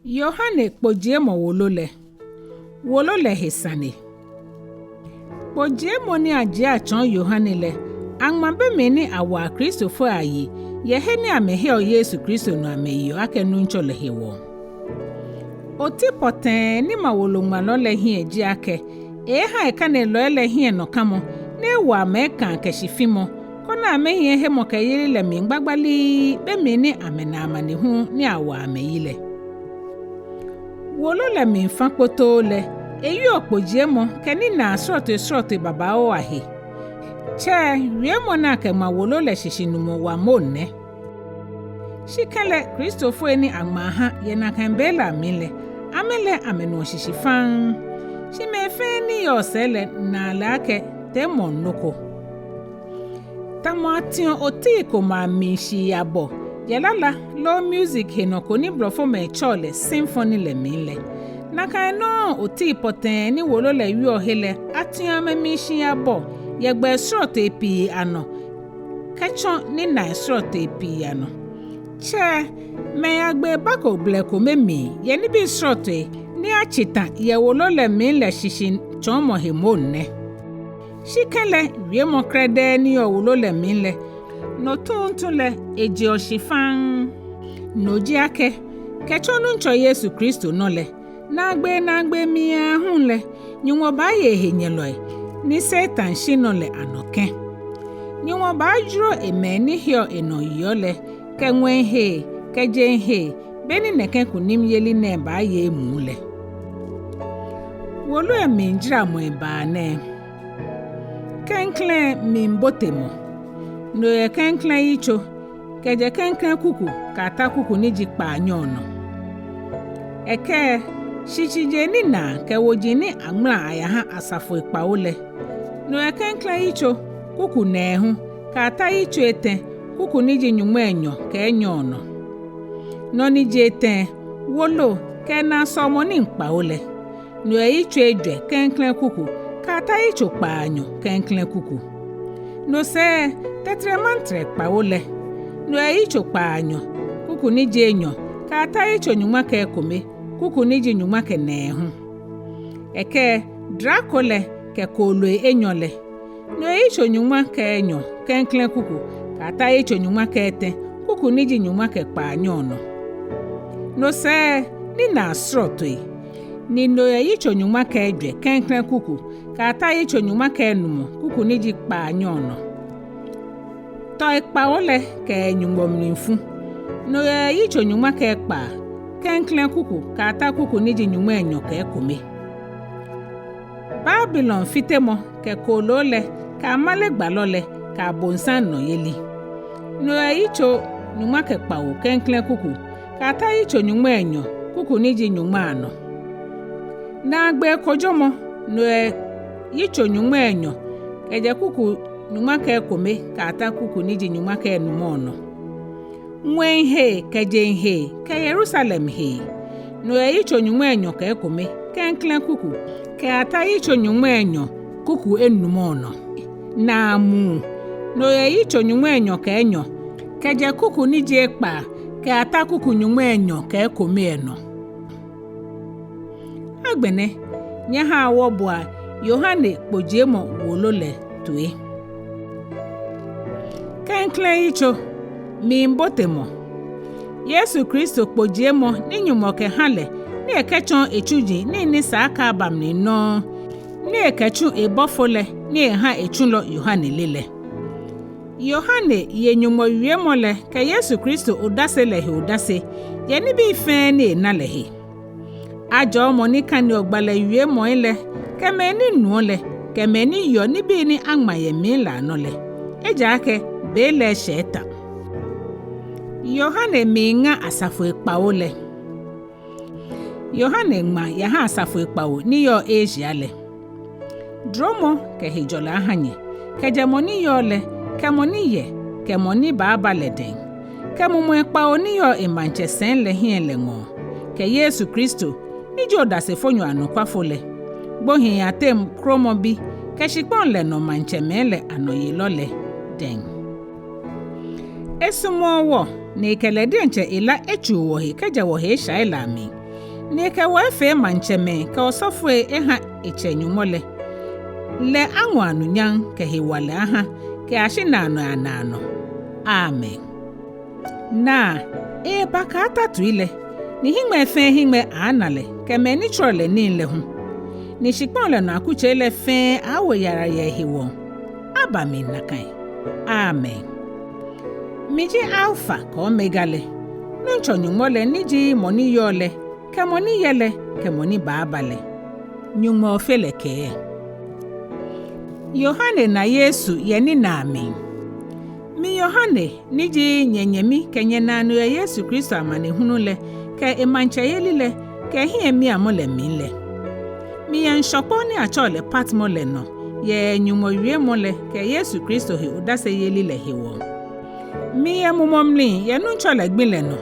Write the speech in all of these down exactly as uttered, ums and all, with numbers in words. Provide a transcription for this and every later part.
Yohane Kpojiemɔ Wolo lɛ. Wolo lɛ he sane. Kpojiemɔ ni ajie atsɔɔ Yohane lɛ, aŋma be mli ni awaa Kristofoi ayi yɛ he ni amɛheɔ Yesu Kristo nɔ amɛyeɔ akɛ Nuŋtsɔ lɛ hewɔ. Oti pɔtɛɛ ni ma woloŋmalɔ lɛ hiɛ ji akɛ eeeha ekanelɔi lɛ hiɛnɔkamɔ ni ewo amɛ ekãa kɛ shifimɔ, koni amɛhiɛ hemɔkɛyeli lɛ mli gbagbalii be mli ni amɛna amanehulu ni awa amɛ yi lɛ. Wolo lɛ mli fã kpotoo lɛ, ewieɔ kpojiemɔ kɛ ninaa srɔtoi srɔtoi babaoo ahe. Tsɛ, wiemɔ ni akɛŋma wolo lɛ shishinumɔ wa moŋ nɛ. Shi kɛlɛ, Kristofoi ni aŋma aha yɛ nakai be lɛ amli lɛ, amɛ lɛ amɛnuɔ shishi faŋŋ. Shi mɛi fɛɛ ni yɔɔ sɛɛ lɛ naa lɛ akɛ teemɔŋ nɔ ko. Tamɔ atiɔ otii komɛi amli shii abɔ yɛ lala loo music henɔ ko ni blɔfomɛi tsɛɔ lɛ symphony lɛ mli lɛ, nakai nɔŋŋ otii pɔtɛɛ ni wolo lɛ wieɔ he lɛ atiɔ amɛmli shii abɔ yɛ gbɛi srɔtoi pii anɔ kɛtsɔ ninai srɔtoi pii anɔ. Tsɛ, mɛi agbee bako blɛ kome mli yɛ nibii srɔtoi ni atsi ta yɛ wolo lɛ mli lɛ shishitsɔɔmɔ he moŋ nɛ. Shi kɛlɛ, wiemɔ krɛdɛɛ ni yɔɔ wolo lɛ mli lɛ, no tuuntu lɛ ejeɔ shi faŋŋ. No ji akɛ, kɛtsɔ Nuŋtsɔ Yesu Kristo nɔ lɛ, naagbee naagbee mli aahu lɛ, Nyɔŋmɔ baaye ehenyɛlɔi ni Satan shi nɔ lɛ anɔ kɛ̃. Nyɔŋmɔ baajuro emɛi ni heɔ enɔ yeɔ lɛ, kɛ ŋwɛi hee, kɛ jeŋ hee, be ni nɛkɛ kunimyeli nɛɛ baaye emuu lɛ. Wolo lɛ mlijaramɔi baa nɛ. Klɛŋklɛŋ mlibotemɔ. No yɛ klɛŋklɛŋ yitso, kɛjɛ klɛŋklɛŋ kuku kɛyata kuku ni ji kpaanyɔ nɔ. Ekɛ, shishijee ninaa kɛ woji ni aŋmala ayaha asafoi kpawo lɛ. No yɛ klɛŋklɛŋ yitso, kuku nɛɛhu kɛyata yitso etɛ, kuku ni ji nyɔŋmai enyɔ kɛ enyɔ nɔ. Nɔ ni ji etɛ, wolo kɛ naasɔomɔnii kpawo lɛ. No yɛ yitso ejwɛ, klɛŋklɛŋ kuku kɛyata yitso kpaanyɔ, klɛŋklɛŋ kuku. No sɛɛ, tɛtrɛmantrɛ kpawo lɛ. No yɛ yitso kpaanyɔ, kuku ni ji enyɔ kɛyata yitso nyɔŋma kɛ ekome, kuku ni ji nyɔŋma kɛ nɛɛhu. Ekɛ, drako lɛ kɛ kooloi enyɔ lɛ. No yɛ yitso nyɔŋma kɛ enyɔ, klɛŋklɛŋ kuku kɛyata yitso nyɔŋma kɛ etɛ, kuku ni ji nyɔŋma kɛ kpaanyɔ nɔ. No sɛɛ, ninaa srɔtoi. Ni no yɛ yitso nyɔŋma kɛ ejwɛ, klɛŋklɛŋ kuku kɛyata yitso nyɔŋma kɛ enumɔ, kuku ni ji kpaanyɔ nɔ. Tɔi kpawo lɛ kɛ Nyɔŋmɔ mlifu. No yɛ yitso nyɔŋma kɛ ekpaa, klɛŋklɛŋ kuku kɛyata kuku ni ji nyɔŋmai enyɔ kɛ ekome. Babilon fitemɔ kɛ kooloo lɛ kɛ amale gbalɔ lɛ kɛ abonsam nɔyeli. No yɛ yitso nyɔŋma kɛ kpawo, klɛŋklɛŋ kuku kɛyata yitso nyɔŋmai enyɔ, kuku ni ji nyɔŋma nɔ. Naagbee kojomɔ. No yɛ yitso nyɔŋmai enyɔ, kɛjɛ kuku nyɔŋma kɛ ekome kɛyata kuku ni ji nyɔŋma kɛ enumɔ nɔ. Ŋwɛi hee kɛ jeŋ hee kɛ Yerusalem hee. No yɛ yitso nyɔŋmai enyɔ kɛ ekome, klɛŋklɛŋ kuku kɛyata yitso nyɔŋmai enyɔ, kuku enumɔ nɔ. Naamuu. No yɛ yitso nyɔŋmai enyɔ kɛ enyɔ, kɛjɛ kuku ni ji ekpaa kɛyata kuku nyɔŋmai enyɔ kɛ ekome lɛ nɔ. Agbɛnɛ, nyɛhaa wɔboa Yohane Kpojiemɔ Wolo lɛ toi. Klɛŋklɛŋ yitso, mlibotemɔ. Yesu Kristo kpojiemɔ ni Nyɔŋmɔ kɛha lɛ, ni ekɛtsɔɔ etsuji nii ni sa akɛ aba mli nɔŋŋ, ni ekɛtsu ebɔfo lɛ ni eha etsulɔ Yohane le lɛ. Yohane ye Nyɔŋmɔ wiemɔ lɛ kɛ Yesu Kristo odase lɛ he odase yɛ nibii fɛɛ ni ena lɛ he. Ajɔɔ mɔ ni kaneɔ gbalɛ wiemɔi lɛ, kɛ mɛi ni nuɔ lɛ, kɛ mɛi ni yeɔ nibii ni aŋma yɛ mli lɛ anɔ lɛ, ejaakɛ be lɛ eshɛ etã. Yohane miiŋa asafoi kpawo lɛ. Yohane ŋma yaha asafoi kpawo ni yɔɔ Asia lɛ. Duromɔ kɛ hejɔlɛ aha nyɛ, kɛjɛ mɔ ni yɔɔ lɛ, kɛ mɔ ni yɛ, kɛ mɔ ni baaba lɛ dɛŋ, kɛ mumɔi kpawo ni yɔɔ emaŋtsɛsɛi lɛ hiɛ lɛ ŋɔɔ, kɛ Yesu Kristo, ni ji odasefonyo anɔkwafo lɛ, gbohii ateŋ kromɔ bi, kɛ shikpɔŋ lɛ nɔ maŋtsɛmɛi lɛ anɔyelɔ lɛ dɛŋ. Esumɔɔ wɔ, ni ekɛ lɛ diɛŋtsɛ ela etsuu wɔhe kɛjɛ wɔhe eshai lɛ amli. ni ekɛ wɔ efee maŋtsɛmɛi kɛ osɔfoi eha etsɛ Nyɔŋmɔ lɛ. Lɛ aŋɔ anunyam kɛ hewalɛ aha kɛyashi naanɔi anaanɔ. Amen. Naa, eeba kɛ atatui lɛ, ni hiŋmɛi fɛɛ hiŋmɛi aaana lɛ, kɛ mɛi ni tsurɔ lɛ nii lɛ hu. Ni shikpɔŋ lɛ nɔ akutsei lɛ fɛɛ aaawo yara yɛ ehewɔ. Aba mli nakai. Amen. Mi ji Alfa kɛ Omega lɛ, Nuŋtsɔ Nyɔŋmɔ lɛ ni ji mɔ ni yɔɔ lɛ, kɛ mɔ ni yɛ lɛ, kɛ mɔ ni baaba lɛ. Nyɔŋmɔ Ofe lɛ kɛɛ. Yohane na Yesu yɛ ninaa mli. Mi Yohane, ni ji nyɛnyɛmi kɛ nyɛnaanyo yɛ Yesu Kristo amanehunu lɛ, kɛ emaŋtsɛyeli lɛ, kɛ ehiɛmiamɔ lɛ mli lɛ. Miyɛ ŋshɔkpɔ ni atsɛɔ lɛ Patmo lɛ nɔ, yɛ Nyɔŋmɔ wiemɔ lɛ kɛ Yesu Kristo he odaseyeli lɛ hewɔ. Miyɛ mumɔ mli yɛ Nuŋtsɔ lɛ gbi lɛ nɔ,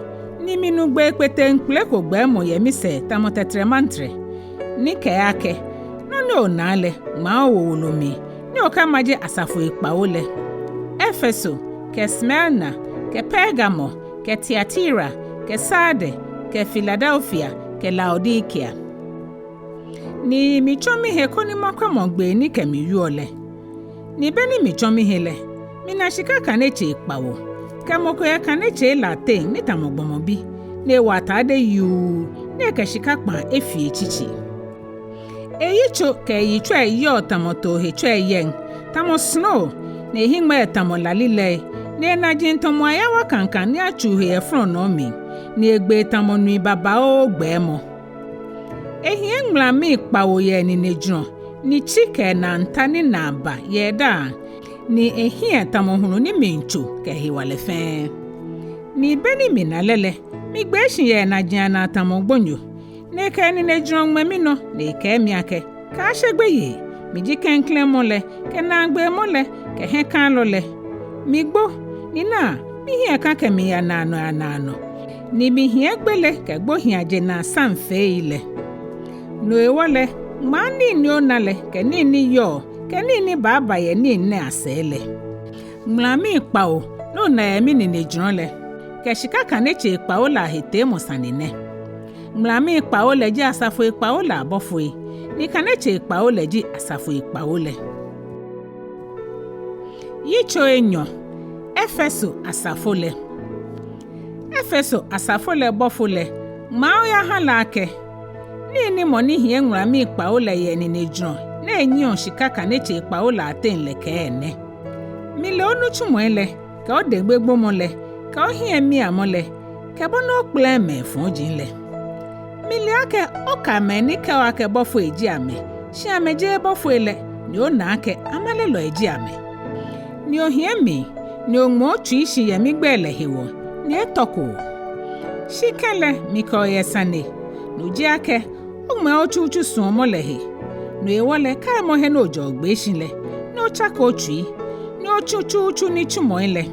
ni minu gbee kpeteŋkpele ko gbɛɛmɔ yɛ misɛɛ tamɔ tɛtrɛmantrɛ, ni kɛɛ akɛ: Nɔ ni onaa lɛ, ŋmaa owo wolo mli, ni okɛmaje asafoi kpawo lɛ: Efeso, kɛ Smirna, kɛ Pergamo, kɛ Tiatira, kɛ Sarde, kɛ Filadelfia, kɛ Laodikea. Ni mitsɔ mihe koni makwɛ mɔ gbee ni kɛ mi wieɔ lɛ. Ni be ni mitsɔ mihe lɛ, mina shika kanetsei kpawo, kɛ mɔ ko yɛ kanetsei lɛ ateŋ ni tamɔ gbɔmɔ bi, ni ewo atade yuu, ni ekɛ shika kpãa efi etsitsi. Eyitso kɛ eyitsɔi yɔɔ tamɔ too hetsɔi yɛŋ, tamɔ snoo, ni ehiŋmɛii tamɔ lalilɛi, ni enaji tamɔ ayawa kaŋkaŋ ni atsuu he yɛ flɔnɔɔ mli, ni egbee tamɔ nui babaoo gbɛɛmɔ. Ehiɛ ŋulamii kpawo yɛ eninejurɔ, ni tsi kɛ enaanta ni naa ba yɛ edaaŋ, ni ehiɛ tamɔ hulu ni miitso kɛ ehewalɛ fɛɛ. Ni be ni mina lɛ lɛ, migbee shi yɛ enaji anaa tamɔ gbonyo, ni ekɛ eninejurɔ ŋmɛ minɔ, ni ekɛɛ mi akɛ: Kaashe gbeyei, mi ji klɛŋklɛŋ mɔ lɛ, kɛ naagbee mɔ lɛ, kɛ hiɛkãalɔ lɛ. Migbo, ni naa, mihiɛ kã kɛmiiya naanɔi anaanɔ, ni mihiɛ gbele kɛ gbohiiaje naa samfeei lɛ. No hewɔ lɛ, ŋmaa nii ni ona lɛ, kɛ nii ni yɔɔ, kɛ nii ni baaba yɛ nii nɛɛ asɛɛ lɛ. Ŋulamii kpawo ni ona yɛ mininejurɔ lɛ, kɛ shika kanetsei kpawo lɛ ahe teemɔ sane nɛ. Ŋulamii kpawo lɛ ji asafoi kpawo lɛ abɔfoi, ni kanetsei kpawo lɛ ji asafoi kpawo lɛ. Yitso enyɔ. Efeso asafo lɛ. Efeso asafo lɛ bɔfo lɛ, ŋmaa oyaha lɛ akɛ: Nii ni mɔ ni hiɛ ŋulamii kpawo lɛ yɛ eninejurɔ, ni enyiɛɔ shika kanetsei kpawo lɛ ateŋ lɛ kɛɛ nɛ: Mile onitsumɔi lɛ, kɛ odeŋmegbomɔ lɛ, kɛ ohiɛmiamɔ lɛ, kɛ bɔ ni okpɛlɛɛɛ mɛi fɔji lɛ. Mile akɛ oka mɛi ni kɛɔ akɛ bɔfoi ji amɛ, shi amɛjeee bɔfoi lɛ, ni ona akɛ amalelɔi ji amɛ. Ni ohiɛ mli, ni oŋmɛ otsui shi yɛ migbɛi lɛ hewɔ, ni etɔko o. Shi kɛlɛ, mikɛɔ yɛ sane, no ji akɛ oŋmɛɛ otsutsu suɔmɔ lɛ he. No hewɔ lɛ, kaimɔ he ni ojɛ ogbee shi lɛ, ni otsake otsui, ni otsu tsutsu nitsumɔi lɛ.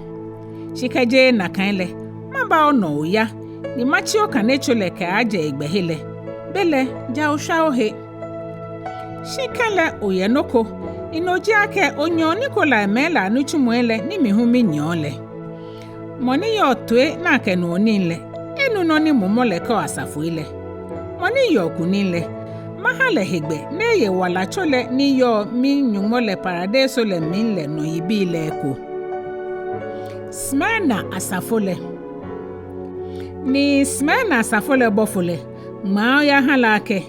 Shi kɛ jeee nakai lɛ, maba onɔ oya, ni matsi okanetso lɛ kɛaajɛ egbɛhe lɛ. Belɛ, ja oshwa ohe. Shi kɛlɛ, oyɛ nɔ ko, ni no ji akɛ onyɛɔ Nikolaimɛi lɛ anitsumɔi lɛ ni mi hu minyiɛɔ lɛ. Mɔ ni yɔɔ toi ni akɛnuɔ nii lɛ, enu nɔ ni Mumɔ lɛ kɛɔ asafoi lɛ. Mɔ ni yeɔ kunim lɛ, maha lɛ hegbɛ ni eye walatso lɛ ni yɔɔ mi-Nyɔŋmɔ lɛ paradeiso lɛ mli lɛ nɔ yibii lɛ eko. Smirna asafo lɛ. Ni Smirna asafo lɛ bɔfo lɛ, ŋmaa oyaha lɛ akɛ: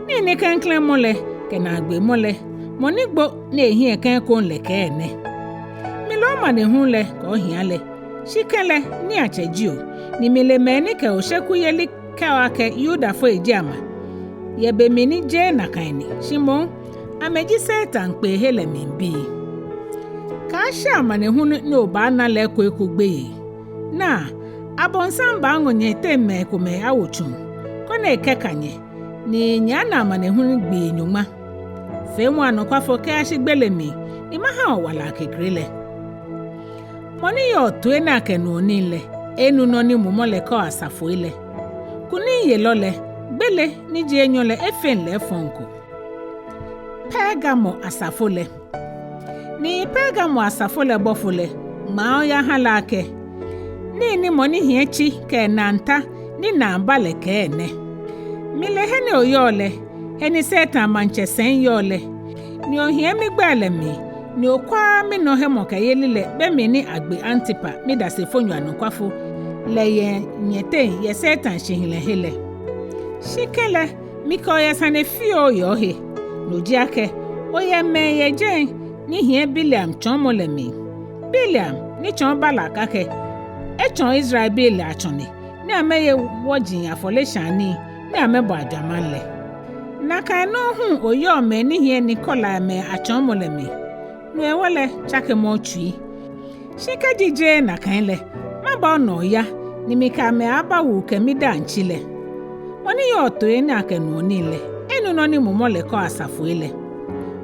Nii ni klɛŋklɛŋ mɔ lɛ, kɛ naagbee mɔ lɛ, mɔ ni gbo ni ehiɛ kã ekoŋŋ lɛ kɛɛ nɛ: Mile omanehulu lɛ kɛ ohia lɛ, shi kɛlɛ, niiatsɛ ji o, ni mile mɛi ni kɛ oshekuyeli kɛɔ akɛ Yudafoi ji amɛ, yɛ be mli ni jeee nakai ni, shi moŋ amɛji Satan kpeehe lɛ mli bii. Kaashe amanehulu ni obaana lɛ eko eko gbeyei. Naa, Abonsam baaŋɔ nyɛteŋ mɛi komɛi awo tsuŋ, koni ekɛka nyɛ, ni nyɛaana amanehulu gbii nyɔŋma. Feemɔ anɔkwafo kɛyashi gbele mli, ni maha o wala akekre lɛ. Mɔ ni yɔɔ toi ni akɛnuɔ nii lɛ, enu nɔ ni Mumɔ lɛ kɛɔ asafoi lɛ. Kunimyelɔ lɛ, gbele ni ji enyɔ lɛ efeŋ lɛ efɔŋ ko. Pergamo asafo lɛ. Ni Pergamo asafo lɛ bɔfo lɛ, ŋmaa oyaha lɛ akɛ: Nii ni mɔ ni hiɛ tsi kɛ enaanta ni naa ba lɛ kɛɛ nɛ: Mile he ni oyɔɔ lɛ, he ni Satan maŋtsɛ sɛi yɔɔ lɛ, ni ohiɛ migbɛi lɛ mli, ni okwaaa minɔ hemɔkɛyeli lɛ be mli ni agbe Antipa, midasefonyo anɔkwafo lɛ, yɛ nyɛteŋ yɛ Satan shihilɛhe lɛ. Shi kɛlɛ, mikɛ o yɛ sane fioo yɛ ohe, no ji akɛ, oyɛ mɛi yɛ jɛi ni hiɛ Bileam tsɔɔmɔ lɛ mli. Bileam ni tsɔɔ Balak akɛ etsɔɔ Israelbii lɛ atsɔne, ni amɛye wɔji afɔleshaa nii, ni amɛbɔ ajwamaŋ lɛ. Nakai nɔŋŋ hu oyɔɔ mɛi ni hiɛ Nikolai mɛi atsɔɔmɔ lɛ mli. No hewɔ lɛ, tsakemɔ otsui. Shi kɛji jeee nakai lɛ, maba onɔ oya, ni mikɛ amɛ aabawu kɛ midaaŋ tsi lɛ. Mɔ ni yɔɔ toi ni akɛnuɔ nii lɛ, enu nɔ ni Mumɔ lɛ kɛɔ asafoi lɛ.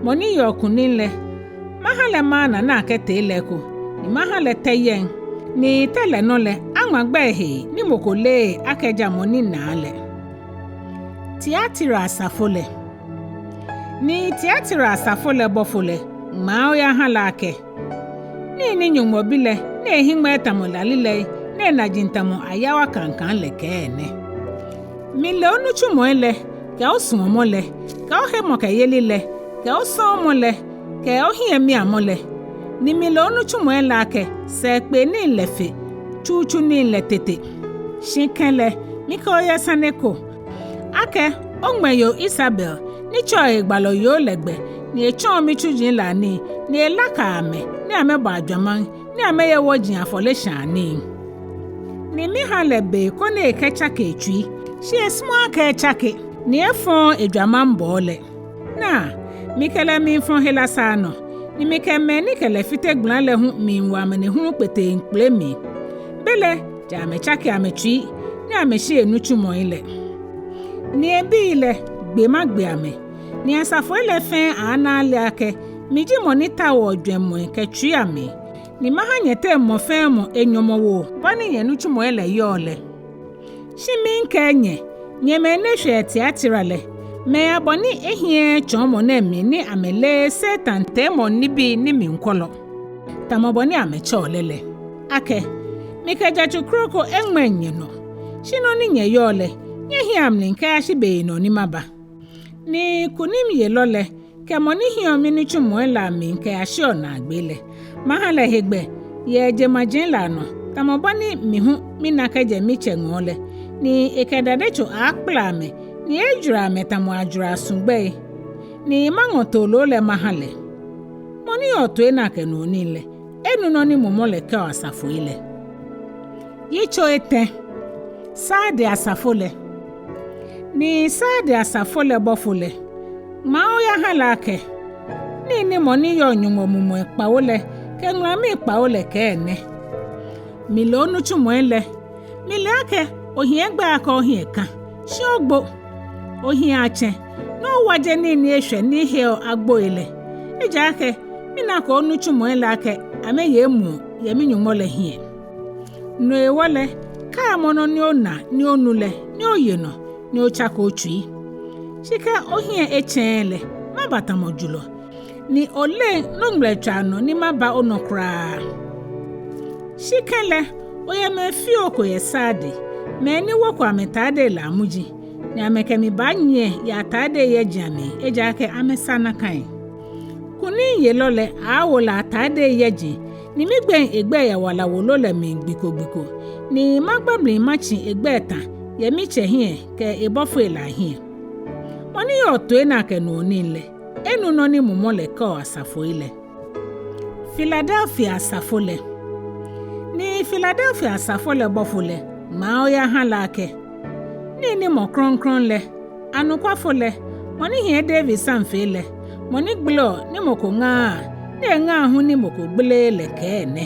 Mɔ ni yeɔ kunim lɛ, maha lɛ mana ni akɛtee lɛ eko, ni maha lɛ tɛ yɛŋ, ni tɛ lɛ nɔ lɛ, aŋma gbɛi hee ni mɔ ko leee akɛ ja mɔ ni naa lɛ. Tiatira asafo lɛ. Ni Tiatira asafo lɛ bɔfo lɛ, ŋmaa oyaha lɛ akɛ, nii ni Nyɔŋmɔ Bi lɛ, ni ehiŋmɛii tamɔ lalilɛi, ni enaji tamɔ ayawa kaŋkaŋ lɛ kɛɛ nɛ: Mile onitsumɔi lɛ, kɛ osuɔmɔ lɛ, kɛ ohemɔkɛyeli lɛ, kɛ osɔɔmɔ lɛ, kɛ ohiɛmiamɔ lɛ. Ni mile onitsumɔi lɛ akɛ sɛɛkpee nii lɛ fe tsutsu nii lɛ tete. Shi kɛlɛ, mikɛ o yɛ sane ko, akɛ oŋmɛ yoo Isabel, ni tsɛɔ ehe gbalɔ yoo lɛ gbɛ, ni etsɔɔ mitsuji lɛ anii, ni elakaa amɛ, ni amɛbɔ ajwamaŋ, ni amɛye wɔji afɔleshaa nii. Ni miha lɛ be koni ekɛtsake etsui, shi esumɔɔɔ akɛ etsake, ni efɔɔɔ ejwamaŋbɔɔ lɛ. Naa, mikɛ lɛ miifɔ hela saa nɔ, ni mikɛ mɛi ni kɛ lɛ fite gbala lɛ hu miiwo amanehulu kpeteŋkpele mli. Belɛ, ja amɛtsake amɛtsui, ni amɛshi enitsumɔi lɛ. Ni ebii lɛ, gbe magbe amɛ. Ni asafoi lɛ fɛɛ aaana ale akɛ, mi ji mɔ ni taoɔ jwɛŋmɔi kɛ tsuii amli. Ni maha nyɛteŋ mɔ fɛɛ mɔ enyɔmɔwoo, bɔ ni nyɛnitsumɔi lɛ yɔɔ lɛ. Shi miikɛɛ nyɛ, nyɛ mɛi ni shwɛ Tiatira lɛ, mɛi abɔ ni ehiɛɛɛ tsɔɔmɔ nɛɛ mli ni amɛleee Satan teemɔŋ nibii ni mli kwɔlɔ, tamɔ bɔ ni amɛtsɛɔ lɛ lɛ, akɛ, mikɛ jatsu kroko eŋmɛŋ nyɛnɔ. Shi nɔ ni nyɛyɔɔ lɛ, nyɛhiɛa mli kɛyashi beyinɔ ni maba. Ni kunimyelɔ lɛ, kɛ mɔ ni hiɛɔ minitsumɔi lɛ amli kɛyashiɔ naagbee lɛ, maha lɛ hegbɛ yɛ jeŋmaji lɛ anɔ, tamɔ bɔ ni mi hu mina kɛjɛ mitsɛ ŋɔɔ lɛ, ni ekɛ dadetso aakpala amɛ, ni ejwara amɛ tamɔ ajwaraa su gbɛi, ni maŋɔ tooloo lɛ maha lɛ. Mɔ ni yɔɔ toi ni akɛnuɔ nii lɛ, enu nɔ ni Mumɔ lɛ kɛɔ asafoi lɛ. Yitso etɛ. Sarde asafo lɛ. Ni Sarde asafo lɛ bɔfo lɛ, ŋmaa oyaha lɛ akɛ, nii ni mɔ ni yɔɔ Nyɔŋmɔ mumɔi kpawo lɛ kɛ ŋulamii kpawo lɛ kɛɛ nɛ: Mile onitsumɔi lɛ, mile akɛ ohiɛ gbɛi akɛ ohiɛ kã, shi ogbo. Ohiɛ atsɛ, ni owaje nii ni eshwɛ ni heɔ agboi lɛ. Ejaakɛ minako onitsumɔi lɛ akɛ amɛye emuu yɛ mi-Nyɔŋmɔ lɛ hiɛ. No hewɔ lɛ, kaimɔ nɔ ni ona ni onu lɛ, ni oye nɔ, ni otsake otsui. Shi kɛ ohiɛ etsɛɛɛ lɛ, maba tamɔ julɔ, ni oleŋ nɔŋŋ ŋmlɛtswaa nɔ ni maba onɔ kwraa. Shi kɛlɛ, oyɛ mɛi fioo ko yɛ Sarde, mɛi ni woko amɛtaadei lɛ amuji, ni amɛkɛ mi baanyiɛ yɛ ataadei yɛji amli, ejaakɛ amɛsa nakai. Kunimyelɔ lɛ aaawo lɛ ataadei yɛji, ni migbeŋ egbɛi yɛ wala wolo lɛ mli gbi ko gbi ko, ni magba mli matsi egbɛi tã yɛ mitsɛ hiɛ kɛ ebɔfoi lɛ ahiɛ. Mɔ ni yɔɔ toi ni akɛnuɔ nii lɛ, enu nɔ ni Mumɔ lɛ kɛɔ asafoi lɛ. Filadelfia asafo lɛ. Ni Filadelfia asafo lɛ bɔfo lɛ, ŋmaa oyaha lɛ akɛ, nii ni mɔ krɔŋkrɔŋ lɛ, anɔkwafo lɛ, mɔ ni hiɛ David samfee lɛ, mɔ ni gbeleɔ ni mɔ ko ŋaaa, ni eŋaa hu ni mɔ ko gbeleee lɛ kɛɛ nɛ: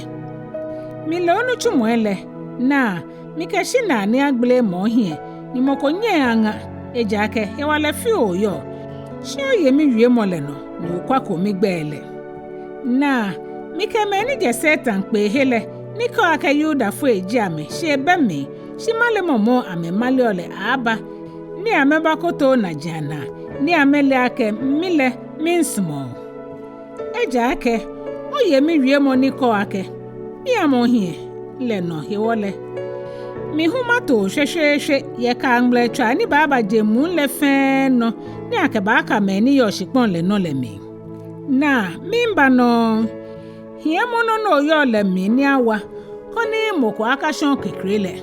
Mile onitsumɔi lɛ, naa, mikɛ shinaa ni agbeleee mɔ hiɛ, ni mɔ ko nyɛŋ aŋa, ejaakɛ hewalɛ fioo oyɔɔ. Shi oye miwiemɔ lɛ nɔ, ni okwako migbɛi lɛ. Naa, mikɛ mɛi ni jɛ Satan kpeehe lɛ, ni kɛɔ akɛ Yudafoi ji amɛ, shi ebɛ mli, shi malemɔ moŋ amɛmaleɔ lɛ, aaba, ni amɛbakoto onajiaŋ naa, ni amɛle akɛ mi lɛ miisumɔ o. Ejaakɛ oye miwiemɔ ni kɛɔ akɛ, miamɔ ohiɛ lɛ nɔ hewɔ lɛ, Mi hu mato shweshweeshwe yɛ kaaŋgblɛtswaa ni baaba je muu lɛ fɛɛ nɔ ni akɛbaaka mɛi ni yɔɔ shikpɔŋ lɛ nɔ lɛ mli. Naa, miiba nɔŋŋ. Hiɛmɔ nɔ ni oyɔɔ lɛ mli ni awa, koni mɔ ko akashɔ̃ okekre lɛ.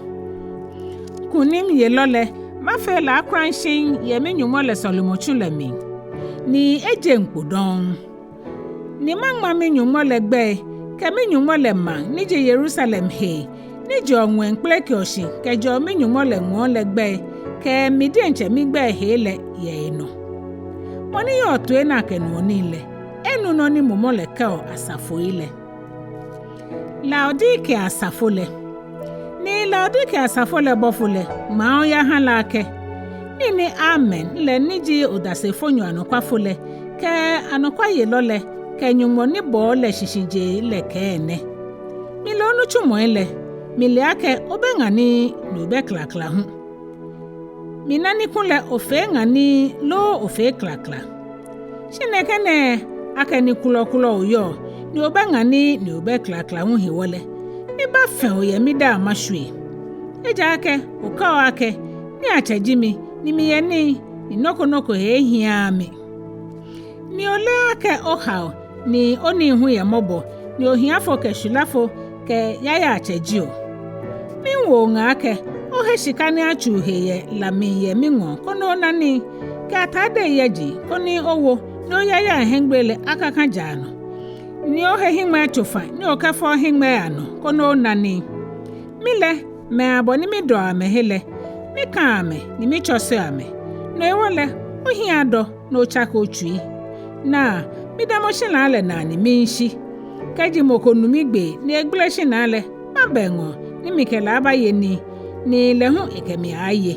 Kunimyelɔ lɛ, mafee lɛ akulashiŋ yɛ mi-Nyɔŋmɔ lɛ sɔlemɔtsu lɛ mli, ni ejeŋ kpo dɔŋŋ. Ni maŋma mi-Nyɔŋmɔ lɛ gbɛi kɛ mi-Nyɔŋmɔ lɛ maŋ ni ji Yerusalem hee, ni jɛɔ ŋwɛi kpelekeɔ shi kɛjɛɔ mi-Nyɔŋmɔ lɛ ŋɔɔ lɛ gbɛi kɛ mi diɛŋtsɛ migbɛi hee lɛ yɛ enɔ. Mɔ ni yɔɔ toi ni akɛnuɔ nii lɛ, enu nɔ ni Mumɔ lɛ kɛɔ asafoi lɛ. Laodikea asafo lɛ. Ni Laodikea asafo lɛ bɔfo lɛ, ŋmaa oya ha lɛ akɛ: Nii ni Amen lɛ ni ji odasefonyo anɔkwafo lɛ kɛ anɔkwayelɔ lɛ kɛ Nyɔŋmɔ nibɔɔ lɛ shishijee lɛ kɛɛ nɛ: Mile onitsumɔi lɛ, mile akɛ obɛ ŋanii ni obɛ klakla hu. Mina ni kulɛ ofee ŋanii loo ofee klakla. Shi nɛkɛ nɛɛ, akɛni kulɔkulɔ oyɔɔ, ni obɛ ŋanii ni obɛ klakla hu hewɔ lɛ, mibafɛ o yɛ midaaŋ mashwie. Ejaakɛ okɛɔ akɛ, niiatsɛ ji mi, ni miyɛ nii, ni nɔ ko nɔ ko he ehiaaa mi. Ni oleee akɛ ohao, ni onii hu yɛ mɔbɔ, ni ohiafo kɛ shwilafo kɛ yayaatsɛ ji o. Miiwo o ŋaa akɛ ohe shika ni atsuu he yɛ la mli yɛ miŋɔɔ koni ona nii, kɛ atade yɛji koni owo, ni oyayaŋ hiɛgbele lɛ akaka ja nɔ, ni ohe hiŋmɛi tsofa ni okɛfɔ hiŋmɛi anɔ koni ona nii. Mi lɛ, mɛi abɔ ni midɔɔ amɛhe lɛ, mikaa amɛ ni mitsɔseɔ amɛ. No hewɔ lɛ, ohiɛ adɔ ni otsake otsui. Naa, midamɔ shinaa lɛ naa ni miishi. Kɛji mɔ ko nu migbee ni egbele shinaa lɛ, maba eŋɔɔ ni mikɛ lɛ abaye nii, ni lɛ hu ekɛ mi aaye.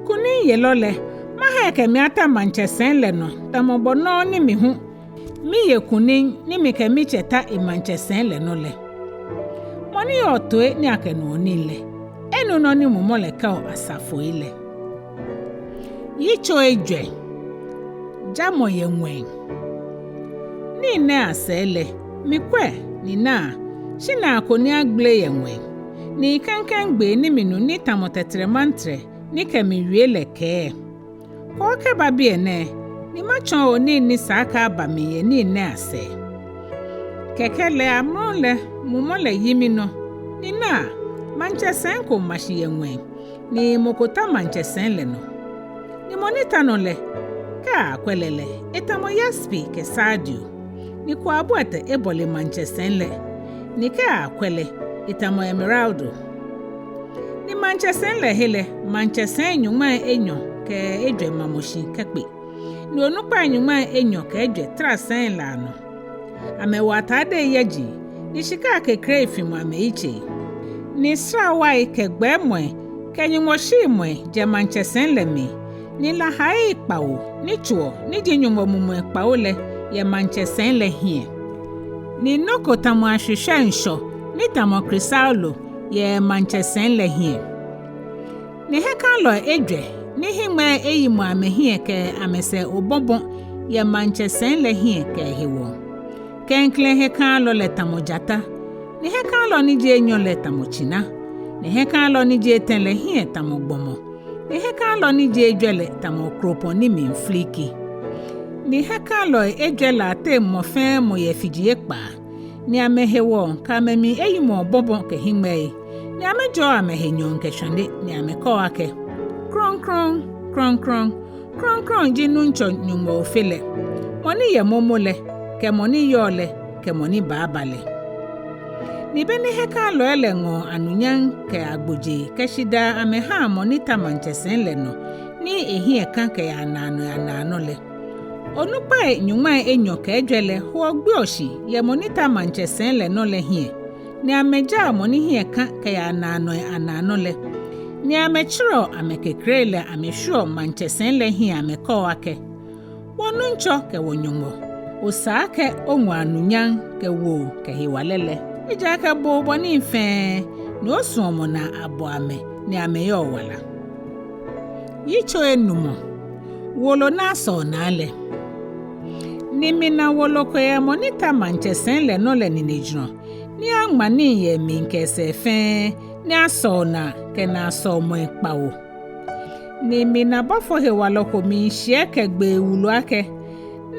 Kunimyelɔ lɛ, maha ekɛ mi ata maŋtsɛsɛi lɛ nɔ, tamɔ bɔ nɔŋŋ ni mi hu miye kunim ni mikɛ mitsɛ ta emaŋtsɛsɛi lɛ nɔ lɛ. Mɔ ni yɔɔ toi ni akɛnuɔ nii lɛ, enu nɔ ni Mumɔ lɛ kɛɔ asafoi lɛ. Yitso ejwɛ. Jamɔ yɛ ŋwɛi. Nii nɛɛ asɛɛ lɛ, mikwɛ, ni naa, shinaa ko ni agbele yɛ ŋwɛi, ni klɛŋklɛŋ gbee ni minu ni tamɔ tɛtrɛmantrɛ ni kɛ mi wie lɛ kɛɛ: Kɔ okɛba biɛ nɛɛ, ni matsɔɔ o nii ni sa akɛ aba mli yɛ nii nɛɛ asɛɛ. Kɛkɛ lɛ amrɔ lɛ Mumɔ lɛ yi minɔ, ni naa, maŋtsɛsɛi ko ma shi yɛ ŋwɛi, ni mɔ ko ta maŋtsɛsɛi lɛ nɔ. Ni mɔ ni ta nɔ lɛ, kɛ aakwɛ lɛ lɛ, etamɔ yaspi kɛ sardio, ni kuabuɛtɛ ebɔle maŋtsɛsɛi lɛ, ni kɛ aakwɛ lɛ, etamɔ emeraldo. Ni maŋtsɛsɛi lɛ he lɛ, maŋtsɛsɛi nyɔŋmai enyɔ kɛ ejwɛ mamɔ shi kɛkpe, ni onukpai nyɔŋmai enyɔ kɛ ejwɛ tara sɛi lɛ anɔ. Amɛwo atade yɛji, ni shika akekre fimɔ amɛyitsei. Ni srawai kɛ gbɛɛmɔi kɛ nyɔŋmɔshimɔi jɛ maŋtsɛsɛi lɛ mli, ni lahai kpawo ni tsoɔ ni ji nyɔŋmɔ mumɔi kpawo lɛ yɛ maŋtsɛsɛi lɛ hiɛ. Ni nɔ ko tamɔ ashwishwɛ ŋshɔ ni tamɔ krisalo yɛ maŋtsɛsɛi lɛ hiɛ. Ni hiɛkalɔi ejwɛ ni hiŋmɛi eyimɔ amɛhiɛ kɛ amɛsɛɛ obɔbɔ yɛ maŋtsɛsɛi lɛ hiɛ kɛ ehewɔ. Klɛŋklɛŋ hiɛkalɔ lɛ tamɔ jata, ni hiɛkalɔ ni ji enyɔ lɛ tamɔ tsina, ni hiɛkalɔ ni ji etɛ lɛ hiɛ tamɔ gbɔmɔ, ni hiɛkalɔ ni ji ejwɛ lɛ tamɔ okropɔŋ ni miifiliki. Ni hiɛkalɔi ejwɛ lɛ ateŋ mɔ fɛɛ mɔ yɛ fiji ekpaa, ni amɛhewɔ kɛ amɛmli eyimɔ obɔbɔ kɛ hiŋmɛi, ni amɛjɔɔ amɛhe nyɔɔŋ kɛ shwane, ni amɛkɛɔ akɛ: Krɔŋkrɔŋ, krɔŋkrɔŋ, krɔŋkrɔŋ ji Nuŋtsɔ Nyɔŋmɔ Ofe lɛ, mɔ ni yɛ momo lɛ, kɛ mɔ ni yɔɔ lɛ, kɛ mɔ ni baaba lɛ. Ni be ni hiɛkalɔi lɛ ŋɔɔ anunyam kɛ agbojee kɛ shidaa amɛhaa mɔ ni ta maŋtsɛsɛi lɛ nɔ, ni ehiɛ kã kɛyaa naanɔi anaanɔ lɛ, onukpai nyɔŋmai enyɔ kɛ ejwɛ lɛ hoɔ gbeɔ shi yɛ mɔ ni ta maŋtsɛsɛi lɛ nɔ lɛ hiɛ, ni amɛjaa mɔ ni hiɛ kã kɛyaa naanɔi anaanɔ lɛ, ni amɛtsirɛɔ amɛkekre lɛ amɛshwieɔ maŋtsɛsɛi lɛ hiɛ amɛkɛɔ akɛ: Wɔ Nuŋtsɔ kɛ wɔ Nyɔŋmɔ, osa akɛ oŋɔ anunyam kɛ woo kɛ hewalɛ lɛ, ejaakɛ bo obɔ nii fɛɛ, ni osuɔmɔ naa abɔ amɛ ni amɛyɔɔ wala. Yitso enumɔ. Wolo ni asɔo naa lɛ. Ni mina wolo ko yɛ mɔ ni ta maŋtsɛsɛi lɛ nɔ lɛ ninejurɔ, ni aŋma nii yɛ emli kɛ esɛɛ fɛɛ, ni asɔo naa kɛ naasɔomɔi kpawo. Ni mina bɔfo hewalɔ ko miishiɛ kɛ gbee wulu akɛ: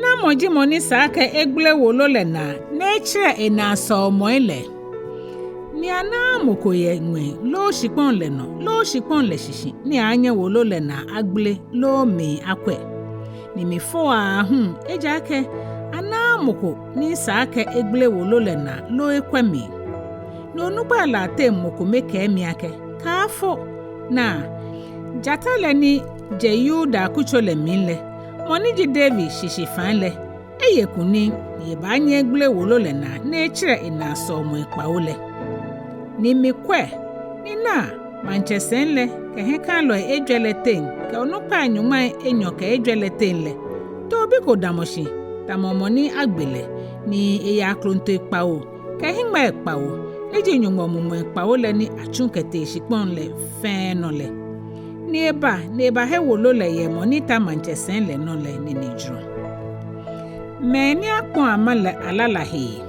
Namɔ ji mɔ ni sa akɛ egbele wolo lɛ naa ni etsirɛ enaasɔomɔi lɛ? Ni anaaa mɔ ko yɛ ŋwɛi loo shikpɔŋ lɛ nɔ loo shikpɔŋ lɛ shishi ni aaanyɛ wolo lɛ naa agbele loo mli akwɛ. Ni mifo aahu, ejaakɛ anaaa mɔ ko ni sa akɛ egbele wolo lɛ naa loo ekwɛ mli. Ni onukpai lɛ ateŋ mɔ kome kɛɛ mi akɛ: Kaafo! Naa, jata lɛ ni jɛ Yuda akutso lɛ mli lɛ, mɔ ni ji David shishifã lɛ, eye kunim, ni ebaanyɛ egbele wolo lɛ naa ni etsirɛ enaasɔomɔi kpawo lɛ. Ni mikwɛ, ni naa, maŋtsɛsɛi lɛ kɛ hiɛkalɔi ejwɛ lɛ teŋ kɛ onukpai nyɔŋmai enyɔ kɛ ejwɛ lɛ teŋ lɛ, toobi ko damɔ shi tamɔ mɔ ni agbe lɛ, ni eyɛ aklontoi kpawo kɛ hiŋmɛii kpawo, ni ji Nyɔŋmɔ mumɔi kpawo lɛ ni atsu kɛtee shikpɔŋ lɛ fɛɛ nɔ lɛ. Ni eba, ni ebahe wolo lɛ yɛ mɔ ni ta maŋtsɛsɛi lɛ nɔ lɛ ninejurɔ. Mɛi ni akpɔ̃ amale lɛ alala hee.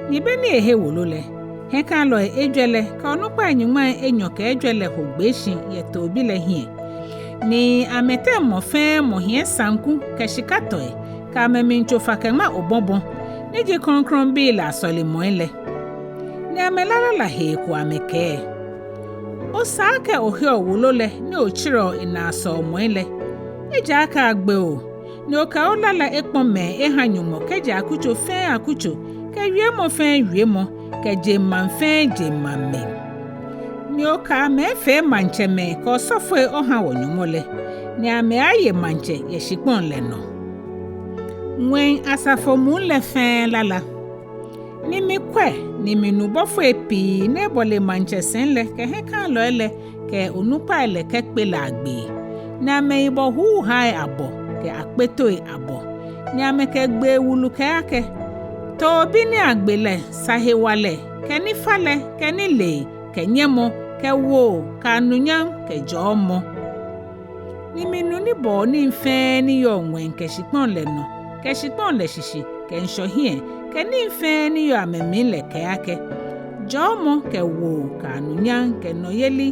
Ni be ni ehe wolo lɛ, hiɛkalɔi ejwɛ lɛ kɛ onukpai nyɔŋmai enyɔ kɛ ejwɛ lɛ ho gbee shi yɛ toobi lɛ hiɛ. Ni amɛteŋ mɔ fɛɛ mɔ hiɛ saŋku kɛ shika tɔi, kɛ amɛmiitsofa kɛŋma obɔbɔ, ni ji krɔŋkrɔŋbii lɛ asɔlemɔi lɛ. Ni amɛlalala hee ko amɛkɛɛ: Osa akɛ oheɔ wolo lɛ ni otsirɛɔ enaasɔomɔi lɛ, ejaakɛ agbe o, ni okɛ olala ekpɔ̃ mɛi eha Nyɔŋmɔ kɛjɛ akutso fɛɛ akutso kɛ wiemɔ fɛɛ wiemɔ kɛ jeŋmaŋ fɛɛ jeŋmaŋ mli. Ni okɛ amɛ efee maŋtsɛmɛi kɛ osɔfoi oha wɔ-Nyɔŋmɔ lɛ, ni amɛaaye maŋtsɛ yɛ shikpɔŋ lɛ nɔ. Ŋwɛi asafo muu lɛ fɛɛ lala. Ni mikwɛ, ni minu bɔfoi pii ni ebɔle maŋtsɛsɛi lɛ kɛ hiɛkalɔi lɛ kɛ onukpai lɛ kɛkpe lɛ agbee. Ni amɛyibɔ huuhai abɔ kɛ akpetoi abɔ. Ni amɛkɛ gbee wulu kɛɛ akɛ: Toobi ni agbe lɛ sa hewalɛ kɛ nifalɛ kɛ nilee kɛ nyɛmɔ kɛ woo kɛ anunyam kɛ jɔɔmɔ. Ni minu nibɔɔnii fɛɛ ni yɔɔ ŋwɛi kɛ shikpɔŋ lɛ nɔ kɛ shikpɔŋ lɛ shishi kɛ ŋshɔ hiɛ kɛ nii fɛɛ ni yɔɔ amɛmli lɛ kɛɛ akɛ: Jɔɔmɔ kɛ woo kɛ anunyam kɛ nɔyeli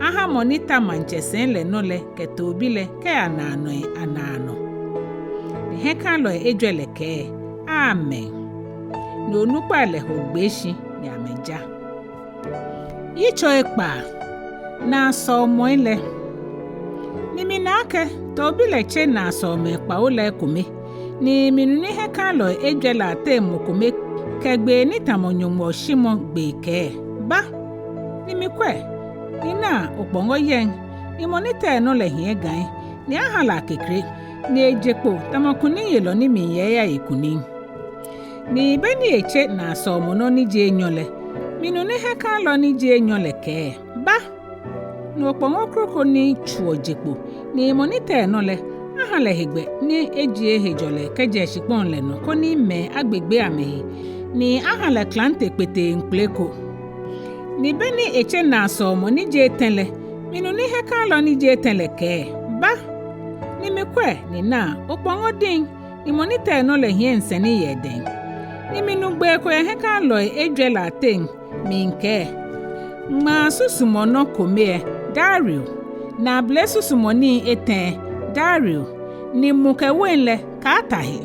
aha mɔ ni ta maŋtsɛsɛi lɛ nɔ lɛ kɛ toobi lɛ kɛya naanɔi anaanɔ. Ni hiɛkalɔi ejwɛ lɛ kɛɛ: Amen. Ni onukpai lɛ ho gbee shi ni amɛja. Yitso ekpaa. Naasɔomɔi lɛ. Ni mina akɛ toobi lɛ tse naasɔomɔi kpawo lɛ ekome. Ni minu ni hiɛkalɔi ejwɛ lɛ ateŋ mɔ kome kɛ gbee ni tamɔ Nyɔŋmɔ shimɔ gbee kɛɛ: Ba! Ni mikwɛ, ni naa, okpɔŋɔ yɛŋ, ni mɔ ni ta enɔ lɛ hiɛ gãi, ni aha lɛ akekre, ni eje kpo tamɔ kunimyelɔ ni miiya eyaye kunim. Ni be ni etse naasɔomɔnɔ ni ji enyɔ lɛ, minu ni hiɛkalɔ ni ji enyɔ lɛ kɛɛ: Ba! Ni okpɔŋɔ kroko ni tsuɔ je kpo, ni mɔ ni ta enɔ lɛ, aha lɛ hegbɛ ni ejie hejɔlɛ kɛjɛ shikpɔŋ lɛ nɔ koni mɛi agbegbee amɛhe, ni aha lɛ klante kpeteŋkpele ko. Ni be ni etse naasɔomɔ ni ji etɛ lɛ, minu ni hiɛkalɔ ni ji etɛ lɛ kɛɛ: Ba! Ni mikwɛ, ni naa, okpɔŋɔ diŋ, ni mɔ ni ta enɔ lɛ hiɛ nsɛni yɛ edɛŋ. Ni minu gbee ko yɛ hiɛkalɔi ejwɛ lɛ ateŋ miikɛɛ: Ŋmaa susumɔnɔ kome lɛ, Dario, ni abele susumɔnii etɛ lɛ, Dario, ni mu kɛ wein lɛ, kaata he.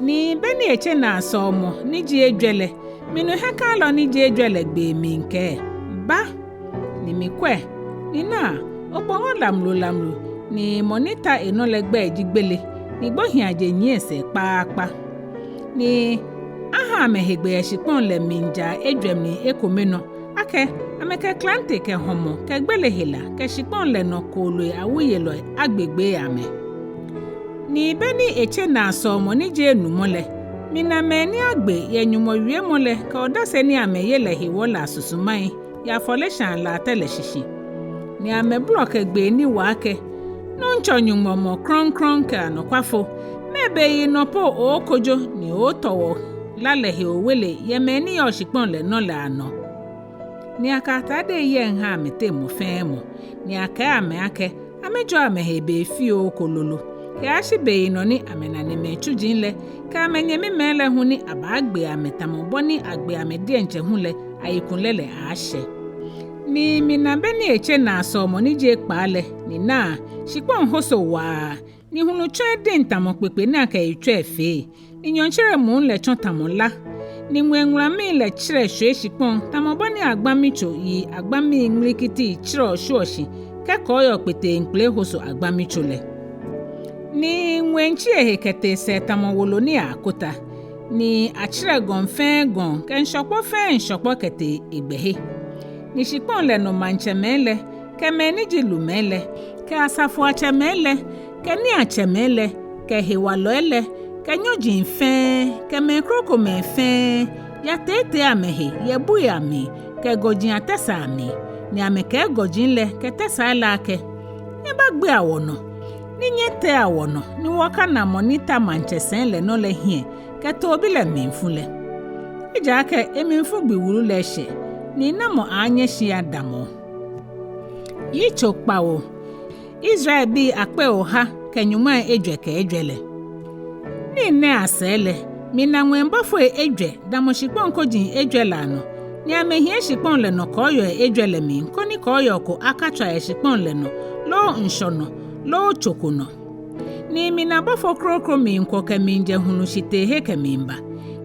Ni be ni etse naasɔomɔ ni ji ejwɛ lɛ, minu hiɛkalɔ ni ji ejwɛ lɛ gbee miikɛɛ: Ba! Ni mikwɛ, ni naa, okpɔŋɔ lamlu lamlu, ni mɔ ni ta enɔ lɛ gbɛi ji Gbele, ni gbohiiaje nyiɛ esɛɛ kpaakpa. Ni aha amɛ hegbɛ yɛ shikpɔŋ lɛ mlijaa ejwɛ mli ekome nɔ, akɛ amɛkɛ klante kɛ hɔmɔ kɛ gbele hela kɛ shikpɔŋ lɛ nɔ kooloi awuyelɔi agbegbee amɛ. Ni be ni etse naasɔomɔ ni ji enumɔ lɛ, mina mɛi ni agbe yɛ Nyɔŋmɔ wiemɔ lɛ kɛ odase ni amɛye lɛ hewɔ lɛ asusumai yɛ afɔleshaa latɛ lɛ shishi. Ni amɛbolɔ kɛ gbee ni wa akɛ: Nuŋtsɔ Nyɔŋmɔ mɔ krɔŋkrɔŋ kɛ anɔkwafo, mɛɛ beyinɔ po oookojo ni oootɔ wɔla lɛ he owele yɛ mɛi ni yɔɔ shikpɔŋ lɛ nɔ lɛ anɔ? Ni akɛ atadei yɛŋ ha amɛteŋ mɔ fɛɛ mɔ, ni akɛɛ amɛ akɛ amɛjɔɔ amɛhe be fioo ko lolo, kɛyashi beyinɔ ni amɛnanemɛi tsuji lɛ kɛ amɛnyɛmimɛi lɛ hu ni abaagbe amɛ tamɔ bɔ ni agbe amɛ diɛŋtsɛ hu lɛ, ayikulɛ lɛ aaashɛ. Ni mina beni etse naasɔomɔ ni ji ekpaa lɛ, ni naa, shikpɔŋ hoso waa, ni hulu tsɔ ediŋ tamɔ kpekpe ni akɛ etsɔ efee, ni nyɔɔŋtsere muu lɛ tsɔ tamɔ la, ni ŋwɛi ŋulamii lɛ tsɛrɛ shwie shikpɔŋ tamɔ bɔ ni agbãmi tso yi agbãmi ŋmilikiti tsɛrɛɔ shwieɔ shi kɛ kɔɔyɔɔ kpeteŋkpele hoso agbãmi tso lɛ. Ni ŋwɛi tsi ehe kɛtee sɛɛ tamɔ wolo ni akota, ni atsɛrɛ gɔŋ fɛɛ gɔŋ kɛ ŋshɔkpɔ fɛɛ ŋshɔkpɔ kɛtee egbɛhe. Ni shikpɔŋ lɛ nɔ maŋtsɛmɛi lɛ, kɛ mɛi ni ji lumɛi lɛ, kɛ asafoiatsɛmɛi lɛ, kɛ niiatsɛmɛi lɛ, kɛ hewalɔi lɛ, kɛ nyɔji fɛɛ, kɛ mɛi krokomɛi fɛɛ, yateetee amɛhe yɛ bui amli kɛ gɔji atɛsai amli, ni amɛkɛɛ gɔji lɛ kɛ tɛsai lɛ akɛ: Nyɛbagbea wɔnɔ, ni nyɛtea wɔnɔ, ni wɔkana mɔ ni ta maŋtsɛsɛi lɛ nɔ lɛ hiɛ kɛ toobi lɛ mlifu lɛ. Ejaakɛ emlifu gbi wulu lɛ eshɛ, ni namɔ aaanyɛ shi adamɔ? Yitso kpawo. Israelbii akpei oha kɛ nyɔŋmai ejwɛ kɛ ejwɛ lɛ. Nii nɛɛ asɛɛ lɛ, mina ŋwɛi bɔfoi ejwɛ damɔ shikpɔŋ koji ejwɛ lɛ anɔ, ni amɛhiɛ shikpɔŋ lɛ nɔ kɔɔyɔi ejwɛ lɛ mli, koni kɔɔyɔɔ ko akatswa yɛ shikpɔŋ lɛ nɔ, loo ŋshɔ nɔ, loo tso ko nɔ. Ni mina bɔfo kroko miikwɔ kɛmiijɛ hulu shiteehe kɛmiiba,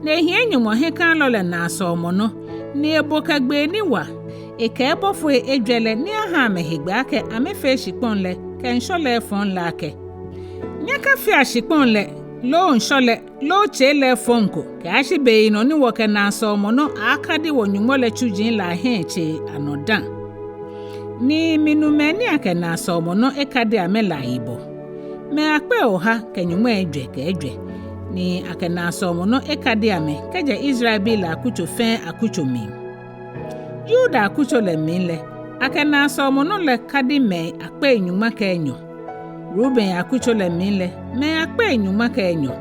ni ehiɛ Nyɔŋmɔ hiɛkãalɔ lɛ naasɔomɔnɔ, ni ebo kɛ gbee ni wa, ekɛɛ bɔfoi ejwɛ lɛ ni aha amɛ hegbɛ akɛ amɛfee shikpɔŋ lɛ kɛ ŋshɔ lɛ efɔŋ lɛ akɛ: Nyɛkafea shikpɔŋ lɛ, loo ŋshɔ lɛ, loo tsei lɛ efɔŋ ko kɛyashi beyinɔ ni wɔkɛ naasɔomɔnɔ aaakadi wɔ-Nyɔŋmɔ lɛ tsuji lɛ ahiɛ tsei anɔ dã. Ni minu mɛi ni akɛ naasɔomɔnɔ ekadi amɛ lɛ ayibɔ. Mɛi akpei oha kɛ nyɔŋmai ejwɛ kɛ ejwɛ, ni akɛ naasɔomɔnɔ ekadi amɛ kɛjɛ Israelbii lɛ akutso fɛɛ akutso mli. Yuda akutso lɛ mli lɛ, akɛ naasɔomɔnɔ lɛ kadi mɛi akpei nyɔŋma kɛ enyɔ. Ruben akutso lɛ mli lɛ, mɛi akpei nyɔŋma kɛ enyɔ.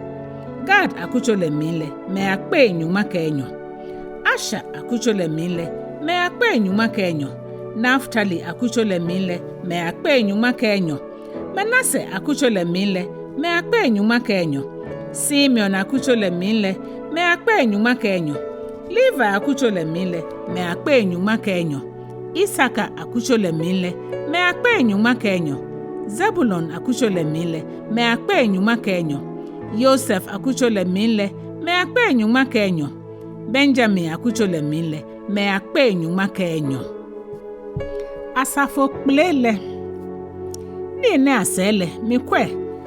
Gad akutso lɛ mli lɛ, mɛi akpei nyɔŋma kɛ enyɔ. Asher akutso lɛ mli lɛ, mɛi akpei nyɔŋma kɛ enyɔ. Naftali akutso lɛ mli lɛ, mɛi akpei nyɔŋma kɛ enyɔ. Manase akutso lɛ mli lɛ, mɛi akpei nyɔŋma kɛ enyɔ. Simeon akutso lɛ mli lɛ, mɛi akpei nyɔŋma kɛ enyɔ. Levi akutso lɛ mli lɛ, mɛi akpei nyɔŋma kɛ enyɔ. Isakar akutso lɛ mli lɛ, mɛi akpei nyɔŋma kɛ enyɔ. Zebulon akutso lɛ mli lɛ, mɛi akpei nyɔŋma kɛ enyɔ. Yosef akutso lɛ mli lɛ, mɛi akpei nyɔŋma kɛ enyɔ. Benyamin akutso lɛ mli lɛ, mɛi akpei nyɔŋma kɛ enyɔ. Asafo kpele lɛ. Nii nɛɛ asɛɛ lɛ, mikwɛ,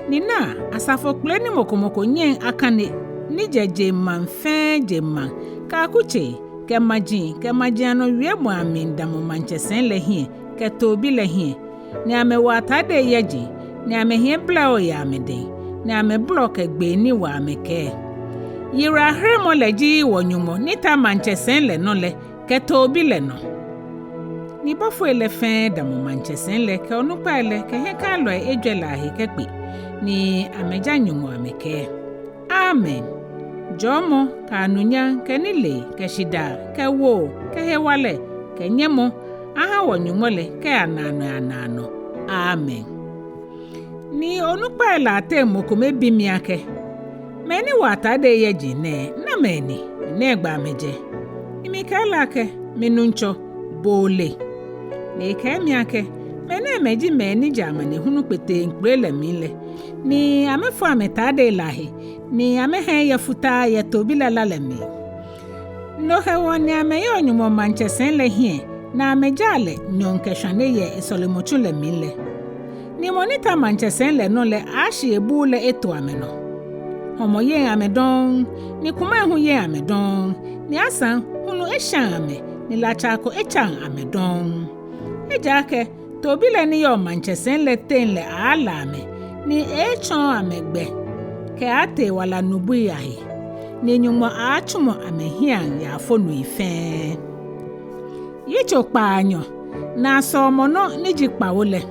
ni naa, asafo kpele ni mɔ ko mɔ ko nyɛŋ akane, ni jɛ jeŋmaŋ fɛɛ jeŋmaŋ, kɛ akutsei, kɛ maji, kɛ majianɔwiemɔi amli damɔ maŋtsɛsɛi lɛ hiɛ kɛ toobi lɛ hiɛ, ni amɛwo atadei yɛji, ni amɛhiɛ blɛoo yɛ amɛdɛŋ, ni amɛbolɔ kɛ gbee ni wa amɛkɛɛ: Yiwalaheremɔ lɛ ji wɔ-Nyɔŋmɔ ni ta maŋtsɛsɛi lɛ nɔ lɛ kɛ toobi lɛ nɔ. Ni bɔfoi lɛ fɛɛ damɔ maŋtsɛsɛi lɛ kɛ onukpai lɛ kɛ hiɛkãalɔi ejwɛ lɛ ahe kɛkpe, ni amɛja Nyɔŋmɔ amɛkɛɛ: Amen. Jɔɔmɔ kɛ anunyam kɛ nilee kɛ shidaa kɛ woo kɛ hewalɛ kɛ nyɛmɔ aha wɔ-Nyɔŋmɔ lɛ kɛya naanɔi anaanɔ. Amen. Ni onukpai lɛ ateŋ mɔ kome bi mi akɛ: Mɛi ni wa atadei yɛji nɛɛ, namɛi ni, ni nɛgbɛ amɛjɛ? Ni mikɛɛ lɛ akɛ: Mi Nuŋtsɔ, bo ole. Ni ekɛɛ mi akɛ: Mɛnɛɛmɛi ji mɛi ni jɛ amanehulu kpeteŋkpele lɛ mli lɛ, ni amɛfɔ amɛtadei lɛ ahe, ni amɛha eyɛ futaa yɛ toobi lala lɛ mli. No hewɔ ni amɛyɔɔ Nyɔŋmɔ maŋtsɛsɛi lɛ hiɛ, ni amɛjaa lɛ nyɔɔŋ kɛ shwane yɛ esɔlemɔtsu lɛ mli lɛ. Ni mɔ ni ta maŋtsɛsɛi lɛ nɔ lɛ aaashi ebuu lɛ eto amɛnɔ. Hɔmɔ yeŋ amɛ dɔŋŋ, ni kumai hu yeŋ amɛ dɔŋŋ, ni asaŋ hulu eshaŋ amɛ, ni latsaa ko etsaŋ amɛ dɔŋŋ. Ejaakɛ toobi lɛ ni yɔɔ maŋtsɛsɛi lɛ teŋ lɛ aaala amɛ, ni eeetsɔɔ amɛ gbɛ kɛaatee wala nubui ahe, ni Nyɔŋmɔ aatsumɔ amɛhiɛaŋ yaafonui fɛɛ. Yitso kpaanyɔ. Naasɔomɔnɔ ni ji kpawo lɛ.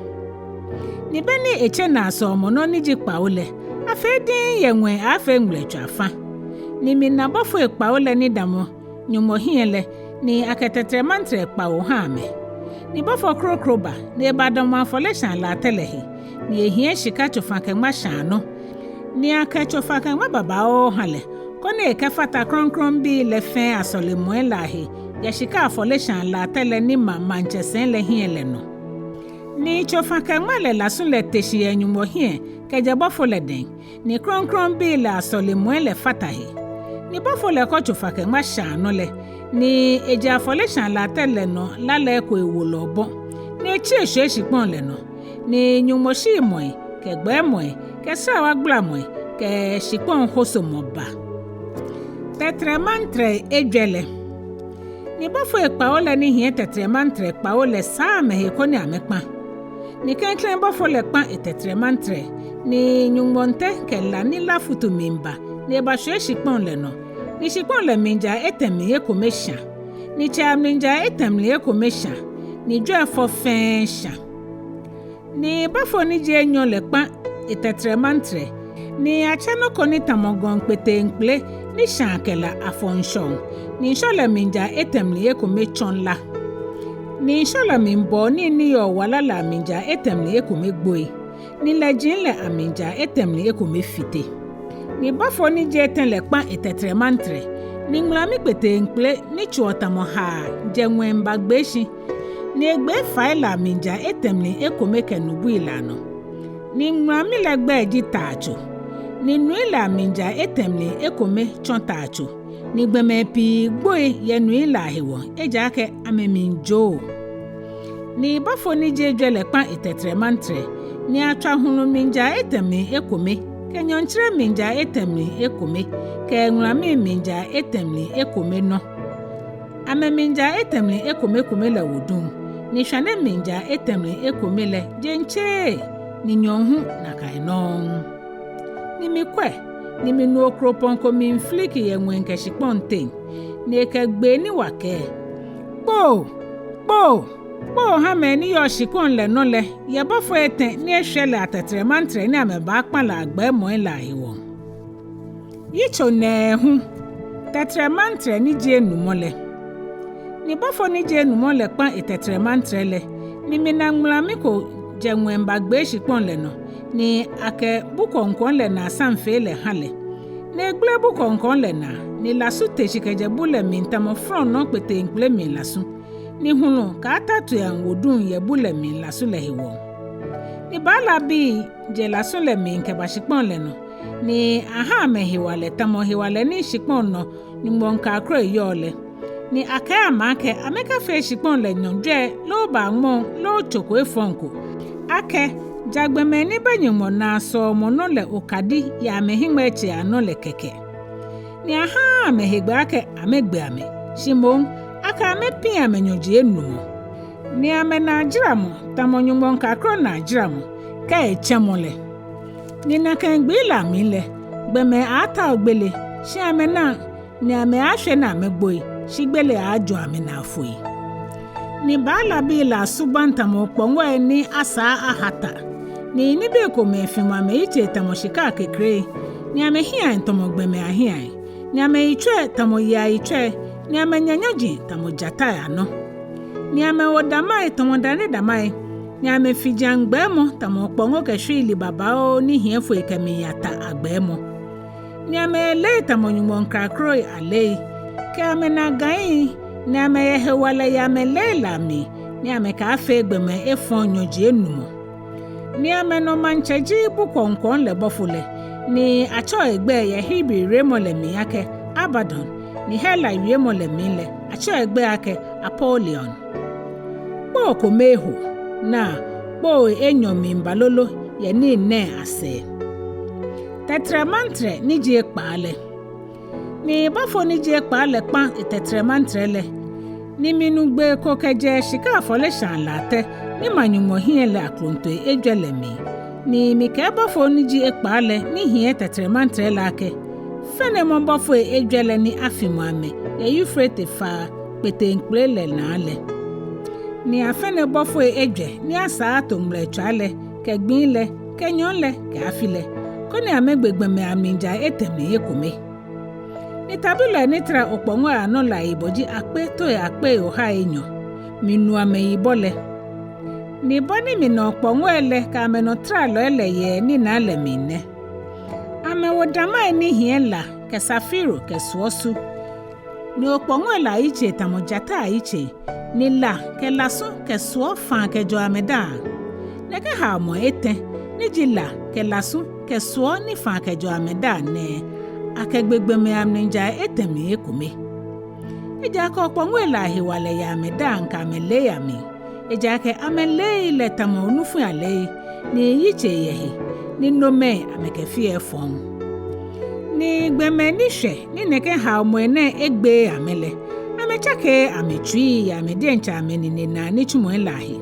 Ni beni etse naasɔomɔnɔ ni ji kpawo lɛ, afee diŋŋ yɛ ŋwɛi aaafee ŋmlɛtswaa fã. Ni mina bɔfoi kpawo lɛ ni damɔ Nyɔŋmɔ hiɛ lɛ, ni akɛ tɛtrɛmantrɛ kpawo ha amɛ. Ni bɔfo kroko ba, ni ebadamɔ afɔleshaa latɛ lɛ he, ni ehiɛ shika tsofa-kɛ-ŋma shaa nɔ, ni akɛ tsofa-kɛ-ŋma babaoo ha lɛ, koni ekɛfata krɔŋkrɔŋbii lɛ fɛɛ asɔlemɔi lɛ ahe yɛ shika afɔleshaa latɛ lɛ ni ma maŋtsɛ sɛi lɛ hiɛ lɛ nɔ. Ni tsofakɛŋma lɛ lasu lɛ te shi yɛ Nyɔŋmɔ hiɛ kɛjɛ bɔfo lɛ dɛŋ, ni krɔŋkrɔŋbii lɛ asɔlemɔi lɛ fata he. Ni bɔfo lɛ kɔ tsofakɛŋma shaa nɔ lɛ, ni eje afɔleshaa latɛ lɛ nɔ la lɛ eko ewo lɛ obɔ, ni etsi eshwie shikpɔŋ lɛ nɔ, ni nyɔŋmɔshimɔi kɛ gbɛɛmɔi kɛ srawagblamɔi kɛ shikpɔŋ hosomɔ ba. Tɛtrɛmantrɛ ejwɛ lɛ. Ni bɔfoi kpawo lɛ ni hiɛ tɛtrɛmantrɛ kpawo lɛ saa amɛhe koni amɛkpa. Ni klɛŋklɛŋ bɔfo lɛ kpa etɛtrɛmantrɛ, ni nyɔŋmɔŋtɛ kɛ la ni la futu miiba, ni ebashwie shikpɔŋ lɛ nɔ. Ni shikpɔŋ lɛ mlijaa etɛ mli ekome shã, ni tsei amlijaa etɛ mli ekome shã, ni jwɛi fɔ fɛɛ shã. Ni bɔfo ni ji enyɔ lɛ kpa etɛtrɛmantrɛ, ni atsɛ nɔ ko ni tamɔ gɔŋ kpeteŋkpele ni shãa kɛ la afɔ ŋshɔ, ni ŋshɔ lɛ mlijaa etɛ mli ekome tsɔ la. Ni ŋshɔ lɛ mli bɔɔ nii ni yɔɔ wala lɛ amlijaa etɛ mli ekome gboi, ni lɛji lɛ amlijaa etɛ mli ekome fite. Ni bɔfo ni ji etɛ lɛ kpa etɛtrɛmantrɛ, ni ŋulami kpeteŋkpele ni tsoɔ tamɔ haa jɛ ŋwɛi bagbee shi, ni egbee fai lɛ amlijaa etɛ mli ekome kɛ nubui lɛ anɔ. Ni ŋulami lɛ gbɛi ji Taatso, ni nui lɛ amlijaa etɛ mli ekome tsɔ taatso, ni gbɔmɛi pii gboi yɛ nui lɛ ahewɔ, ejaakɛ amɛmli joo. Ni bɔfo ni ji ejwɛ lɛ kpa etɛtrɛmantrɛ, ni atswa hulu mlijaa etɛ mli ekome, kɛ nyɔɔŋtsere mlijaa etɛ mli ekome, kɛ ŋulami mlijaa etɛ mli ekome nɔ. Amɛmlijaa etɛ mli ekomekome lɛ wo duŋ, ni shwane mlijaa etɛ mli ekome lɛ jeŋ tsɛɛɛ, ni nyɔɔŋ hu nakai nɔŋŋ. Ni mikwɛ, ni minu okropɔŋ ko miifiliki yɛ ŋwɛi kɛ shikpɔŋ teŋ, ni ekɛ gbee ni wa kɛɛ: Kpoo! Kpoo! Kpoo ha mɛi ni yɔɔ shikpɔŋ lɛ nɔ lɛ, yɛ bɔfoi etɛ ni eshwɛ lɛ atɛtrɛmantrɛ ni amɛbaakpa lɛ agbɛɛmɔi lɛ ahewɔ. Yitso nɛɛhu. Tɛtrɛmantrɛ ni ji enumɔ lɛ. Ni bɔfo ni ji enumɔ lɛ kpa etɛtrɛmantrɛ lɛ, ni mina ŋulami ko jɛ ŋwɛi bagbee shikpɔŋ lɛ nɔ, ni akɛ bu kwɔŋkwɔŋ lɛ naa samfee lɛ ha lɛ. Ni egbele bu kwɔŋkwɔŋ lɛ naa, ni lasu te shi kɛjɛ bu lɛ mli tamɔ flɔnɔɔ kpeteŋkpele mli lasu, ni hulu kɛ atatuiaŋ wo duŋ yɛ bu lɛ mli lasu lɛ hewɔ. Ni baalabii jɛ lasu lɛ mli kɛba shikpɔŋ lɛ nɔ, ni aha amɛ hewalɛ tamɔ hewalɛ ni shikpɔŋ nɔ nyɔŋmɔŋ kakroi yɔɔ lɛ. Ni akɛɛ amɛ akɛ amɛkafee shikpɔŋ lɛ nɔ jwɛi loo baa ŋmɔŋ loo tso ko efɔŋ ko, akɛ ja gbɔmɛi ni bɛ Nyɔŋmɔ naasɔomɔnɔ lɛ okadi yɛ amɛhiŋmɛitsei anɔ lɛ kɛkɛ. Ni ahaaa amɛ hegbɛ akɛ amɛgbe amɛ, shi moŋ akɛ amɛpiŋ amɛ nyɔji enumɔ. Ni amɛnaajaramɔ tamɔ nyɔŋmɔŋ kakro naajaramɔ, kɛ etsɛmɔ lɛ. Ni nakai gbii lɛ amli lɛ, gbɔmɛi aaatao gbele, shi amɛnaŋ, ni amɛaashwe ni amɛgboi, shi gbele aaajo amɛnaa foi. Ni baalabii lɛ asubaŋ tamɔ okpɔŋɔi ni asaa aha ta. Ni nibii komɛi fimɔ amɛyitsei tamɔ shika akekre, ni amɛhiɛi tamɔ gbɔmɛi ahiɛi, ni amɛyitsɔi tamɔ yei ayitsɔi, ni amɛnyanyɔji tamɔ jatai anɔ. Ni amɛwo damai tamɔ dane damai, ni amɛfijiaŋ gbɛɛmɔ tamɔ okpɔŋɔ kɛ shwiili babaoo ni hiɛ foi kɛmiiya ta agbɛɛmɔ. Ni amɛyɛ lei tamɔ nyɔŋmɔŋ kakroi alei, kɛ amɛnaagai, ni amɛyɛ hewalɛ yɛ amɛlei lɛ amli, ni amɛkaafee gbɔmɛi efɔŋ nyɔji enumɔ. Ni amɛnɔ maŋtsɛ ji bu kwɔŋkwɔŋ lɛ bɔfo lɛ, ni atsɛɔ egbɛi yɛ Hebri wiemɔ lɛ mli akɛ Abadon, ni Hela wiemɔ lɛ mli lɛ atsɛɔ egbɛi akɛ Apolion. Kpoo kome eho, naa, kpoo enyɔ miiba lolo yɛ nii nɛɛ asɛɛ. Tɛtrɛmantrɛ ni ji ekpaa lɛ. Ni bɔfo ni ji ekpaa lɛ kpa etɛtrɛmantrɛ lɛ, ni minu gbee ko kɛjɛ shika afɔleshaa latɛ ni ma Nyɔŋmɔ hiɛ lɛ aklontoi ejwɛ lɛ mli. Ni mikɛɛ bɔfo ni ji ekpaa lɛ ni hiɛ tɛtrɛmantrɛ lɛ akɛ: Fɛnemɔ bɔfoi ejwɛ lɛ ni afimɔ amɛ yɛ Eufrate faa kpeteŋkpele lɛ naa lɛ. Ni afɛne bɔfoi ejwɛ ni asaa ato ŋmlɛtswaa lɛ, kɛ gbii lɛ, kɛ nyɔɔŋ lɛ, kɛ afi lɛ, koni amɛgbe gbɔmɛi amlijaa etɛ mli ekome. Ni tabilɔi ni tara okpɔŋɔi anɔ lɛ ayibɔ ji akpe toi akpei ohai enyɔ. Minu amɛyibɔ lɛ. Ni bɔ ni mina okpɔŋɔi lɛ kɛ amɛnɔtaralɔi lɛ yɛ ninaa lɛ mli nɛ: Amɛwo damai ni hiɛ la kɛ safiro kɛ suɔsu. Ni okpɔŋɔi lɛ ayitsei tamɔ jatai ayitsei, ni la kɛ lasu kɛ suɔ faa kɛjɛɔ amɛdaaŋ. Nɛkɛ haomɔi etɛ, ni ji la kɛ lasu kɛ suɔ ni faa kɛjɛɔ amɛdaaŋ nɛɛ, akɛgbe gbɔmɛi amli ja etɛ mli ekome. Ejaakɛ okpɔŋɔi lɛ ahewalɛ yɛ amɛdaaŋ kɛ amɛlei amli. Ejaakɛ amɛlei lɛ tamɔ onufui alei, ni yitsei yɛ he, ni nomɛi amɛkɛfeɔ efɔŋ. Ni gbɔmɛi ni shwɛ ni nɛkɛ haomɔi nɛɛ egbeee amɛ lɛ, amɛtsakeee amɛtsui yɛ amɛ diɛŋtsɛ amɛnine naa nitsumɔi lɛ ahe.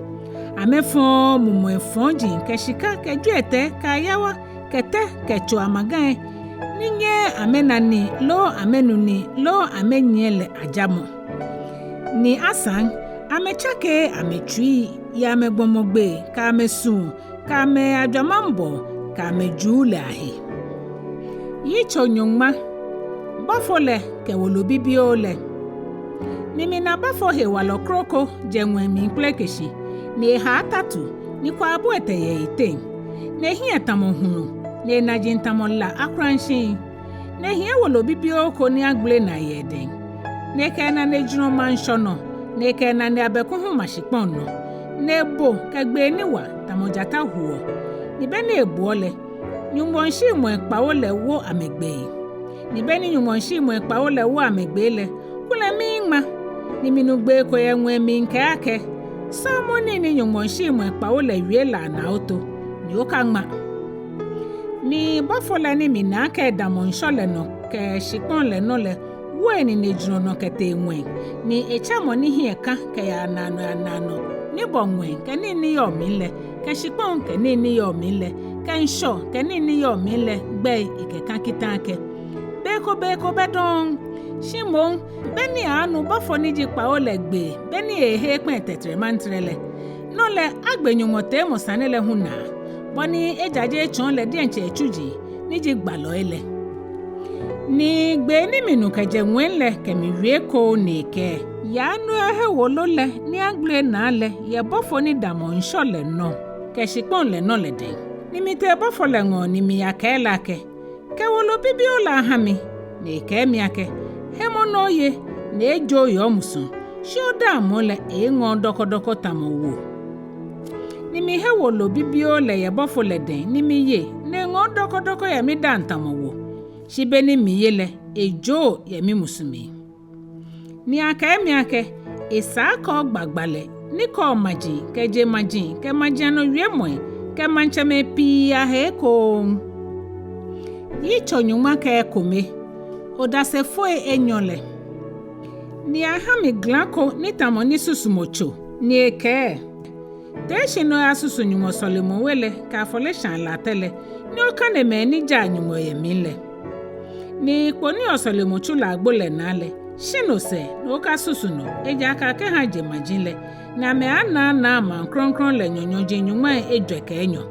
Amɛfɔɔɔ mumɔi fɔji kɛ shika kɛ jwiɛtɛi kɛ ayawa kɛ tɛ kɛ tso amagai ni nyɛɛɛ amɛna nii loo amɛnu nii loo amɛnyiɛ lɛ ajamɔ. Ni asaŋ, amɛtsakeee amɛtsui yɛ amɛgbɔmɔgbee kɛ amɛsuu kɛ amɛajwamaŋbɔɔ kɛ amɛjuu lɛ ahe. Yitso nyɔŋma. Bɔfo lɛ kɛ wolo bibioo lɛ. Ni mina bɔfo hewalɔ kroko jɛ ŋwɛi mli kpeleke shi, ni eha atatu, ni kwaabu etɛ yɛ eyiteŋ, ni ehiɛ tamɔ hulu, ni enaji tamɔ la akulashiŋ. Ni ehiɛ wolo bibioo ko ni agbele naa yɛ edɛŋ. Ni ekɛ enanejurɔ ma ŋshɔ nɔ, ni ekɛ enane abɛku hu ma shikpɔŋ nɔ. Ni ebo kɛ gbee ni wa tamɔ jata huɔ. Ni beni ebuɔ lɛ, nyɔŋmɔshimɔi kpawo lɛ wo amɛgbee. Ni beni nyɔŋmɔshimɔi kpawo lɛ wo amɛgbee lɛ, kulɛ miiŋma. Ni minu gbee ko yɛ ŋwɛi mli kɛɛ akɛ: Sɔɔmɔ nii ni nyɔŋmɔshimɔi kpawo lɛ wie lɛ anaa oto, ni okaŋma. Ni bɔfo lɛ ni mina akɛ edamɔ ŋshɔ lɛ nɔ kɛ shikpɔŋ lɛ nɔ lɛ wo eninejurɔ nɔ kɛtee ŋwɛi, ni etsa mɔ ni hiɛ ka kɛyaa naanɔ yaa naanɔ, ni bɔ ŋwɛi kɛ nii ni yɔɔ mli lɛ, kɛ shikpɔŋ kɛ nii ni yɔɔ mli lɛ, kɛ ŋshɔ kɛ nii ni yɔɔ mli lɛ gbɛi ekɛka kita akɛ: Be ko be ko bɛ dɔŋŋ. Shi moŋ, beni anu bɔfo ni ji kpawo lɛ gbee, beni ehe kpɛ tɛtrɛmantrɛ lɛ, no lɛ agbe Nyɔŋmɔ teemɔ sane lɛ hu naa, bɔ ni ejaje etsɔɔ lɛ diɛŋtsɛ etsuji, ni ji gbalɔi lɛ. Ni gbee ni minu kɛjɛ ŋwɛi lɛ kɛ mi wie ekoŋŋ ni ekɛɛ: Yaa ni oyahe wolo lɛ ni agbele naa lɛ yɛ bɔfo ni damɔ ŋshɔ lɛ nɔ kɛ shikpɔŋ lɛ nɔ lɛ dɛŋ. Ni mitee bɔfo lɛ ŋɔɔ ni miyakɛɛ lɛ akɛ: Kɛ wolo bibioo lɛ aha mi. Ni ekɛɛ mi akɛ: Hemɔ ni oye, ni ejoo yɛ omusuŋ, shi odaaŋ moŋ lɛ eŋɔɔ dɔkɔdɔkɔ tamɔ wo. Ni mihe wolo bibioo lɛ yɛ bɔfo lɛ dɛŋ, ni miye, ni eŋɔɔ dɔkɔdɔkɔ yɛ midaaŋ tamɔ wo. Shi beni miye lɛ, ejoo yɛ mimusuŋ mli. Ni akɛɛ mi akɛ: Esa akɛ ogba gbalɛ ni kɔɔ maji kɛ jeŋmaji kɛ majianɔwiemɔi kɛ maŋtsɛmɛi pii ahe ekoŋŋ. Yitso nyɔŋma kɛ ekome. Odasefoi enyɔ lɛ. Ni aha mi gla ko ni tamɔ nisusumɔ tso, ni ekɛɛ: Tee shi ni oyasusu Nyɔŋmɔ sɔlemɔwe lɛ kɛ afɔleshaa latɛ lɛ, ni okane mɛi ni jaa Nyɔŋmɔ yɛ mli lɛ. Ni kpo ni yɔɔ sɔlemɔtsu lɛ agbo lɛ naa lɛ, shi no sɛɛ ni okasusu nɔ, ejaakɛ akɛha jeŋmaji lɛ, ni amɛaanaanaa maŋ krɔŋkrɔŋ lɛ nyɔnyɔji nyɔŋmai ejwɛ kɛ enyɔ.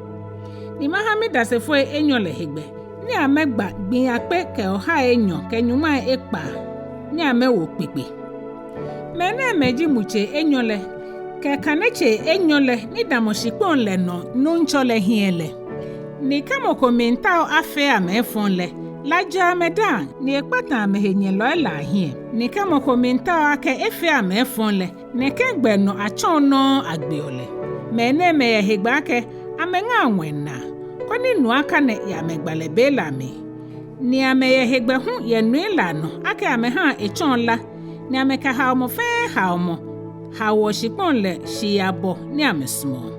Ni maha midasefoi enyɔ lɛ hegbɛ, ni amɛgba gbii akpe kɛ ohai enyɔ kɛ nyɔŋmai ekpaa, ni amɛwo kpekpe. Mɛnɛɛmɛi ji mutsei enyɔ lɛ kɛ kanetsei enyɔ lɛ ni damɔ shikpɔŋ lɛ nɔ Nuŋtsɔ lɛ hiɛ lɛ. Ni kɛ mɔ ko miitao afee amɛ efɔŋ lɛ, la jɛɔ amɛdaaŋ, ni ekpataa amɛhenyɛlɔi lɛ ahiɛ. Ni kɛ mɔ ko miitao akɛ efee amɛ efɔŋ lɛ, nɛkɛ gbɛ nɔ atsɔɔ nɔŋŋ agbeɔ lɛ. Mɛnɛɛmɛi yɛ hegbɛ akɛ amɛŋaa ŋwɛi naa, koni nu akane yɛ amɛgbalɛ be lɛ amli. Ni amɛyɛ hegbɛ hu yɛ nui lɛ anɔ akɛ amɛhaa etsɔɔ la, ni amɛkɛ haomɔ fɛɛ haomɔ haoɔ shikpɔŋ lɛ shii abɔ ni amɛsumɔɔ.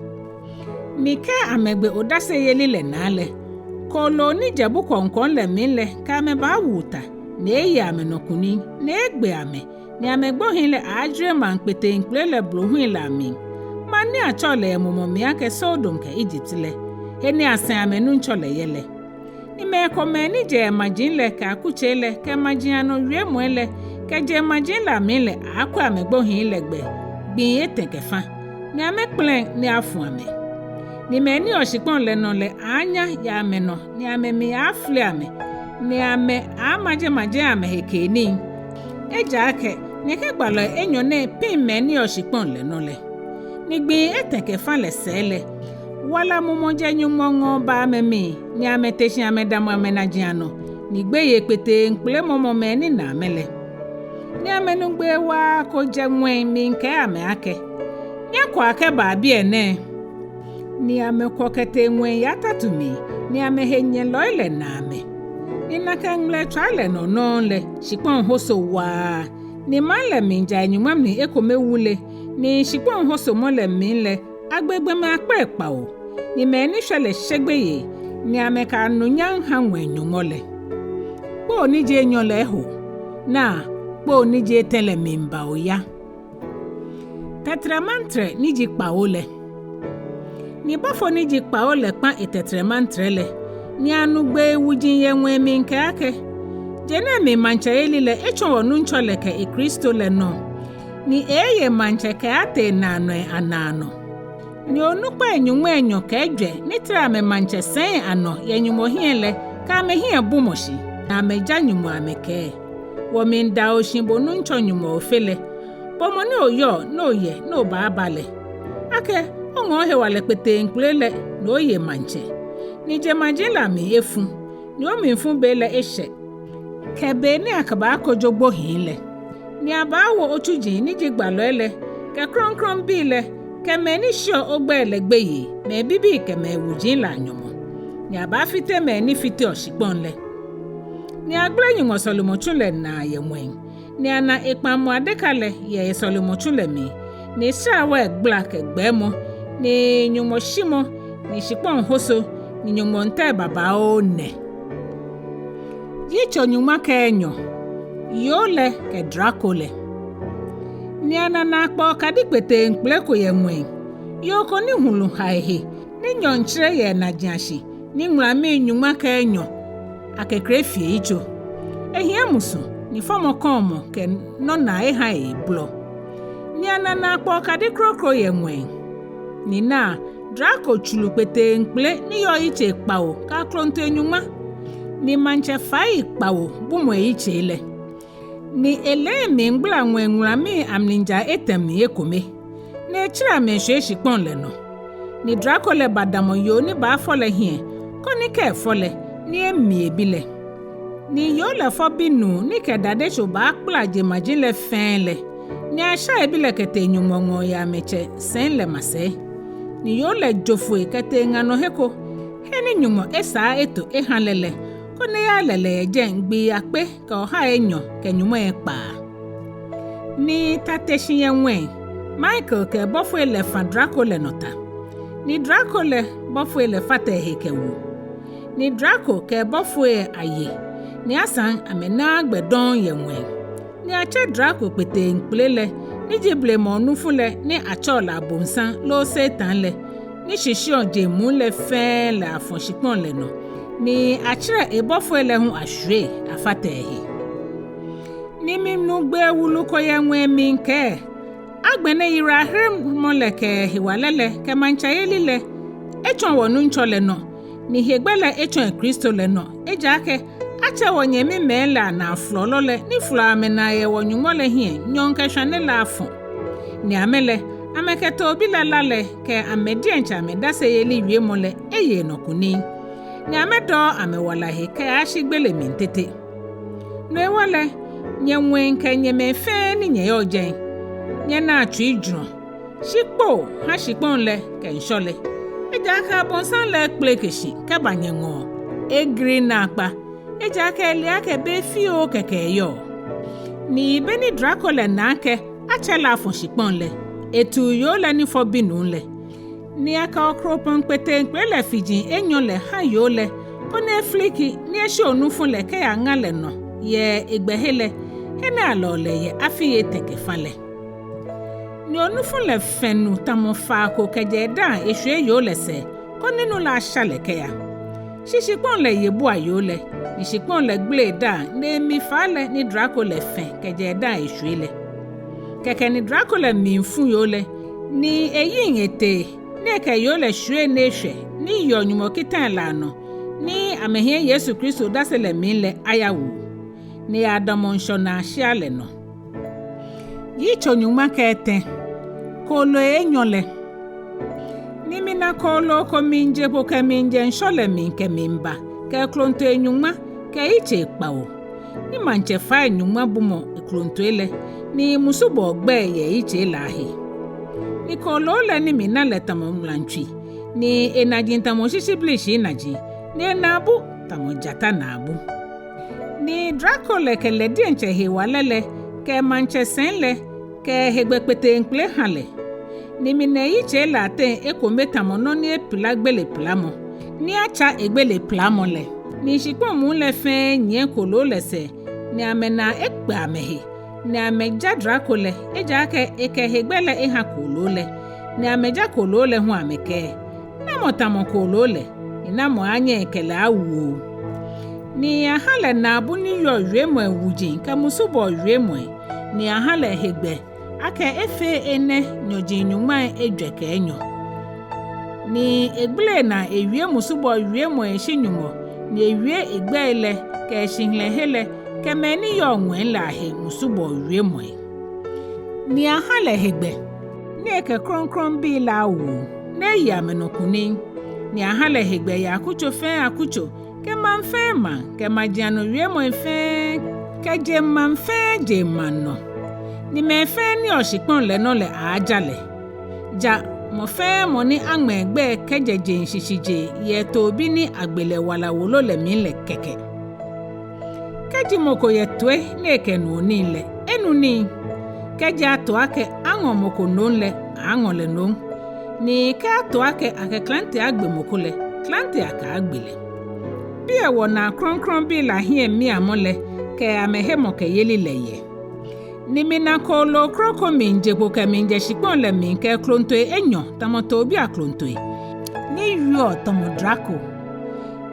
Ni kɛ amɛgbe odaseyeli lɛ naa lɛ, kooloo ni jɛ bu kwɔŋkwɔŋ lɛ mli lɛ kɛ amɛ baawu ta, ni eye amɛnɔ kunim, ni egbe amɛ, ni amɛgbohii lɛ aaajwere maŋ kpeteŋkpele lɛ blohui lɛ amli. Maŋ ni atsɛɔ lɛ yɛ mumɔ mli akɛ Sodom kɛ Egypt lɛ, he ni asɛŋ amɛnuŋtsɔ lɛ yɛ lɛ. Ni mɛi komɛi ni jɛ maji lɛ kɛ akutsei lɛ kɛ majianɔwiemɔi lɛ kɛ jeŋmaji lɛ amli lɛ aaakwɛ amɛgbohii lɛ gbɛ gbii etɛ kɛ fa, ni amɛkpɛlɛŋ ni afu amɛ. Ni mɛi ni yɔɔ shikpɔŋ lɛ nɔ lɛ aaanya yɛ amɛnɔ, ni amɛmli aaafli amɛ, ni amɛaamajemaje amɛhe keenii. Ejaakɛ nɛkɛ gbalɔi enyɔ nɛɛ piŋ mɛi ni yɔɔ shikpɔŋ lɛ nɔ lɛ. Ni gbii etɛ kɛ fa lɛ sɛɛ lɛ, wala mumɔ jɛ Nyɔŋmɔ ŋɔɔ ba amɛmli, ni amɛte shi amɛdamɔ amɛnajiaŋ nɔ, ni gbeyei kpeteŋkpele mɔmɔ mɛi ni na amɛ lɛ. Ni amɛnu gbee waa ko jɛ ŋwɛi miikɛɛ amɛ akɛ, Nyɛkwɔa kɛbaa biɛ nɛɛ. Ni amɛkwɔ kɛtee ŋwɛi yatatu mli, ni amɛhenyɛlɔi lɛ na amɛ. Ni nakai ŋmlɛtswaa lɛ nɔ nɔŋŋ lɛ, shikpɔŋ hoso waa, ni maŋ lɛ miija enyɔŋma mli ekome wule, ni shikpɔŋ hosomɔ lɛ mli lɛ agbe gbɔmɛi akpei kpawo, ni mɛi ni shwɛ lɛ she gbeyei, ni amɛkɛ anunyam ha ŋwɛi Nyɔŋmɔ lɛ. Kpoo ni ji enyɔ lɛ eho, naa, kpoo ni ji etɛ lɛ miiba oya. Tɛtrɛmantrɛ ni ji kpawo lɛ. Ni bɔfo ni ji kpawo lɛ kpa etɛtrɛmantrɛ lɛ, ni anu gbee wuji yɛ ŋwɛi miikɛɛ akɛ, Je nɛɛ mli maŋtsɛyeli lɛ etsɔ wɔ-Nuŋtsɔ lɛ kɛ eKristo lɛ nɔ, ni eeye maŋtsɛ kɛaatee naanɔi anaanɔ. Ni onukpai nyɔŋmai enyɔ kɛ ejwɛ ni tara amɛmaŋtsɛ sɛii anɔ yɛ Nyɔŋmɔ hiɛ lɛ ka amɛhiɛ bumɔ shi, ni amɛja Nyɔŋmɔ amɛkɛɛ, Wɔmiida bo shi, bo Nuŋtsɔ Nyɔŋmɔ Ofe lɛ, bo mɔ ni oyɔɔ ni oyɛ ni obaaba lɛ, akɛ oŋɔ ohewalɛ kpeteŋkpele lɛ ni oye maŋtsɛ, ni jeŋmaji lɛ amli efu, ni omlifu be lɛ eshɛ, kɛ be ni akɛbaakojo gbohii lɛ, ni abaawo otsuji ni ji gbalɔi lɛ, kɛ krɔŋkrɔŋbii lɛ, kɛ mɛi ni sheɔ ogbɛi lɛ gbeyei, mɛi bibii kɛ mɛi wuji lɛ anyɔmɔ, ni abaafite mɛi ni fiteɔ shikpɔŋ lɛ. Ni agbele Nyɔŋmɔ sɔlemɔtsu lɛ naa yɛ ŋwɛi, ni ana ekpaŋmɔ adeka lɛ yɛ esɔlemɔtsu lɛ mli, ni srawa gbla kɛ gbɛɛmɔ, ni nyɔŋmɔshimɔ, ni shikpɔŋ hoso, ni nyɔŋmɔŋtɛi babaoo nɛ. Yitso nyɔŋma kɛ enyɔ. Yoo lɛ kɛ drako lɛ. Ni ana naakpɛɛ okadi kpeteŋkpele ko yɛ ŋwɛi, yoo ko ni hulu ha ehe, ni nyɔɔŋtsere yɛ enajiashi, ni ŋulamii nyɔŋma kɛ enyɔ akekre fi eyitso. Ehiɛ musu, ni fɔmɔ kɔɔmɔ kɛ nɔnaa eha eebolɔ. Ni ana naakpɛɛ okadi kroko yɛ ŋwɛi. Ni naa, drako tsuru kpeteŋkpele ni yɔɔ yitsei kpawo kɛ aklontoi nyɔŋma, ni maŋtsɛ fai kpawo bumɔ eyitsei lɛ. Ni eleee mligbla ŋwɛi ŋulamii amlijaa etɛ mli ekome, ni etsirɛ amɛ eshwie shikpɔŋ lɛ nɔ. Ni drako lɛ badamɔ yoo ni baafɔ lɛ hiɛ, koni kɛ efɔ lɛ, ni emi ebi lɛ. Ni yoo lɛ fɔ binuu ni kɛ dade tso baakpala jeŋmaji lɛ fɛɛ lɛ, ni asha ebi lɛ kɛtee Nyɔŋmɔ ŋɔɔ yɛ amɛtsɛ sɛi lɛ masɛi. Ni yoo lɛ jo foi kɛtee ŋa nɔ he ko, he ni Nyɔŋmɔ esaa eto eha lɛ lɛ, koni eya lɛ lɛ yɛ jɛi gbii akpe kɛ ohai enyɔ kɛ nyɔŋmai ekpaa. Ni ta te shi yɛ ŋwɛi, Mikael kɛ ebɔfoi lɛ fã drako lɛ nɔ ta. Ni drako lɛ bɔfoi lɛ fata ehe kɛwu. Ni drako kɛ ebɔfoi lɛ aye, ni asaŋ amɛnaaa gbɛ dɔŋŋ yɛ ŋwɛi. Ni atsɛ drako kpeteŋkpele lɛ, ni ji blema onufu lɛ ni atsɛɔ lɛ Abonsam loo Satan lɛ, ni shishiuɔ jeŋ muu lɛ fɛɛ lɛ afɔ shikpɔŋ lɛ nɔ, ni atsirɛ ebɔfoi lɛ hu ashwie afata ehe. Ni minu gbee wulu ko yɛ ŋwɛi miikɛɛ, Agbɛnɛ yiwalaheremɔ lɛ kɛ hewalɛ lɛ kɛ maŋtsɛyeli lɛ etsɔ wɔ-Nuŋtsɔ lɛ nɔ, ni hegbɛ lɛ etsɔ eKristo lɛ nɔ, ejaakɛ atsɛ wɔnyɛmimɛi lɛ anaafolɔlɔ lɛ ni folɔɔ amɛnaa yɛ wɔ-Nyɔŋmɔ lɛ hiɛ nyɔɔŋ kɛ shwane lɛ afɔ. Ni amɛ lɛ, amɛkɛ Toobi lɛ la lɛ kɛ amɛ diɛŋtsɛ amɛdaseyeli wiemɔ lɛ eye enɔ kunim, ni amɛdɔɔɔ amɛwala he kɛyashi gbele mli tete. No hewɔ lɛ, nyɛ ŋwɛi kɛ nyɛ mɛi fɛɛ ni nyɛyɔɔ jɛi, nyɛnaa tsuijurɔ, shi kpoo ha shikpɔŋ lɛ kɛ ŋshɔ lɛ. Ejaakɛ Abonsam lɛ ekpeleke shi kɛba nyɛŋɔɔ, egriii naakpa, ejaakɛ ele akɛ be fioo kɛkɛ eyɔɔ. Ni be ni drako lɛ na akɛ atsɛ lɛ afɔ shikpɔŋ lɛ, etu yoo lɛ ni fɔ binuu lɛ. Ni akɛ okropɔŋ kpeteŋkpele lɛ fiji enyɔ lɛ ha yoo lɛ, koni efiliki ni eshi onufu lɛ kɛya ŋa lɛ nɔ yɛ egbɛhe lɛ, he ni alɛɔ lɛ yɛ afii etɛ kɛ fa lɛ. Ni onufu lɛ fɛ̃ nu tamɔ faa ko kɛjɛ edaaŋ eshwie yoo lɛ sɛɛ, koni nu lɛ asha lɛ kɛya. Shi shikpɔŋ lɛ ye bua yoo lɛ, ni shikpɔŋ lɛ gbele edaaŋ ni emi faa lɛ ni drako lɛ fɛ̃ kɛjɛ edaaŋ eshwie lɛ. Kɛkɛ ni drako lɛ mli fu yoo lɛ, ni eyiŋ etee, ni ekɛ yoo lɛ shwie ni eshwɛ ni yeɔ Nyɔŋmɔ kitai lɛ anɔ, ni amɛhiɛ Yesu Kristo odase lɛ mli lɛ ayawu. Ni eyadamɔ ŋshɔnaa shia lɛ nɔ. Yitso nyɔŋma kɛ etɛ. Kooloi enyɔ lɛ. Ni mina kooloo ko miije kpo kɛmiijɛ ŋshɔ lɛ mli kɛmiiba, kɛ klontoi nyɔŋma, kɛ yitsei kpawo. Ni maŋtsɛ fai nyɔŋma bumɔ klontoi lɛ, ni musubɔɔ gbɛi yɛ eyitsei lɛ ahe. Ni kooloo lɛ ni mina lɛ tamɔ ŋmlaŋtswi, ni enaji tamɔ oshishibrishi naji, ni enaabu tamɔ jata naabu. Ni drako lɛ kɛ lɛ diɛŋtsɛ hewalɛ lɛ, kɛ maŋtsɛsɛi lɛ, kɛ hegbɛ kpeteŋkpele ha lɛ. Ni mina eyitsei lɛ ateŋ ekome tamɔ nɔ ni epila gbele pilamɔ, ni atsa egbele pilamɔ lɛ. Ni shikpɔŋ muu lɛ fɛɛ nyiɛ kooloo lɛ sɛɛ, ni amɛnaa ekpɛ amɛhe, ni amɛja drako lɛ, ejaakɛ ekɛ hegbɛ lɛ eha kooloo lɛ, ni amɛja kooloo lɛ hu amɛkɛɛ: Namɔ tamɔ kooloo lɛ, ni namɔ aaanyɛ ekɛ lɛ awu? Ni aha lɛ naabu ni yɔɔ wiemɔi wuji kɛ musubɔɔ wiemɔi, ni aha lɛ hegbɛ akɛ efee enɛ nyɔji nyɔŋmai ejwɛ kɛ enyɔ. Ni egbele naa ewie musubɔɔ wiemɔi eshi Nyɔŋmɔ, ni ewie egbɛi lɛ kɛ eshihilɛhe lɛ kɛ mɛi ni yɔɔ ŋwɛi lɛ ahe musubɔɔ wiemɔi. Ni aha lɛ hegbɛ ni ekɛ krɔŋkrɔŋbii lɛ awu, ni eye amɛnɔ kunim. Ni aha lɛ hegbɛ yɛ akutso fɛɛ akutso, kɛ maŋ fɛɛ maŋ, kɛ majianɔ wiemɔi fɛɛ, kɛ jeŋmaŋ fɛɛ jeŋmaŋ nɔ. Ni mɛi fɛɛ ni yɔɔ shikpɔŋ lɛ nɔ lɛ aaaja lɛ. Ja mɔ fɛɛ mɔ ni aŋma egbɛi kɛjɛ jeŋ shishijee yɛ Toobi ni agbe lɛ wala wolo lɛ mli lɛ kɛkɛ. Kɛji mɔ ko yɛ toi ni ekɛnuɔ nii lɛ, enu nii. Kɛji ato akɛ aŋɔ mɔ ko nom lɛ, aaaŋɔ lɛ nom. Ni kɛ ato akɛ akɛ klante agbe mɔ ko lɛ, klante akɛaagbe lɛ. Biɛ wɔnaa krɔŋkrɔŋbii lɛ ahiɛmiamɔ lɛ kɛ amɛhemɔkɛyeli lɛ yɛ. Ni mina kooloo kroko miije kpo kɛmiijɛ shikpɔŋ lɛ mli kɛ klontoi enyɔ tamɔ Toobi aklontoi, ni wieɔ tamɔ drako.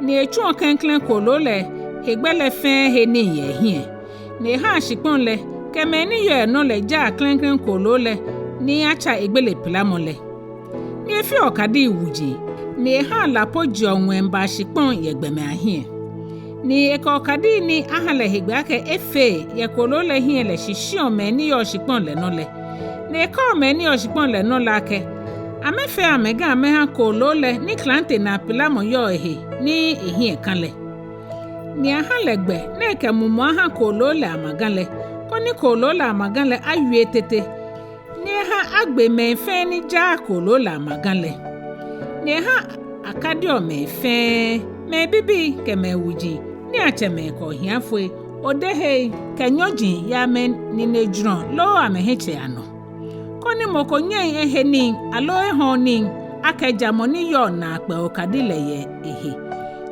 Ni etsuɔ klɛŋklɛŋ kooloo lɛ hegbɛ lɛ fɛɛ he nii yɛ ehiɛ. Ni ehaa shikpɔŋ lɛ kɛ mɛi ni yɔɔ enɔ lɛ jaa klɛŋklɛŋ kooloo lɛ ni atsa egbele pilamɔ lɛ. Ni efeɔ okadii wuji, ni ehaa la po jeɔ ŋwɛi baa shikpɔŋ yɛ gbɔmɛi ahiɛ. Ni ekɛ okadii ni aha lɛ hegbɛ akɛ efee yɛ kooloo lɛ hiɛ lɛ shishiɔ mɛi ni yɔɔ shikpɔŋ lɛ nɔ lɛ. Ni ekɛɔ mɛi ni yɔɔ shikpɔŋ lɛ nɔ lɛ akɛ amɛfee amɛga amɛha kooloo lɛ ni klante naa pilamɔ yɔɔ ehe ni ehiɛ ka lɛ. Ni aha lɛ gbɛ ni ekɛ mumɔ aha kooloo lɛ amaga lɛ, koni kooloo lɛ amaga lɛ awie tete. Ni eha agbe mɛi fɛɛ ni jaaa kooloo lɛ amaga lɛ. Ni eha akadiɔ mɛi fɛɛ, mɛi bibii kɛ mɛi wuji, niiatsɛmɛi kɛ ohiafoi, odehei kɛ nyɔji yɛ amɛninejurɔ loo amɛhiɛtse anɔ. Koni mɔ ko nyɛŋ ehe nii aloo ehɔɔ nii, akɛ ja mɔ ni yɔɔ naakpɛɛ okadi lɛ yɛ ehe,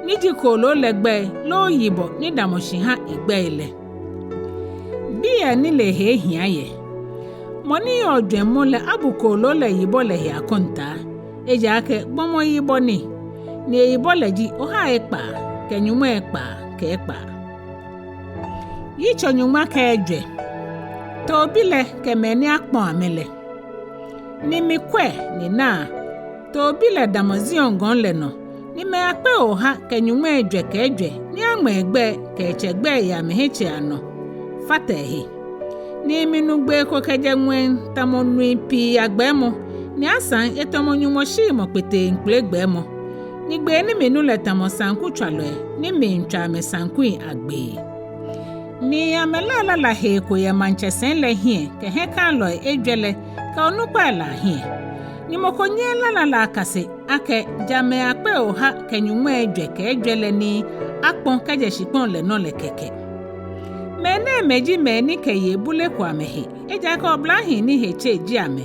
ni ji kooloo lɛ gbɛi loo yibɔ ni damɔ shi ha egbɛi lɛ. Biɛ nilee he hiaa yɛ. Mɔ ni yɔɔ jwɛŋmɔ lɛ abu kooloo lɛ yibɔ lɛ he akɔntaa, ejaakɛ gbɔmɔ yibɔ ni, ni eyibɔ lɛ ji ohai ekpaa kɛ nyɔŋmai ekpaa kɛ ekpaa. Yitso nyɔŋma kɛ ejwɛ. Toobi lɛ kɛ mɛi ni akpɔ̃ amɛ lɛ. Ni mikwɛ, ni naa, Toobi lɛ damɔ Zion gɔŋ lɛ nɔ, ni mɛi akpei oha kɛ nyɔŋmai ejwɛ kɛ ejwɛ ni aŋma egbɛi kɛ etsɛ gbɛi yɛ amɛhiɛtse anɔ fata ehe. Ni minu gbee ko kɛjɛ ŋwɛi tamɔ nui pii agbɛɛmɔ, ni asaŋ etamɔ nyɔŋmɔshimɔ kpeteŋkpele gbɛɛmɔ. Ni gbee ni minu lɛ tamɔ saŋkutswalɔi ni miitswa amɛsaŋkui agbee. Ni amɛlaa lala hee ko yɛ maŋtsɛsɛi lɛ hiɛ kɛ hiɛkalɔi ejwɛ lɛ kɛ onukpai lɛ ahiɛ. Ni mɔ ko nyɛɛɛ lala lɛ akase akɛ ja mɛi akpei oha kɛ nyɔŋmai ejwɛ kɛ ejwɛ lɛ ni akpɔ̃ kɛjɛ shikpɔŋ lɛ nɔ lɛ kɛkɛ. Mɛnɛɛmɛi ji mɛi ni kɛ yei buleko amɛhe, ejaakɛ oblahii ni he tse ji amɛ,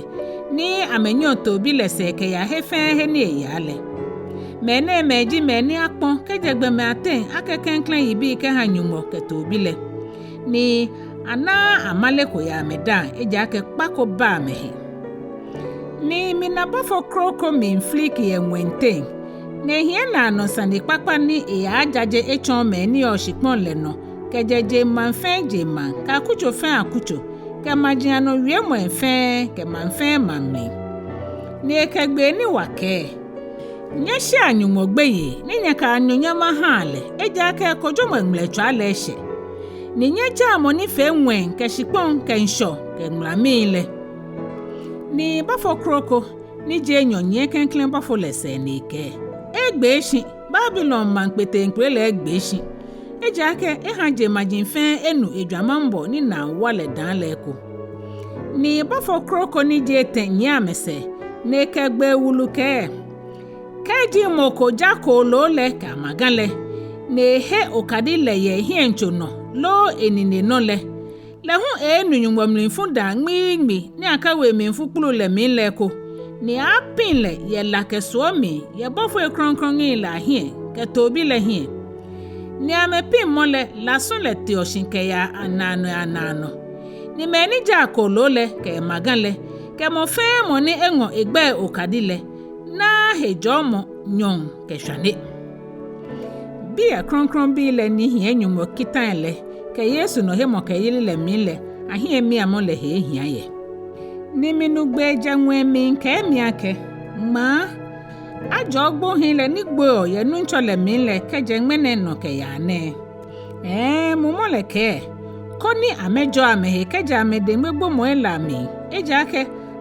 ni amɛnyiɛɔ Toobi lɛ sɛɛ kɛyaa he fɛɛ he ni eyaa lɛ. Mɛnɛɛmɛi ji mɛi ni akpɔ̃ kɛjɛ gbɔmɛi ateŋ akɛ klɛŋklɛŋ yibii kɛha Nyɔŋmɔ kɛ Toobi lɛ, ni anaaa amale ko yɛ amɛdaaŋ, ejaakɛ kpa ko bɛ amɛhe. Ni mina bɔfo kroko miifiliki yɛ ŋwɛi teŋ, ni ehiɛ naanɔ sane kpakpa ni eyaajaje etsɔɔ mɛi ni yɔɔ shikpɔŋ lɛ nɔ, kɛjɛ jeŋmaŋ fɛɛ jeŋmaŋ, kɛ akutso fɛɛ akutso, kɛ majianɔ wiemɔi fɛɛ, kɛ maŋ fɛɛ maŋ mli. Ni ekɛ gbee ni wa kɛɛ: Nyɛshea Nyɔŋmɔ gbeyei, ni nyɛkaa anunyam ahaa lɛ, ejaakɛ kojomɔ ŋmlɛtswaa lɛ eshɛ. Ni nyɛjaa mɔ ni fee ŋwɛi kɛ shikpɔŋ kɛ ŋshɔ kɛ ŋulamii lɛ. Ni bɔfo kroko ni ji enyɔ nyiɛ klɛŋklɛŋ bɔfo lɛ sɛɛ ni ekɛɛ: Egbee shi, Babilon maŋ kpeteŋkpele lɛ egbee shi. ejaakɛ ehã jeŋmaji fɛɛ enu ejwamaŋbɔɔ ni naa wa lɛ dãa lɛ eko. Ni bɔfo kroko ni ji etɛ nyiɛ amɛsɛɛ, ni ekɛ gbee wulu kɛɛ: Kɛji mɔ ko ja kooloo lɛ kɛ amaga lɛ, ni ehe okadi lɛ yɛ ehiɛtso nɔ loo enine nɔ lɛ, lɛ hu eenu Nyɔŋmɔ mlifu daa ŋmiiŋmi ni akɛwo emlifu kpulu lɛ mli lɛ eko, ni aapiŋ lɛ yɛ la kɛ sɔɔ mli yɛ bɔfoi krɔŋkrɔŋi lɛ ahiɛ kɛ Toobi lɛ hiɛ. Ni amɛpiŋmɔ lɛ, lasu lɛ teɔ shi kɛyaa naanɔi anaanɔ. Ni mɛi ni jaa kooloo lɛ kɛ amaga lɛ, kɛ mɔ fɛɛ mɔ ni eŋɔ egbɛi okadi lɛ, naaa hejɔɔmɔ nyɔɔŋ kɛ shwane. Biɛ krɔŋkrɔŋbii lɛ ni hiɛ Nyɔŋmɔ kitai lɛ kɛ Yesu nɔ hemɔkɛyeli lɛ mli lɛ ahiɛmiamɔ lɛ he ehia yɛ. Ni minu gbee jɛ ŋwɛi mli kɛɛ mi akɛ: Ŋmaa, ajɔɔ gbohii lɛ ni gboiɔ yɛ Nuŋtsɔ lɛ mli lɛ kɛjɛ ŋmɛnɛ nɔ kɛyaa nɛɛ. Ɛɛ, mumɔ lɛ kɛɛ, koni amɛjɔɔ amɛhe kɛjɛ amɛdeŋmegbomɔi lɛ amli, ejaakɛ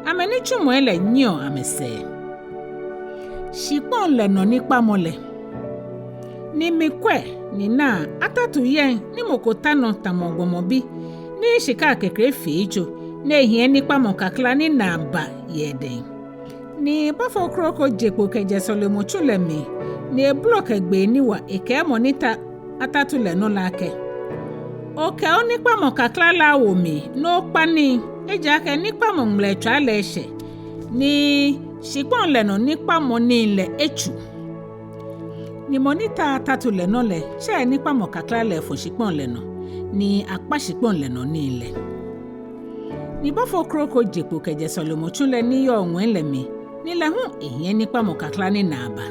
amɛnitsumɔi lɛ nyiɛɔ amɛsɛɛ. Shikpɔŋ lɛ nɔ nikpamɔ lɛ. Ni mikwɛ, ni naa, atatu yɛŋ ni mɔ ko ta nɔ tamɔ gbɔmɔ bi, ni shika akekre fe eyitso, ni ehiɛ nikpamɔ kakla ni naa ba yɛ edɛŋ. Ni bɔfo kroko je kpo kɛjɛ sɔlemɔtsu lɛ mli, ni ebolɔ kɛ gbee ni wa ekɛɛ mɔ ni ta atatu lɛ nɔ lɛ akɛ: Okɛ onikpamɔ kakla lɛ awo mli ni okpa nii, ejaakɛ nikpamɔ ŋmlɛtswaa lɛ eshɛ, ni shikpɔŋ lɛ nɔ nikpamɔ nii lɛ etsu. Ni mɔ ni ta atatu lɛ nɔ lɛ tsɛ nikpamɔ kakla lɛ efɔ shikpɔŋ lɛ nɔ, ni akpa shikpɔŋ lɛ nɔ nii lɛ. Ni bɔfo kroko je kpo kɛjɛ sɔlemɔtsu lɛ ni yɔɔ ŋwɛi lɛ mli, ni lɛ hu ehiɛ nikpamɔ kakla ni naa ba.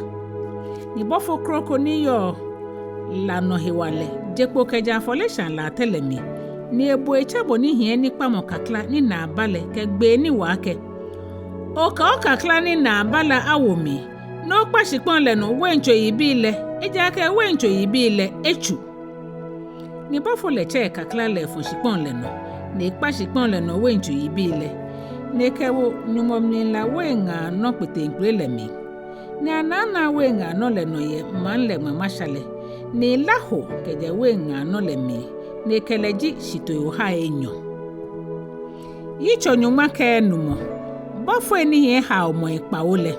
Ni bɔfo kroko ni yɔɔ la nɔ hewalɛ je kpo kɛjɛ afɔleshaa latɛ lɛ mli, ni ebo etsɛ mɔ ni hiɛ nikpamɔ kakla ni naa ba lɛ kɛ gbee ni wa akɛ: Okɛ okakla ni naa ba lɛ awo mli ni okpa shikpɔŋ lɛ nɔ weintso yibii lɛ, ejaakɛ weintso yibii lɛ etsu. Ni bɔfo lɛ tsɛ ekakla lɛ efɔ shikpɔŋ lɛ nɔ, ni ekpa shikpɔŋ lɛ nɔ weintso yibii lɛ, ni ekɛwo Nyɔŋmɔ mlila weinaa nɔ kpeteŋkpele lɛ mli. Ni anaanaa weinaa nɔ lɛ nɔ yɛ maŋ lɛ ŋmaŋmasha lɛ, ni la ho kɛjɛ weinaa nɔ lɛ mli, ni ekɛ lɛ ji shitoi ohai enyɔ. Yitso nyɔŋma kɛ enumɔ. Bɔfoi ni hiɛ haomɔi kpawo lɛ.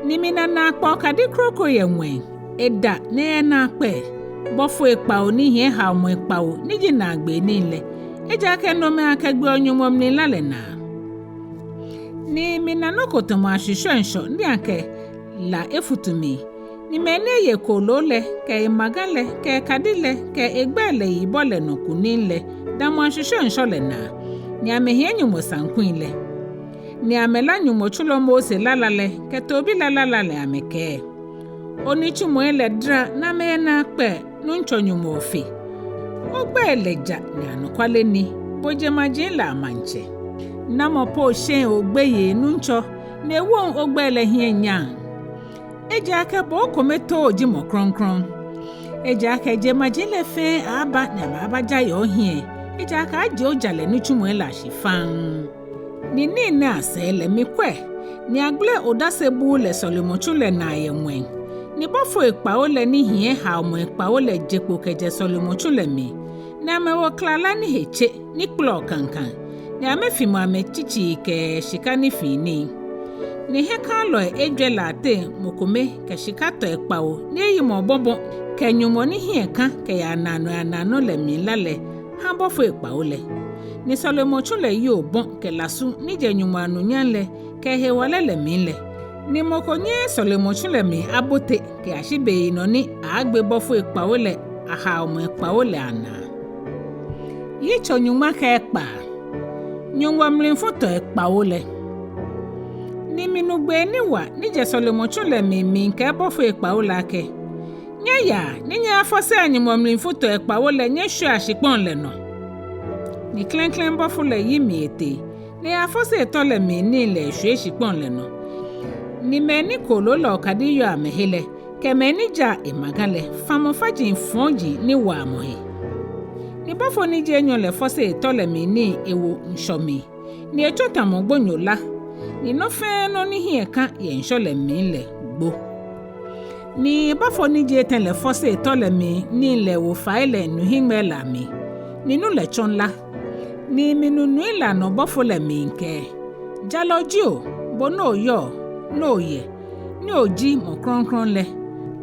Ni mina naakpɛɛ okadi kroko yɛ ŋwɛi, eda ni eyɛ naakpɛɛ, bɔfoi kpawo ni hiɛ haomɔi kpawo ni ji naagbee nii lɛ, ejaakɛ nomɛi akɛgbeɔ Nyɔŋmɔ mlila lɛ naa. Ni mina nɔ ko tamɔ ashwishwɛ ŋshɔ ni akɛ la efutu mli, ni mɛi ni eye kooloo lɛ kɛ emaga lɛ kɛ ekadi lɛ kɛ egbɛi lɛ yibɔ lɛ nɔ kunim lɛ damɔ ashwishwɛ ŋshɔ lɛ naa, ni amɛhiɛ Nyɔŋmɔ saŋkui lɛ. Ni amɛla Nyɔŋmɔ tsulɔ Mose lala lɛ kɛ Toobi lɛ lala lɛ amɛkɛɛ: Onitsumɔi lɛ dara ni amɛyɛ naakpɛɛ, Nuŋtsɔ Nyɔŋmɔ Ofe. Ogbɛi lɛ ja ni anɔkwale ni, bo jeŋmaji lɛ amaŋtsɛ. Namɔ po sheŋ ogbeyei, Nuŋtsɔ, ni ewoŋ ogbɛi lɛ hiɛ nyam? Ejaakɛ bo okome too ji mɔ krɔŋkrɔŋ. Ejaakɛ jeŋmaji lɛ fɛɛ aaba ni amɛaabaja yɛ ohiɛ, ejaakɛ ajie ojalɛ nitsumɔi lɛ ashi faŋŋ. Ni nii nɛɛ asɛɛ lɛ mikwɛ, ni agbele odase buu lɛ sɔlemɔtsu lɛ naa yɛ ŋwɛi. Ni bɔfoi kpawo lɛ ni hiɛ haomɔi kpawo lɛ je kpo kɛjɛ sɔlemɔtsu lɛ mli, ni amɛwo klala ni he tse ni kpɛlɛɔ kaŋkaŋ, ni amɛfimɔ amɛtsitsii kɛ shika nifii nii. Ni hiɛkalɔi ejwɛ lɛ ateŋ mɔ kome kɛ shika tɔi kpawo ni eyimɔ obɔbɔ kɛ nyɔmɔ ni hiɛ ka kɛyaa naanɔi anaanɔ lɛ mlila lɛ ha bɔfoi kpawo lɛ. Ni sɔlemɔtsu lɛ yi obɔ kɛ lasu ni jɛ Nyɔŋmɔ anunyam lɛ kɛ hewalɛ lɛ mli lɛ. Ni mɔ ko nyɛɛɛ sɔlemɔtsu lɛ mli abote kɛyashi beyinɔ ni aaagbe bɔfoi kpawo lɛ ahaomɔi kpawo lɛ anaa. Yitso nyɔŋma kɛ ekpaa. Nyɔŋmɔ mlifu tɔi kpawo lɛ. Ni minu gbee ni wa ni jɛ sɔlemɔtsu lɛ mli miikɛɛ bɔfoi kpawo lɛ akɛ: Nyɛyaa ni nyɛyafɔsea Nyɔŋmɔ mlifu tɔi kpawo lɛ nyɛshwiea shikpɔŋ lɛ nɔ. Ni klɛŋklɛŋ bɔfo lɛ yi mli etee, ni eyafɔse etɔ lɛ mli nii lɛ eshwie shikpɔŋ lɛ nɔ. Ni mɛi ni kooloo lɛ okadi yɔɔ amɛhe lɛ, kɛ mɛi ni jaa emaga lɛ, famɔ faji fɔji ni wa amɛhe. Ni bɔfo ni ji enyɔ lɛ fɔse etɔ lɛ mli nii ewo ŋshɔ mli, ni etsɔ tamɔ gbonyo la, ni nɔ fɛɛ nɔ ni hiɛ ka yɛ ŋshɔ lɛ mli lɛ gbo. Ni bɔfo ni ji etɛ̃ lɛ fɔse etɔ lɛ mli nii lɛ ewo fai lɛ nuhiŋmɛi lɛ amli, ni nu lɛ tsɔ̃ lá. Ni minu nui lɛ anɔ bɔfo lɛ miikɛɛ, Jalɔ ji bo, bo ni oyɔɔ, ni oyɛ, ni oji mɔ krɔŋkrɔŋ lɛ,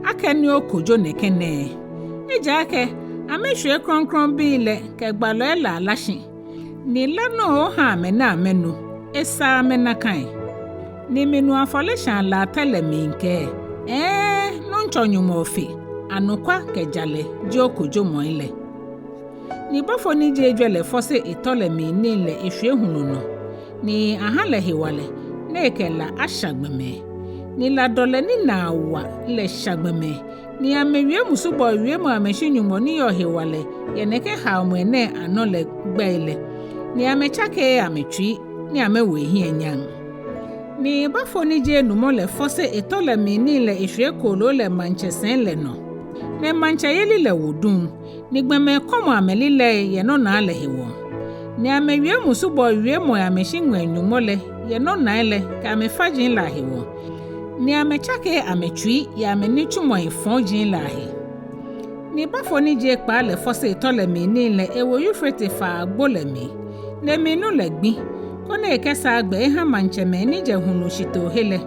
akɛni okojo nɛkɛ nɛɛ. Ejaakɛ amɛshwie krɔŋkrɔŋbii lɛ kɛ gbalɔi lɛ alá shi, ni lá ni ohã amɛ ni amɛnu, esaaa amɛ nakai. Ni minu afɔleshãa latɛ lɛ miikɛɛ, Hɛɛ, Nuŋtsɔ Nyɔŋmɔ Ofe, anɔkwa kɛ jalɛ ji okojomɔi lɛ. Ni bɔfo ni ji ejwɛ lɛ fɔse etɔ lɛ mli nii lɛ eshwie hulu nɔ, ni ahã lɛ hewalɛ ni ekɛ la ashã gbɔmɛi. Ni ladɔlɛ ni naa wa lɛ shã gbɔmɛi, ni amɛwie musubɔɔ wiemɔi amɛshi Nyɔŋmɔ ni yɔɔ hewalɛ yɛ nɛkɛ haomɔi nɛɛ anɔ lɛ gbɛi lɛ, ni amɛtsakeee amɛtsui, ni amɛwo ehiɛ nyam. Ni bɔfo ni ji enumɔ lɛ fɔse etɔ lɛ mli nii lɛ eshwie kooloo lɛ maŋtsɛsɛi lɛ nɔ, ni maŋtsɛyeli lɛ wo duŋ, ni gbɔmɛi kɔ̃mɔ amɛlilɛi yɛ nɔnaa lɛ hewɔ. Ni amɛwie musubɔɔ wiemɔi amɛshi ŋwɛi nyɔŋmɔ lɛ yɛ nɔnai lɛ kɛ amɛfaji lɛ ahewɔ, ni amɛtsakeee amɛtsui yɛ amɛnitsumɔi fɔ̃ji lɛ ahe. Ni bɔfo ni ji ekpaa lɛ fɔse etɔ lɛ mli nii lɛ ewo Eufrate Faa agbo lɛ mli, ni emli nu lɛ gbi, koni ekɛsaa gbɛ ehã maŋtsɛmɛi ni jɛ hulu shitoohe lɛ.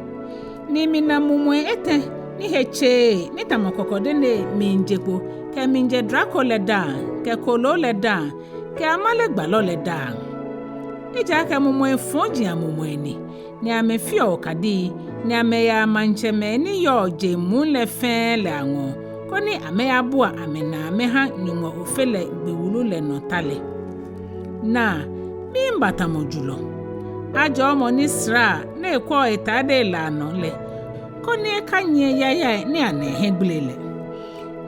Ni mina mumɔi etɛ̃ ni he tseee ni tamɔ kɔkɔdenei miije kpo kɛmiijɛ drako lɛ daaŋ kɛ kooloo lɛ daaŋ kɛ amale gbalɔ lɛ daaŋ. Ejaakɛ mumɔi fɔ̃ji amumɔi ni, ni amɛfeɔ okadii, ni amɛyaa maŋtsɛmɛi ni yɔɔ jeŋ muu lɛ fɛɛ lɛ aŋɔɔ, koni amɛyabua amɛnaa amɛhã Nyɔŋmɔ Ofe lɛ gbi wulu lɛ nɔ ta lɛ. Naa, miiba tamɔ julɔ, ajɔɔ mɔ ni saraa ni ekwɛɔ etaadei lɛ anɔ lɛ, koni ekanyiɛ yayai ni ana ehiɛgbele lɛ.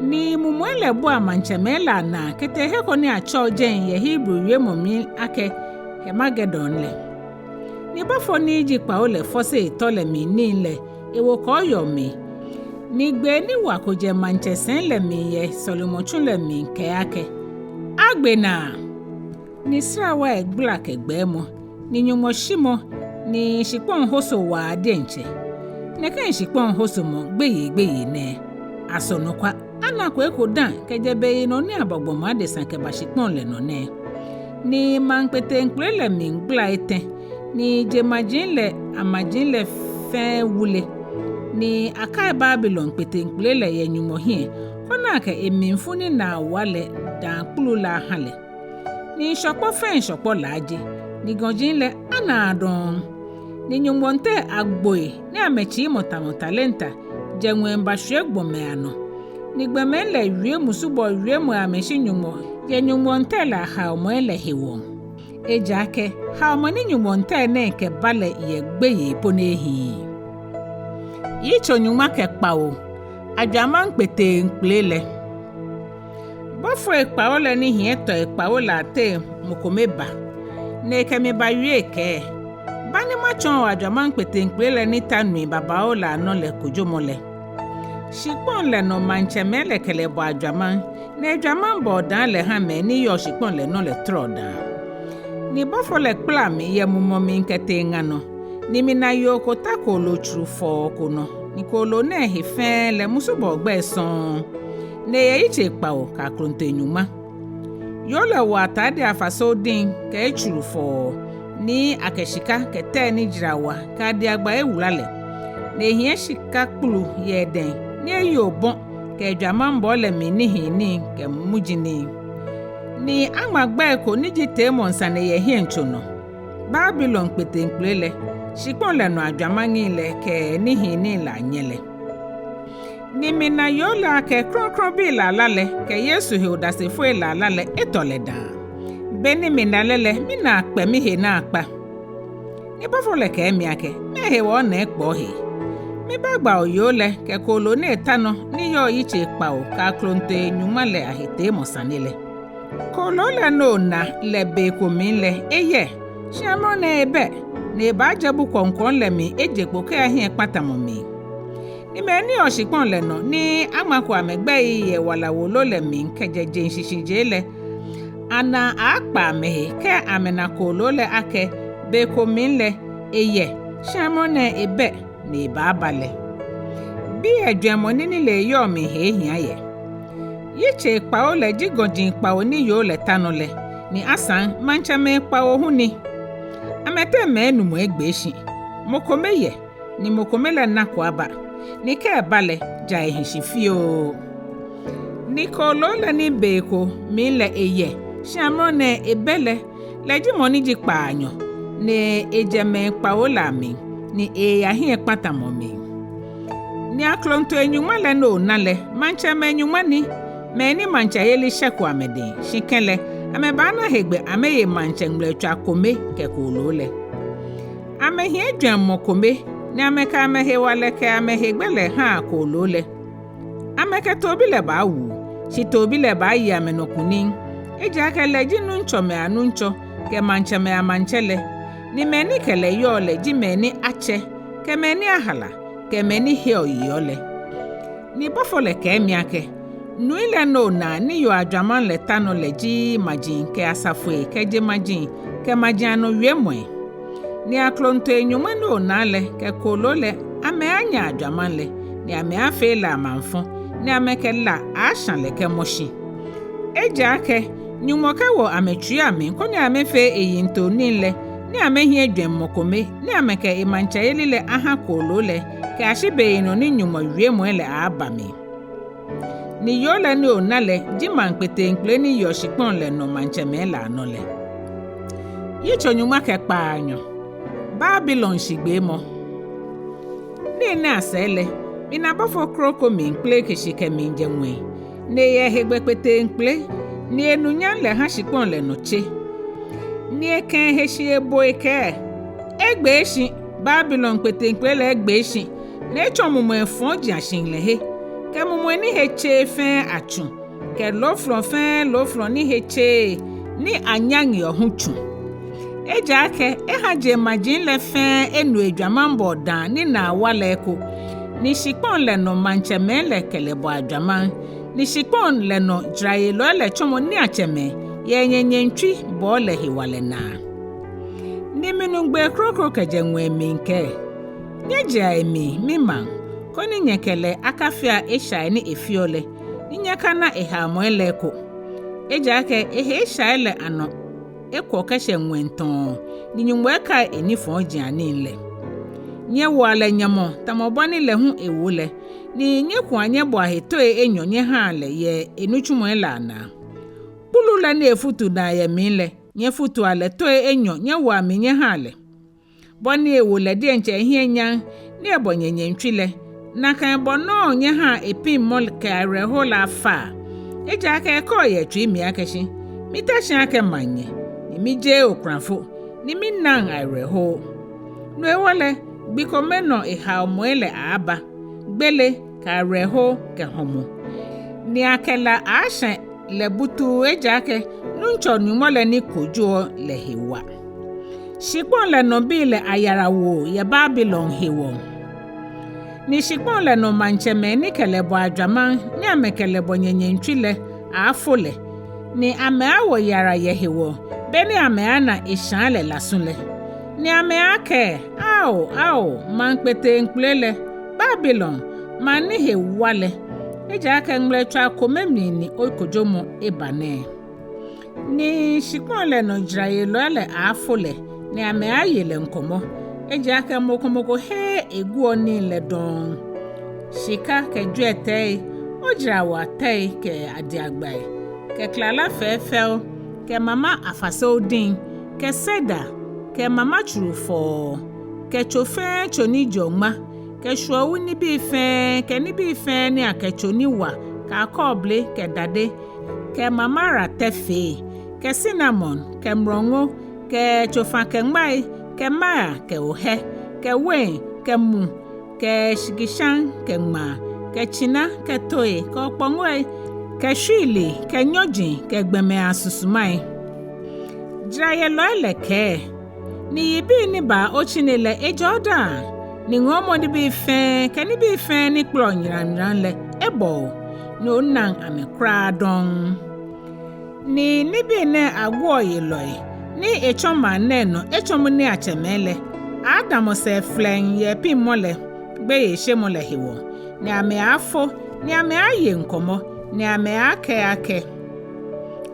Ni mumɔi lɛ bua maŋtsɛmɛi lɛ anaa kɛtee he ko ni atsɛɔ jɛi yɛ Hebri wiemɔ mli akɛ Harmagedon lɛ. Ni bɔfo ni ji kpawo lɛ fɔse etɔ lɛ mli nii lɛ ewo kɔɔyɔɔ mli, ni gbee ni wa ko jɛ maŋtsɛsɛi lɛ mli yɛ sɔlemɔtsu lɛ mli kɛɛ akɛ, Agbe naa! Ni sarawai gbala kɛ gbɛɛmɔ, ni nyɔŋmɔshimɔ, ni shikpɔŋ hoso waa diɛŋtsɛ. Nɛkɛ shikpɔŋ hosomɔ gbeyeigbeyei nɛɛ, aso nɔ kwa, anako eko dã kɛjɛ beyinɔ ni abɔ gbɔmɔ adesa kɛba shikpɔŋ lɛ nɔ nɛɛ. Ni maŋ kpeteŋkpele lɛ mli gbala etɛ̃, ni jeŋmaji lɛ amaji lɛ fɛɛ wule, ni akai Babilon kpeteŋkpele lɛ yɛ Nyɔŋmɔ hiɛ, koni akɛ emlifu ni naa wa lɛ dãa kpulu lɛ ahã lɛ. Ni shɔkpɔ fɛɛ shɔkpɔ laaje, ni gɔji lɛ anaaa dɔŋŋ. Ni nyɔŋmɔŋtɛi agboi ni amɛtsiimɔ tamɔ talenta jɛ ŋwɛi bashwie gbɔmɛi anɔ. Ni gbɔmɛi lɛ wie musubɔɔ wiemɔi amɛshi Nyɔŋmɔ yɛ nyɔŋmɔŋtɛi lɛ ahaomɔi lɛ hewɔ. Ejaakɛ haomɔ ni nyɔŋmɔŋtɛi nɛɛ kɛba lɛ yɛ gbeyei po ni ehiii. Yitso nyɔŋma kɛ kpawo. Ajwamaŋ kpeteŋkpele lɛ. Bɔfoi kpawo lɛ ni hiɛ tɔi kpawo lɛ ateŋ mɔ kome ba, ni ekɛ mi bawie ekɛɛ, Ba ni matsɔɔ o ajwamaŋ kpeteŋkpele lɛ ni ta nui babaoo lɛ anɔ lɛ kojomɔ lɛ. Shikpɔŋ lɛ nɔ maŋtsɛmɛi lɛ kɛ lɛ bɔ ajwamaŋ, ni ejwamaŋbɔɔ dãa lɛ hã mɛi ni yɔɔ shikpɔŋ lɛ nɔ lɛ tɔrɔɔ dãa. Ni bɔfo lɛ kpala mi yɛ mumɔ mli kɛtee ŋa nɔ, ni mina yoo ko ta kooloo tsuru fɔɔ ko nɔ, ni kooloo nɛɛ he fɛɛ lɛ musubɔɔ gbɛi sɔŋŋ, ni eyɛ yitsei kpawo kɛ aklontoi nyɔŋma. Yoo lɛ wo atade afaseo diŋ kɛ etsuru fɔɔ, ni akɛ shika kɛ tɛi ni jara wa kɛ adiagbai ewula lɛ, ni ehiɛ shika kpulu yɛ edɛŋ ni eyi obɔ kɛ ejwamaŋbɔɔ lɛ mli nihiinii kɛ muji nii. Ni aŋma gbɛi ko ni ji teemɔŋ sane yɛ ehiɛŋtso nɔ, Babilon kpeteŋkpele lɛ, shikpɔŋ lɛ nɔ ajwamaŋi lɛ kɛ nihiinii lɛ anyɛ lɛ. Ni mina yoo lɛ akɛ krɔŋkrɔŋbii lɛ ala lɛ kɛ Yesu he odasefoi lɛ ala lɛ etɔ lɛ dãa. Be ni mina lɛ lɛ, minaa kpɛ mihe naakpa. Ni bɔfo lɛ kɛɛ mi akɛ, Mɛɛ hewɔ ona ekpɛ ohe? Mibagba o yoo lɛ kɛ kooloo ni eta nɔ ni yɔɔ yitsei kpawo kɛ aklontoi nyɔŋma lɛ ahe teemɔŋ sane lɛ. Kooloo lɛ ni ona lɛ be ko mli lɛ eyɛ, shi amrɔ nɛɛ ebɛ, ni ebaajɛ bu kwɔŋkwɔŋ lɛ mli eje kpo kɛya hiɛkpatamɔ mli. Ni mɛi ni yɔɔ shikpɔŋ lɛ nɔ ni aŋmako amɛgbɛi yɛ wala wolo lɛ mli kɛjɛ jeŋ shishijee lɛ, anaa aaakpa amɛhe kɛ amɛna kooloo lɛ akɛ be ko mli lɛ eyɛ, shi amrɔ nɛɛ ebɛ, ni ebaaba lɛ. Biɛ jwɛŋmɔ ni nilee yɔɔ mli he hiaa yɛ. Yitsei kpawo lɛ ji gɔji kpawo ni yoo lɛ ta nɔ lɛ, ni asaŋ maŋtsɛmɛi kpawo hu ni. Amɛteŋ mɛi enumɔ egbee shi, mɔ kome yɛ, ni mɔ kome lɛ nako aba, ni kɛ eba lɛ, ja ehi shi fioo. Ni kooloo lɛ ni be ko mli lɛ eyɛ, shi amrɔ nɛɛ ebɛ lɛ, lɛ ji mɔ ni ji kpaanyɔ, ni ejɛ mɛi kpawo lɛ amli, ni eeya hiɛkpatamɔ mli. Ni aklontoi nyɔŋma lɛ ni ona lɛ, maŋtsɛmɛi nyɔŋma ni, mɛi ni maŋtsɛyeli shɛko amɛdɛŋ, shi kɛlɛ, amɛbaana hegbɛ amɛye maŋtsɛ ŋmlɛtswaa kome kɛ kooloo lɛ. Amɛhiɛ jwɛŋmɔ kome, ni amɛkɛ amɛhewalɛ kɛ amɛhegbɛ lɛ haa kooloo lɛ. Amɛkɛ toobi lɛ baawu, shi toobi lɛ baaye amɛnɔ kunim. Ejaakɛ lɛ ji nuŋtsɔmɛi aNuŋtsɔ, kɛ maŋtsɛmɛi aMaŋtsɛ lɛ. Ni mɛi ni kɛ lɛ yɔɔ lɛ ji mɛi ni atsɛ, kɛ mɛi ni ahala, kɛ mɛi ni heɔ yeɔ lɛ. Ni bɔfo lɛ kɛɛ mi akɛ, nui lɛ ni ona ni yoo ajwamaŋ lɛ ta nɔ lɛ ji maji kɛ asafoi kɛ jeŋmaji kɛ maji anɔ wiemɔi. Ni aklontoi nyɔŋma ni ona lɛ kɛ kooloo lɛ, amɛaanya ajwamaŋ lɛ, ni amɛaafee lɛ amaŋfɔ, ni amɛkɛ la aaashã lɛ kɛmɔ shi. Ejaakɛ Nyɔŋmɔ kɛwo amɛtsuii amli koni amɛfee eyiŋtoo nii lɛ, ni amɛhiɛ jwɛŋmɔ kome, ni amɛkɛ emaŋtsɛyeli lɛ aha kooloo lɛ, kɛyashi beyinɔ ni Nyɔŋmɔ wiemɔi lɛ aaaba mli. Ni yoo lɛ ni ona lɛ ji maŋ kpeteŋkpele ni yeɔ shikpɔŋ lɛ nɔ maŋtsɛmɛi lɛ anɔ lɛ. Yitso nyɔŋma kɛ kpaanyɔ. Babilon shigbeemɔ. Ni enɛ asɛɛ lɛ, mina bɔfo kroko miikpeleke shi kɛmiijɛ ŋwɛi, ni eyɛ hegbɛ kpeteŋkpele, ni enunyam lɛ ha shikpɔŋ lɛ nɔ tse. Ni ekɛ ehe shi ebo ekɛɛ, egbee shi, Babilon kpeteŋkpele lɛ egbee shi, ni etsɔ mumɔi fɔji ashihilɛhe, kɛ mumɔi ni he tseee fɛɛ atsu, kɛ loofɔlɔ fɛɛ loofɔlɔ ni he tseee ni anyaŋeɔ hu tsu. Ejaakɛ eha jeŋmaji lɛ fɛɛ enu ejwamaŋbɔɔ daa ni naa wa lɛ eko, ni shikpɔŋ lɛ nɔ maŋtsɛmɛi lɛ kɛ lɛ bɔ ajwamaŋ, ni shikpɔŋ lɛ nɔ jarayelɔi lɛ tsɔmɔ niiatsɛmɛi yɛ enyɛnyɛŋtswi bɔɔ lɛ hewalɛ naa. Ni minu gbee kroko kɛjɛ ŋwɛi miikɛɛ, nyɛjea emli, mimaŋ, koni nyɛkɛ lɛ akafea eshai ni efeɔ lɛ, ni nyɛkana ehaomɔi lɛ eko. Ejaakɛ ehe eshai lɛ anɔ ekwɔ kɛshɛ ŋwɛi tɔɔ, ni Nyɔŋmɔ ekai enifɔjianii lɛ. Nyɛwoa lɛ nyamɔ tamɔ bɔ ni lɛ hu ewo lɛ, ni nyɛkua nyɛbɔa he toi enyɔ nyɛhaa lɛ yɛ enitsumɔi lɛ anaa. Kpulu lɛ ni efutu naa yɛ mli lɛ, nyɛfutua lɛ toi enyɔ nyɛwoa mli nyɛhaa lɛ. Bɔ ni ewo lɛ diɛŋtsɛ ehiɛ nyam ni ebɔ nyɛnyɛŋtswi lɛ, nakai bɔ nɔŋŋ nyɛhaa epiŋmɔ kɛ awerɛho lɛ afaa. Ejaakɛ ekɛɔ yɛ etsui mli akɛshi, mita shi akɛ maŋnyɛ, ni mijeee okulafo, ni minaŋ awerɛho. No hewɔ lɛ, gbi kome nɔ ehaomɔi lɛ aaaba, gbele kɛ awerɛho kɛ hɔmɔ. Ni akɛ la aaashã lɛ butuu ejaakɛ Nuŋtsɔ Nyɔŋmɔ lɛ ni kojoɔ lɛ he wa. Shikpɔŋ lɛ nɔ bii lɛ ayara woo yɛ Babilon hewɔ. Ni shikpɔŋ lɛ nɔ maŋtsɛmɛi ni kɛ lɛ bɔ ajwamaŋ ni amɛkɛ lɛ bɔ nyɛnyɛŋtswi lɛ aafo lɛ, ni amɛaawo yara yɛ hewɔ, beni amɛaana eshai lɛ lasu lɛ. Ni amɛaakɛɛ, ao, ao, maŋ kpeteŋkpele lɛ, Babilon, maŋ ni he wa lɛ, ejaakɛ ŋmlɛtswaa kome mli ni okojomɔ eba nɛɛ. Ni shikpɔŋ lɛ nɔ jarayelɔi lɛ aafo lɛ, ni amɛaaye lɛ ŋkɔmɔ, ejaakɛ mɔ ko mɔ ko heee eguɔnii lɛ dɔŋŋ. Shika kɛ jwiɛtɛi, ojarawatɛi kɛ adiagbai, kɛ klala fɛfɛo, kɛ mama afaseo diŋ, kɛ sedar, kɛ mama tsuru fɔɔ, kɛ tso fɛɛ tso ni jɔ ŋma, kɛ shwuɔwu nibii fɛɛ, kɛ nibii fɛɛ ni akɛtso ni wa, kɛ akɔɔble, kɛ dade, kɛ mamaratɛ fee, kɛ sinamon, kɛ mrɔŋo, kɛ tsofa kɛ ŋmai, kɛ maya, kɛ ohɛ, kɛ wein, kɛ mu, kɛ shikishaŋ, kɛ ŋmaa, kɛ tsina, kɛ tooi, kɛ okpɔŋɔi, kɛ shwiili, kɛ nyɔji, kɛ gbɔmɛi asusumai. Jarayelɔi lɛ kɛɛ, ni yibii ni baa otsine lɛ ejɔɔ daa, ni ŋɔɔmɔ nibii fɛɛ, kɛ nibii fɛɛ ni kpɛlɛɔ nyramnyram lɛ, ebɔ o, ni onaŋ amɛ kwraa dɔŋŋ. Ni nibii nɛɛ aguɔyelɔi ni etsɔ maŋ nɛɛ nɔ etsɔmɔ niiatsɛmɛi lɛ, aadamɔ sɛɛ flɛŋŋ yɛ epiŋmɔ lɛ gbeyeishemɔ lɛ hewɔ, ni amɛaafo, ni amɛaaye ŋkɔmɔ, ni amɛaakɛɛ akɛ: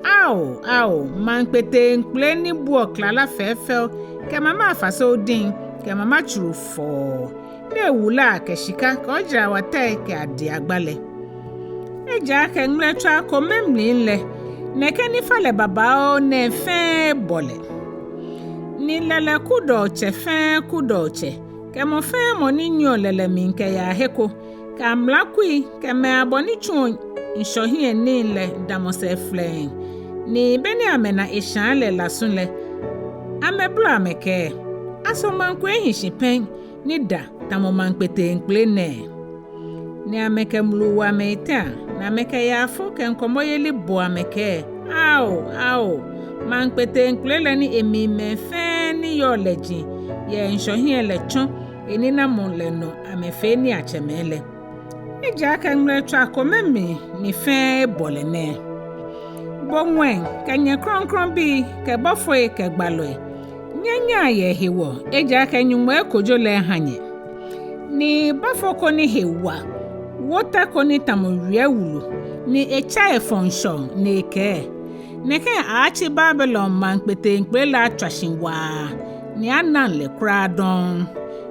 Ao, ao, maŋ kpeteŋkpele ni buɔ klala fɛɛfɛo kɛ mama afaseo diŋ kɛ mama tsuru fɔɔ, ni ewula kɛ shika kɛ ojarawatɛi kɛ adiagba lɛ. Ejaakɛ ŋmlɛtswaa kome mli lɛ, nɛkɛ nifalɛ babaoo nɛɛ fɛɛ bɔ lɛ. Ni lɛlɛ kudɔɔtsɛ fɛɛ kudɔɔtsɛ, kɛ mɔ fɛɛ mɔ ni nyiɛɔ lɛlɛ mli kɛyaa he ko, kɛ amlakui kɛ mɛi abɔ ni tsuɔ ŋshɔ hiɛ nii lɛ damɔ sɛɛ flɛŋŋ. Ni be ni amɛna eshãa lɛ lasu lɛ, amɛbolɔ amɛkɛɛ: Aso maŋ ko ehi shi pɛŋ ni da tamɔ maŋ kpeteŋkpele nɛɛ? Ni amɛkɛ mlu wo amɛyiteaŋ, ni amɛkɛ yaafo kɛ ŋkɔmɔyeli bo amɛkɛɛ: Ao, ao, maŋ kpeteŋkpele lɛ ni emli mɛi fɛɛ ni yɔɔ lɛji yɛ ŋshɔ hiɛ lɛ tsɔ eninamɔ lɛ nɔ amɛfee niiatsɛmɛi lɛ. Ejaakɛ ŋmlɛtswaa kome mli ni fɛɛ ebɔ lɛ nɛɛ. Bo ŋwɛi kɛ nyɛ krɔŋkrɔŋbii kɛ bɔfoi kɛ gbalɔi, nyɛnyaa yɛ hewɔ, ejaakɛ Nyɔŋmɔ ekojo lɛ eha nyɛ. Ni bɔfo ko ni he wa wo tɛ ko ni tamɔ wiɛ wulu, ni etsa efɔŋ shɔŋŋ ni ekɛɛ: Nɛkɛ aaatsi Babilon maŋ kpeteŋkpele lɛ atswa shi waa, ni anaŋ lɛ kwraa dɔŋŋ.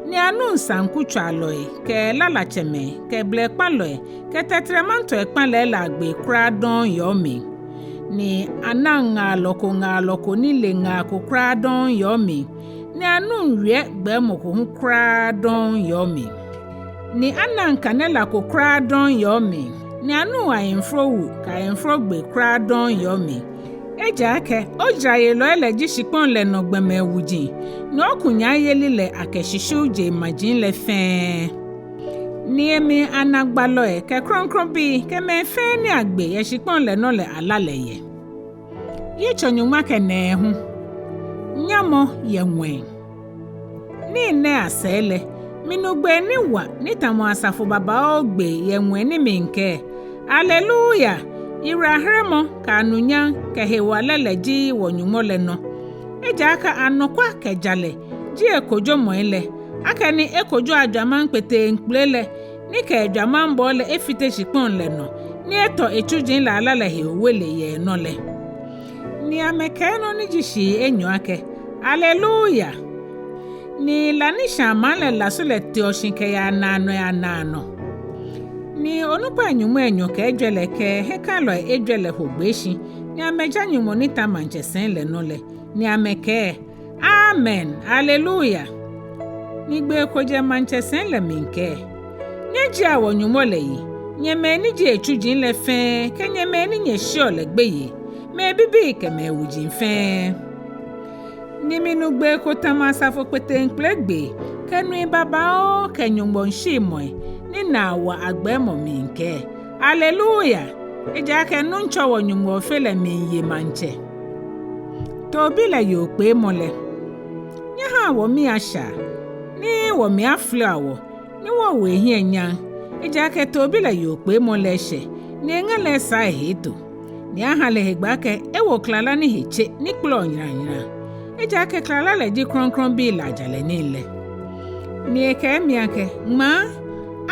Ni anuŋ saŋkutswalɔi kɛ lalatsɛmɛi kɛ blɛkpalɔi kɛ tɛtrɛmantrɛkpalɔi lɛ agbee kwraa dɔŋŋ yɔɔ mli. Ni anaŋ ŋaalɔ ko ŋaalɔ ko ni le ŋaa ko kwraa dɔŋŋ yɔɔ mli. Ni anuŋ wiɛ gbɛɛmɔ ko hu kwraa dɔŋŋ yɔɔ mli. Ni anaŋ kane la ko kwraa dɔŋŋ yɔɔ mli. Ni anuŋ ayemforo wu kɛ ayemforo gbee kwraa dɔŋŋ yɔɔ mli. Ejaakɛ ojarayelɔi lɛ ji shikpɔŋ lɛ nɔ gbɔmɛi wuji, ni okunyaayeli lɛ akɛ shishiu jeŋmaji lɛ fɛɛ. Ni emli ana gbalɔi kɛ krɔŋkrɔŋbii kɛ mɛi fɛɛ ni agbe yɛ shikpɔŋ lɛ nɔ lɛ ala lɛ yɛ. Yitso nyɔŋma kɛ nɛɛhu. Nyamɔ yɛ ŋwɛi. Nii nɛɛ asɛɛ lɛ, minu gbee ni wa ni tamɔ asafo babaoo gbee yɛ ŋwɛi ni miikɛɛ: Aleluya! Yiwalaheremɔ kɛ anunyam kɛ hewalɛ lɛ ji wɔ-Nyɔŋmɔ lɛ nɔ. Ejaakɛ anɔkwa kɛ jalɛ ji ekojomɔi lɛ, akɛni ekojo ajwamaŋ kpeteŋkpele lɛ, ni kɛ ajwamaŋbɔɔ lɛ efite shikpɔŋ lɛ nɔ, ni etɔ etsuji lɛ ala lɛ he owele yɛ enɔ lɛ. Ni amɛkɛɛ nɔ ni ji shii enyɔ akɛ: Aleluya! Ni la ni shãa maŋ lɛ lasu lɛ teɔ shi kɛyaa naanɔi anaanɔ. Ni onukpai nyɔŋmai enyɔ kɛ ejwɛ lɛ kɛ hiɛkalɔi ejwɛ lɛ ho gbee shi, ni amɛja Nyɔŋmɔ ni ta maŋtsɛsɛi lɛ nɔ lɛ, ni amɛkɛɛ: Amen, aleluya! Ni gbee ko jɛ maŋtsɛsɛi lɛ mli kɛɛ: Nyɛjiea wɔ-Nyɔŋmɔ lɛ yi, nyɛ mɛi ni ji etsuji lɛ fɛɛ, kɛ nyɛ mɛi ni nyɛsheɔ lɛ gbeyei, mɛi bibii kɛ mɛi wuji fɛɛ. Ni minu gbee ko tamɔ asafo kpeteŋkpele gbee, kɛ nui babaoo kɛ Nyɔŋmɔ ŋshiimɔi ni naa wa agbɛɛmɔ miikɛɛ: Aleluya! Ejaakɛ Nuŋtsɔ wɔ-Nyɔŋmɔ Ofe lɛ miiye maŋtsɛ. Toobi lɛ yookpeemɔ lɛ. Nyɛhaa wɔmii ashɛa, ni wɔmli afli awɔ, ni wɔwo ehiɛ nyam. Ejaakɛ Toobi lɛ yookpeemɔ lɛ eshɛ, ni eŋa lɛ esaa ehe eto. Ni aha lɛ hegbɛ akɛ ewo klala ni he tse ni kpɛlɛɔ nyramnyram. Ejaakɛ klala lɛ ji krɔŋkrɔŋbii lɛ ajalɛ nii lɛ. Ni ekɛɛ mi akɛ: Ŋmaa,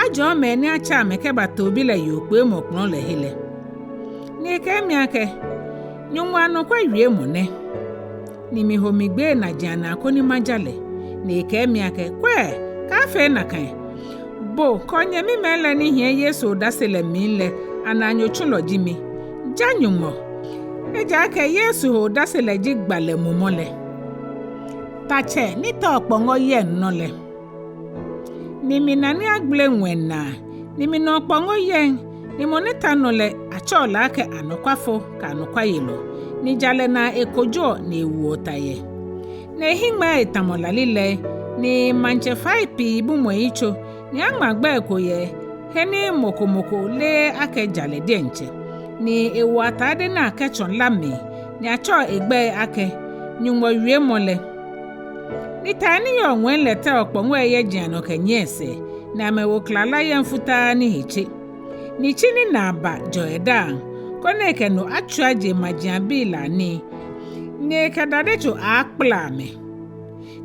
ajɔɔ mɛi ni atsɛ amɛ kɛba Toobi lɛ yookpeemɔ kplɔn lɛ he lɛ. Ni ekɛɛ mi akɛ: Nyɔŋmɔ anɔkwa wiemɔ nɛ. Ni miho migbee najiaŋ naa koni maja lɛ. Ni ekɛɛ mi akɛ: Kwɛ, kaafee nakai. Bo kɛ onyɛmimɛi lɛ ni hiɛ Yesu odase lɛ mli lɛ anaanyo tsulɔ ji mi. Ja Nyɔŋmɔ. Ejaakɛ Yesu he odase lɛ ji gbalɛ mumɔ lɛ. Tatsɛ ni ta okpɔŋɔ yɛŋ nɔ lɛ. Ni mina ni agbele ŋwɛi naa, ni mina okpɔŋɔ yɛŋ, ni mɔ ni ta nɔ lɛ atsɛɔ lɛ akɛ anɔkwafo kɛ anɔkwayelɔ, ni jalɛ naa ekojoɔ ni ewoɔ ta yɛ. Ni ehiŋmɛii tamɔ lalilɛi, ni maŋtsɛ fai pii bumɔ eyitso, ni aŋma gbɛi ko yɛ he ni mɔ ko mɔ ko leee akɛ jalɛ diɛŋtsɛ. Ni ewo atade ni akɛtsɔ la mli, ni atsɛɔ egbɛi akɛ Nyɔŋmɔ wiemɔ lɛ. Ni tai ni yɔɔ ŋwɛi lɛ tɛ okpɔŋɔi yɛji anɔ kɛnyiɛ esɛɛ, ni amɛwo klala yɛŋ futaa ni he tse. Ni tsi ni naa ba jɛɔ edaaŋ, koni ekɛ no atswia jeŋmajiaŋbii lɛ anii, ni ekɛ dade tso akpala amɛ.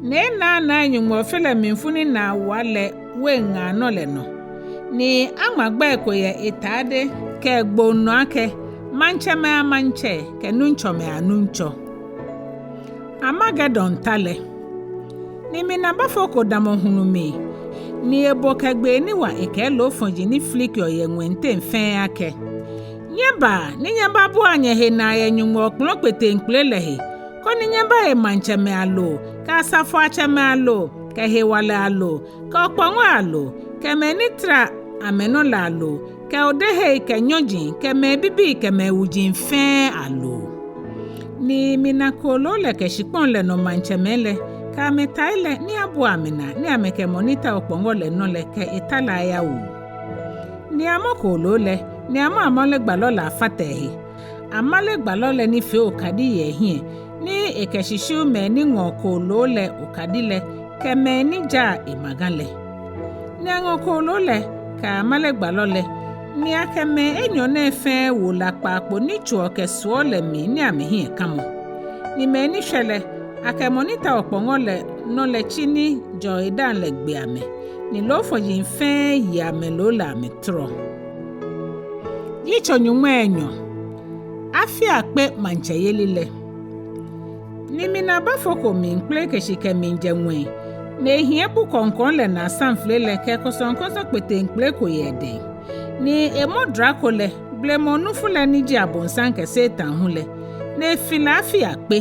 Ni enaanaa Nyɔŋmɔ Ofe lɛ mlifu ni naa wa lɛ wein ŋaanɔ lɛ nɔ. Ni aŋma gbɛi ko yɛ eta adɛŋ kɛ gboŋ nɔ akɛ, Maŋtsɛmɛi a-Maŋtsɛ kɛ Nuŋtsɔmɛi a-Nuŋtsɔ. Armagedon ta lɛ. Ni mina bɔfo ko damɔ hulu mli, ni ebo kɛ gbee ni wa ekɛɛ loofɔji ni filikiɔ yɛ ŋwɛi teŋ fɛɛ akɛ, Nyɛbaa ni nyɛbabua nyɛhe naa yɛ Nyɔŋmɔ okplɔ kpeteŋkpele lɛ he, koni nyɛbaye maŋtsɛmɛi aloo, kɛ asafoiatsɛmɛi aloo, kɛ hewalɛi aloo, kɛ okpɔŋɔi aloo, kɛ mɛi ni tara amɛnɔ lɛ aloo, kɛ odehei kɛ nyɔji, kɛ mɛi bibii kɛ mɛi wuji fɛɛ aloo. Ni mina kooloo lɛ kɛ shikpɔŋ lɛ nɔ maŋtsɛmɛi lɛ, kɛ amɛtai lɛ, ni abua amɛnaa, ni amɛkɛ mɔ ni ta okpɔŋɔ lɛ nɔ lɛ kɛ eta lɛ ayawu. Ni amɔ kooloo lɛ, ni amɔ amalegbalɔ lɛ afata ehe. Amalegbalɔ lɛ ni fee okadi yɛ ehiɛ, ni ekɛshishiu mɛi ni ŋɔɔ kooloo lɛ okadi lɛ, kɛ mɛi ni jaa emaga lɛ. Ni aŋɔ kooloo lɛ kɛ amalegbalɔ lɛ, ni akɛ mɛi enyɔ nɛɛ fɛɛ wo la kpaakpo ni tsoɔ kɛ suɔ lɛ mli ni amɛhiɛ kamɔ. Ni mɛi ni shwɛ lɛ, akɛ mɔ ni ta okpɔŋɔ lɛ nɔ lɛ tsi ni jɛɔ edaaŋ lɛ gbe amɛ, ni loofɔji fɛɛ ye amɛloo lɛ amɛtɔrɔ. Yitso nyɔŋmai enyɔ. Afi akpe maŋtsɛyeli lɛ. Ni mina bɔfo ko miikpeleke shi kɛmiijɛ ŋwɛi, ni ehiɛ bu kɔŋkɔŋ lɛ naa samfle lɛ kɛ kɔsɔŋkɔsɔ kpeteŋkpele ko yɛ edɛŋ. Ni emɔ drako lɛ, blema onufu lɛ ni ji Abonsam kɛ Satan hu lɛ, ni efi lɛ afi akpe.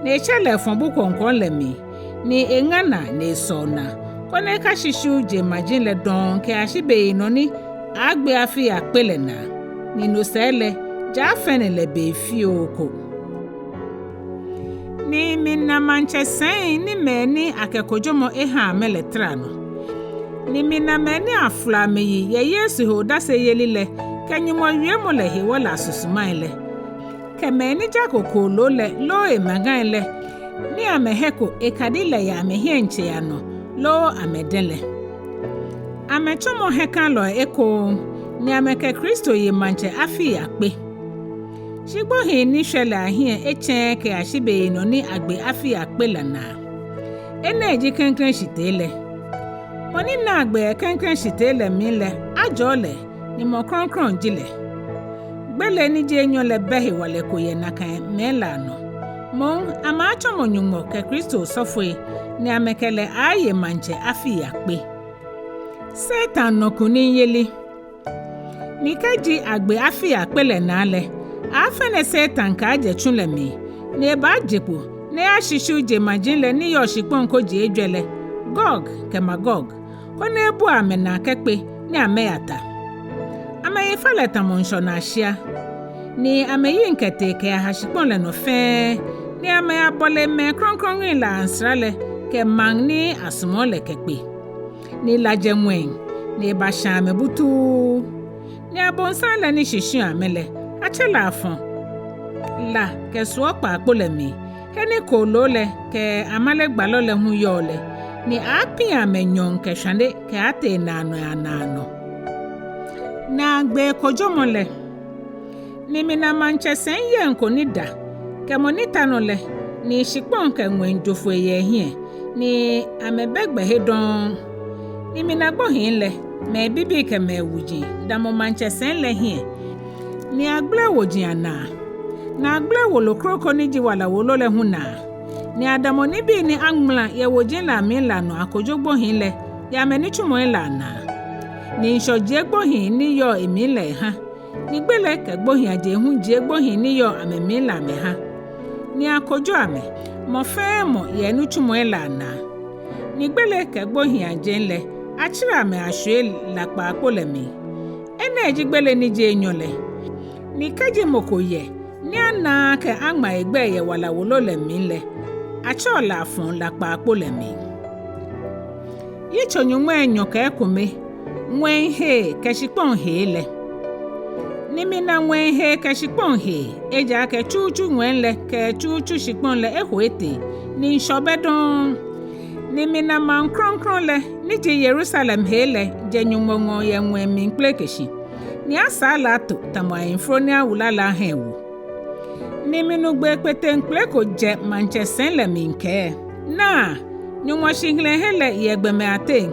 Ni etsɛ lɛ efɔ bu kɔŋkɔŋ lɛ mli, ni eŋa naa ni esɔ naa, koni ekashishiu jeŋmaji lɛ dɔŋŋ kɛyashi beyinɔ ni aaagbe afi akpe lɛ naa, ni no sɛɛ lɛ, je aafɛne lɛ be fioo ko. Ni mina maŋtsɛsɛii ni mɛi ni akɛ kojomɔ eha amɛ lɛ tara nɔ. Ni mina mɛi ni afolɔ amɛyi yɛ Yesu he odaseyeli lɛ kɛ Nyɔŋmɔ wiemɔ lɛ hewɔ lɛ asusumai lɛ, kɛ mɛi ni jako kooloo lɛ loo emagai lɛ, ni amɛheko ekadi lɛ yɛ amɛhiɛŋtsei anɔ loo amɛdɛŋ lɛ. Amɛtsɔmɔ hiɛkalɔi ekoŋŋ, ni amɛkɛ Kristo ye maŋtsɛ afi akpe. Shi gbohii ni shwɛ lɛ ahiɛ etsɛɛɛ kɛyashi beyinɔ ni agbe afi akpe lɛ naa. Enɛ ji klɛŋklɛŋ shitee lɛ. Mɔ ni naa gbee yɛ klɛŋklɛŋ shitee lɛ mli lɛ, ajɔɔ lɛ, ni mɔ krɔŋkrɔŋ ji lɛ. Gbele ni ji enyɔ lɛ bɛ hewalɛ ko yɛ nakai mɛi lɛ anɔ. Moŋ amɛaatsɔmɔ Nyɔŋmɔ kɛ Kristo osɔfoi, ni amɛkɛ lɛ aaye maŋtsɛ afi akpe. Satan nɔ kunimyeli. Ni kɛji agbe afi akpe lɛ naa lɛ, aaafɛne Satan kɛaajɛ tsu lɛ mli, ni ebaaje kpo, ni eyashishiu jeŋmaji lɛ ni yɔɔ shikpɔŋ koji ejwɛ lɛ, Gog kɛ Magog, koni ebua amɛnaa kɛkpe, ni amɛya ta. Amɛyi fa lɛ tamɔ ŋshɔnaa shia, ni amɛyiŋ kɛtee kɛyaha shikpɔŋ lɛ nɔ fɛɛ, ni amɛyabɔle mɛi krɔŋkrɔŋi lɛ ansara lɛ kɛ maŋ ni asumɔɔ lɛ kɛkpe. Ni la jɛ ŋwɛi, ni ebashã amɛ butuu. Ni Abonsam lɛ ni shishiuɔ amɛ lɛ, atsɛ lɛ afɔ la kɛ suɔ kpaakpo lɛ mli, he ni kooloo lɛ kɛ amalegbalɔ lɛ hu yɔɔ lɛ, ni aaapiŋ amɛ nyɔɔŋ kɛ shwane kɛaatee naanɔi anaanɔ. Naagbee kojomɔ lɛ. Ni mina maŋtsɛsɛi yɛŋ ko ni da, kɛ mɔ ni ta nɔ lɛ, ni shikpɔŋ kɛ ŋwɛi jo foi yɛ ehiɛ, ni amɛbɛ gbɛhe dɔŋŋ. Ni mina gbohii lɛ, mɛi bibii kɛ mɛi wuji, damɔ maŋtsɛsɛi lɛ hiɛ, ni agbele woji anaa. Ni agbele wolo kroko ni ji wala wolo lɛ hu naa. Ni adamɔ nibii ni aŋmala yɛ woji lɛ amli lɛ anɔ akojo gbohii lɛ yɛ amɛnitsumɔi lɛ anaa. Ni ŋshɔ jie gbohii ni yɔɔ emli lɛ eha, ni gbele kɛ gbohiiaje hu jie gbohii ni yɔɔ amɛmli lɛ amɛha. Ni akojo amɛ, mɔ fɛɛ mɔ yɛ enitsumɔi lɛ anaa. Ni gbele kɛ gbohiiaje lɛ, atsɛrɛ amɛ ashwie la kpaakpo lɛ mli. Enɛ ji gbele ni ji enyɔ lɛ. Ni kɛji mɔ ko yɛ ni anaaa akɛ aŋma egbɛi yɛ wala wolo lɛ mli lɛ, atsɛɔ lɛ afɔ la kpaakpo lɛ mli. Yitso nyɔŋmai enyɔ kɛ ekome. Ŋwɛi hee kɛ shikpɔŋ hee lɛ. Ni mina ŋwɛi hee kɛ shikpɔŋ hee, ejaakɛ tsutsu ŋwɛi lɛ kɛ tsutsu shikpɔŋ lɛ eho etee, ni ŋshɔ bɛ dɔŋŋ. Ni mina maŋ krɔŋkrɔŋ lɛ, ni ji Yerusalem hee lɛ, jɛ Nyɔŋmɔ ŋɔɔ yɛ ŋwɛi miikpeleke shi. Ni asaa lɛ ato tamɔ ayemforo ni awula lɛ aha ewu. Ni minu gbee kpeteŋkpele ko jɛ maŋtsɛsɛi lɛ mli kɛɛ: Naa, Nyɔŋmɔ shihilɛhe lɛ yɛ gbɔmɛi ateŋ,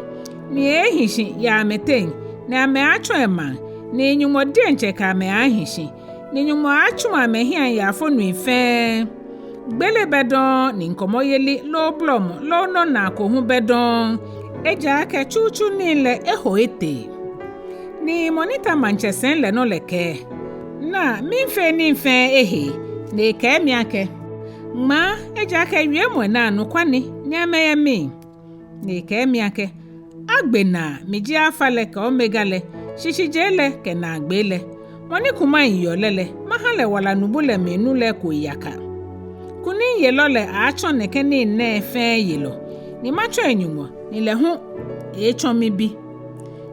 ni eeehi shi yɛ amɛteŋ, ni amɛaatsɔ emaŋ, ni Nyɔŋmɔ diɛŋtsɛ kɛ amɛ aaahi shi, ni Nyɔŋmɔ aaatsu amɛhiɛ yaafonui fɛɛ. Gbele bɛ dɔŋŋ, ni ŋkɔmɔyeli loo blɔmɔ loo nɔnaa ko hu bɛ dɔŋŋ. Ejaakɛ tsutsu nii lɛ eho etee. Ni mɔ ni ta maŋtsɛsɛi lɛ nɔ lɛ kɛɛ: Naa, miifee nii fɛɛ ehee. Ni ekɛɛ mi akɛ: Ŋmaa, ejaakɛ wiemɔi nɛɛ anɔkwa ni, ni amɛyɛ mli. Ni ekɛɛ mi akɛ: Agbe naa, mi ji Alfa lɛ kɛ Omega lɛ, shishijee lɛ kɛ naagbee lɛ. Mɔ ni kumai yeɔ lɛ lɛ, maha lɛ wala nubu lɛ mli nu lɛ eko yaka. Kunimyelɔ lɛ aaatsɔ nɛkɛ nii nɛɛ fɛɛ yelɔ, ni matsɔ eNyɔŋmɔ, ni lɛ hu eeetsɔ mibi.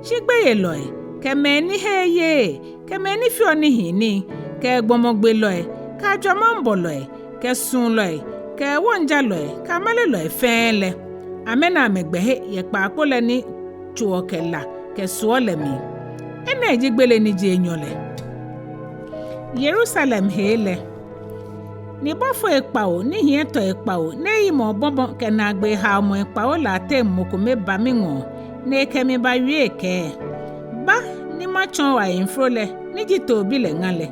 Shi gbeyelɔi, kɛ mɛi ni heee yeee, kɛ mɛi ni feɔ nihiinii, kɛ gbɔmɔgbelɔi, kɛ ajwamaŋbɔlɔi, kɛ suɔlɔi, kɛ wɔŋjalɔi, kɛ amalelɔi fɛɛ lɛ, amɛna amɛgbɛhe yɛ kpaakpo lɛ ni tsoɔ kɛ la kɛ suɔ lɛ mli. Enɛ ji gbele ni ji enyɔ lɛ. Yerusalem hee lɛ. Ni bɔfoi kpawo, ni hiɛ tɔi kpawo, ni eyimɔ obɔbɔ kɛ naagbee haomɔi kpawo lɛ ateŋ mɔ kome ba miŋɔɔ, ni ekɛ mi bawie ekɛɛ: Ba, ni matsɔɔ o ayemforo lɛ, ni ji Toobi lɛ ŋa lɛ.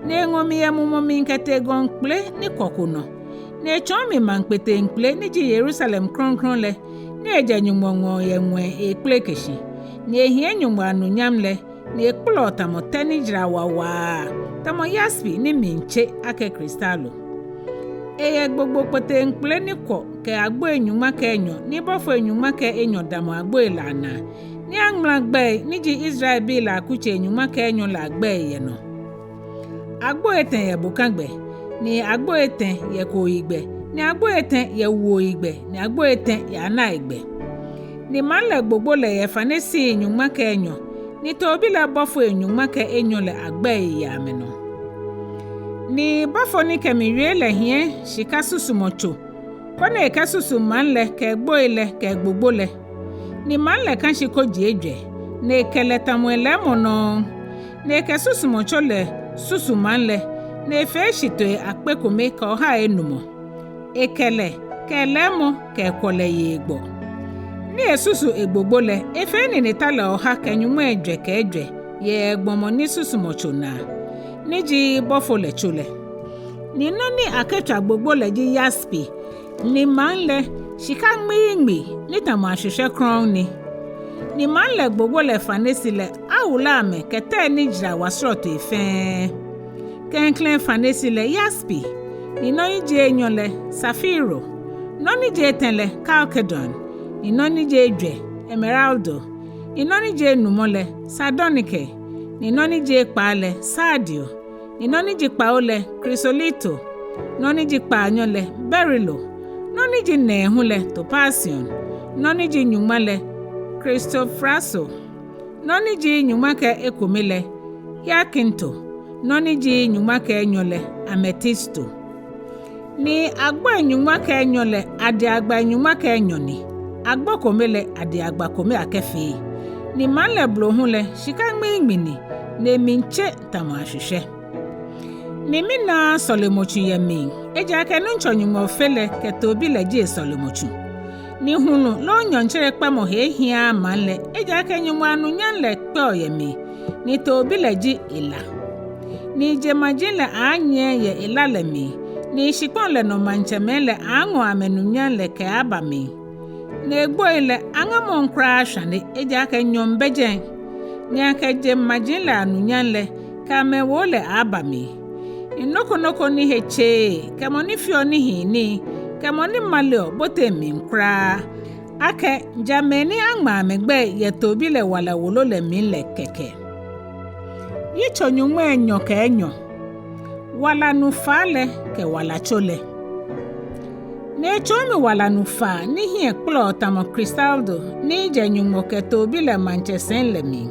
Ni eŋɔ mi yɛ mumɔ mli kɛtee gɔŋ kpele ni kwɔ ko nɔ. Ni etsɔɔ mi maŋ kpeteŋkpele ni ji Yerusalem krɔŋkrɔŋ lɛ, ni ejɛ Nyɔŋmɔ ŋɔɔ yɛ ŋwɛi eekpeleke shi. Ni ehiɛ Nyɔŋmɔ anunyam lɛ, ni ekpɔlɔɔ tamɔ tɛ ni jara wa waa, tamɔ yaspi ni mli tse akɛ kristalo. Eyɛ gbogbo kpeteŋkpele ni kwɔ kɛ agboi nyɔŋma kɛ enyɔ, ni bɔfoi nyɔŋma kɛ enyɔ damɔ agboi lɛ anaa, ni aŋmala gbɛi ni ji Israelbii lɛ akutsei nyɔŋma kɛ enyɔ lɛ agbɛi yɛ nɔ. Agbo etɛ yɛ bokagbɛ, ni agbo etɛ yɛ kooyigbɛ, ni agbo etɛ yɛ wuoyigbɛ, ni agbo etɛ yɛ anaigbɛ. Ni maŋ lɛ gbogbo lɛ yɛ faneshii nyɔŋma kɛ enyɔ, ni Toobi lɛ bɔfoi nyɔŋma kɛ enyɔ lɛ agbɛi yɛ amɛnɔ. Ni bɔfo ni kɛ mi wie lɛ hiɛ shika susumɔ tso, koni ekɛsusu maŋ lɛ kɛ egboi lɛ kɛ egbogbo lɛ. Ni maŋ lɛ kã shi koji ejwɛ, ni ekɛ lɛ tamɔ elɛɛmɔ nɔŋŋ. Ni ekɛ susumɔtso lɛ susu maŋ lɛ, ni efee shitoi akpe kome kɛ ohai enumɔ. Ekɛ lɛ kɛ elɛɛmɔ kɛ ekwɔlɛ ye egbɔ. Ni esusu egbogbo lɛ, efee ninitalɔi oha kɛ nyɔŋmai ejwɛ kɛ ejwɛ yɛ gbɔmɔ ni susumɔtso naa, ni ji bɔfo lɛ tso lɛ. Ni nɔ ni akɛtswa gbogbo lɛ ji yaspi, ni maŋ lɛ shika ŋmiiŋmi ni tamɔ ashwishwɛ krɔŋŋ ni. Ni maŋ lɛ gbogbo lɛ faneshii lɛ awula amɛ kɛ tɛi ni jara wa srɔtoi fɛɛ. Klɛŋklɛŋ faneshii lɛ yaspi, ni nɔ ni ji enyɔ lɛ safiro, nɔ ni ji etɛ lɛ kalkedon, ni nɔ ni ji ejwɛ emeraldo, ni nɔ ni ji enumɔ lɛ sardonike, ni nɔ ni ji ekpaa lɛ sardio, ni nɔ ni ji kpawo lɛ krisolito, nɔ ni ji kpaanyɔ lɛ berilo, nɔ ni ji nɛɛhu lɛ topasion, nɔ ni ji nyɔŋma lɛ krisopraso, nɔ ni ji nyɔŋma kɛ ekome lɛ yakinto, nɔ ni ji nyɔŋma kɛ enyɔ lɛ ametisto. Ni agboi nyɔŋma kɛ enyɔ lɛ adiagbai nyɔŋma kɛ enyɔ ni, agbo kome lɛ adiagba kome akɛfee. Ni maŋ lɛ blohu lɛ shika ŋmiiŋmi ni, ni emli tse tamɔ ashwishwɛ. Ni minaaa sɔlemɔtsu yɛ mli, ejaakɛ Nuŋtsɔ Nyɔŋmɔ Ofe lɛ kɛ Toobi lɛ ji esɔlemɔtsu. Ni hulu loo nyɔɔŋtsere kpɛmɔ he ehiaaa maŋ lɛ, ejaakɛ Nyɔŋmɔ anunyam lɛ kpɛɔ yɛ mli, ni Toobi lɛ ji ela. Ni jeŋmaji lɛ aaanyiɛ yɛ ela lɛ mli, ni shikpɔŋ lɛ nɔ maŋtsɛmɛi lɛ aaŋɔ amɛnunyam lɛ kɛaaba mli. Ni egboi lɛ aŋamɔŋ kwraa shwane, ejaakɛ nyɔɔŋ bɛ jɛi. Ni akɛ jeŋmaji lɛ anunyam lɛ kɛ amɛwoo lɛ aaaba mli. Ni nɔ ko nɔ ko ni he tseee, kɛ mɔ ni feɔ nihiinii, kɛ mɔ ni maleɔ boteŋ mli kwraa, akɛ ja mɛi ni aŋma amɛgbɛi yɛ Toobi lɛ wala wolo lɛ mli lɛ kɛkɛ. Yitso nyɔŋmai enyɔ kɛ enyɔ. Wala nu faa lɛ kɛ wala tso lɛ. Ni etsɔɔ mi wala nu faa ni hiɛ kpɔlɔɔ tamɔ kristaldo ni jɛ Nyɔŋmɔ kɛ Toobi lɛ maŋtsɛsɛi lɛ mli.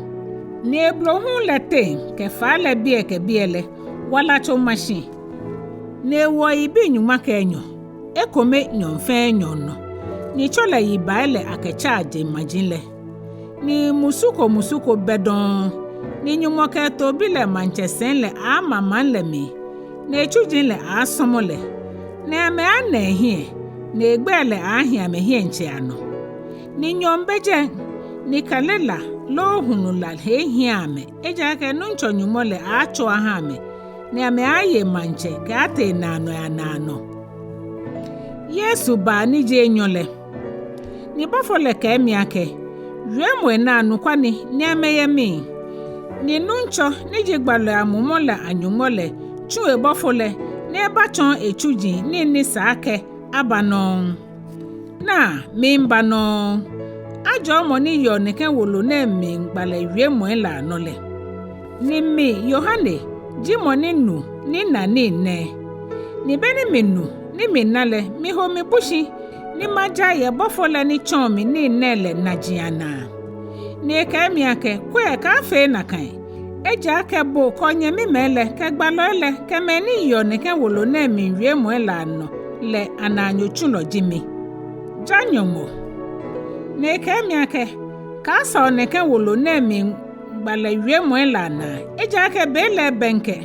Ni eblohu lɛ teŋ kɛ faa lɛ biɛ kɛ biɛ lɛ, wala tso ma shi. Ni ewoɔ yibii nyɔŋma kɛ enyɔ, ekome nyɔɔŋ fɛɛ nyɔɔŋ nɔ, ni tso lɛ yibii lɛ akɛtsaa jeŋmaji lɛ. Ni musu ko musu ko bɛ dɔŋŋ, ni Nyɔŋmɔ kɛ Toobi lɛ maŋtsɛsɛi lɛ aaama maŋ lɛ mli, ni etsuji lɛ aaasɔmɔ lɛ, ni amɛaana ehiɛ, ni egbɛi lɛ aaahi amɛhiɛntsɛ anɔ. Ni nyɔɔŋ bɛ jɛi, ni kɛlɛ la loo hulu la he ehiɛɛɛ amɛ, ejaakɛ Nuŋtsɔ Nyɔŋmɔ lɛ aaatsɔ aha amɛ, ni amɛaaye maŋtsɛ kɛaatee naanɔi anaanɔ. Yesu baa ni ji enyɔ lɛ. Ni bɔfo lɛ kɛɛ mi akɛ, wiemɔi nɛɛ anɔkwa ni, ni amɛyɛ mli. Ni Nuŋtsɔ ni ji gbalɔi amumɔ lɛ aNyɔŋmɔ lɛ tsu ebɔfo lɛ ni ebatsɔɔ etsuji nii ni sa akɛ aba nɔŋŋ. Naa, miiba nɔŋŋ. Ajɔɔ mɔ ni yeɔ nɛkɛ wolo nɛɛ mli gbalɛ wiemɔi lɛ anɔ lɛ. Ni mi, Yohane, ji mɔ ni nu ni na nii nɛɛ. Ni be ni minu ni mina lɛ, miho mibu shi, ni maja yɛ bɔfo lɛ ni tsɔɔ mi nii nɛɛ lɛ naji anaa. Ni ekɛɛ mi akɛ, kwɛ, kaafee nakai. Ejaakɛ bo kɛ onyɛmimɛi lɛ kɛ gbalɔi lɛ kɛ mɛi ni yeɔ nɛkɛ wolo nɛɛ mli wiemɔi lɛ anɔ lɛ anaanyo tsulɔ ji mi. Ja Nyɔŋmɔ. Ni ekɛɛ mi akɛ, kaasaŋ nɛkɛ wolo nɛɛ mli gbalɛ wiemɔi lɛ anaa, ejaakɛ be lɛ ebɛŋkɛ.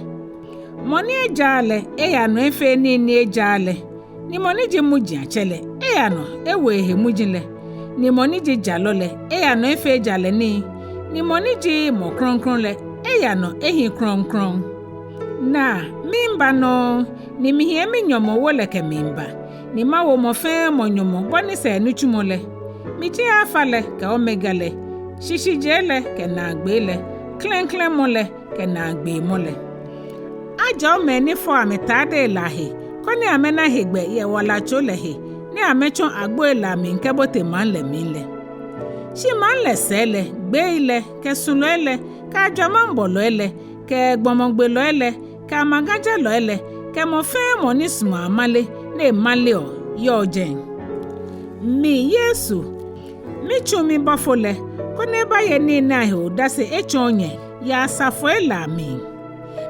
Mɔ ni ejaaa lɛ, eyaa nɔ efee nii ni ejaaa lɛ. Ni mɔ ni ji mujiatsɛ lɛ, eyaa nɔ ewo ehe muji lɛ. Ni mɔ ni ji jalɔ lɛ, eyaa nɔ efee jalɛ nii. Ni mɔ ni ji mɔ krɔŋkrɔŋ lɛ, eyaa nɔ ehi krɔŋkrɔŋ. Naa, miiba nɔŋŋ, ni mihiɛ minyɔmɔwo lɛ kɛmiiba, ni mawo mɔ fɛɛ mɔ nyɔmɔ bɔ ni sa enitsumɔ lɛ. Miji Alfa lɛ kɛ Omega lɛ, shishijee lɛ kɛ naagbee lɛ, klɛŋklɛŋ mɔ lɛ kɛ naagbee mɔ lɛ. Ajɔɔ mɛi ni fɔɔ amɛtadei lɛ ahe, koni amɛna hegbɛ yɛ wala tso lɛ he, ni amɛtsɔ agboi lɛ amli kɛbote maŋ lɛ mli lɛ. Shi maŋ lɛ sɛɛ lɛ, gbeei lɛ, kɛ sulɔi lɛ, kɛ ajwamaŋbɔlɔi lɛ, kɛ gbɔmɔgbelɔi lɛ, kɛ amagajelɔi lɛ, kɛ mɔ fɛɛ mɔ ni sumɔɔ amale ni emaleɔ, yɔɔ jɛi. Mi Yesu, mitsu mibɔfo lɛ, koni ebaye nii nɛɛ ahe odase etsɔɔ nyɛ yɛ asafoi lɛ amli.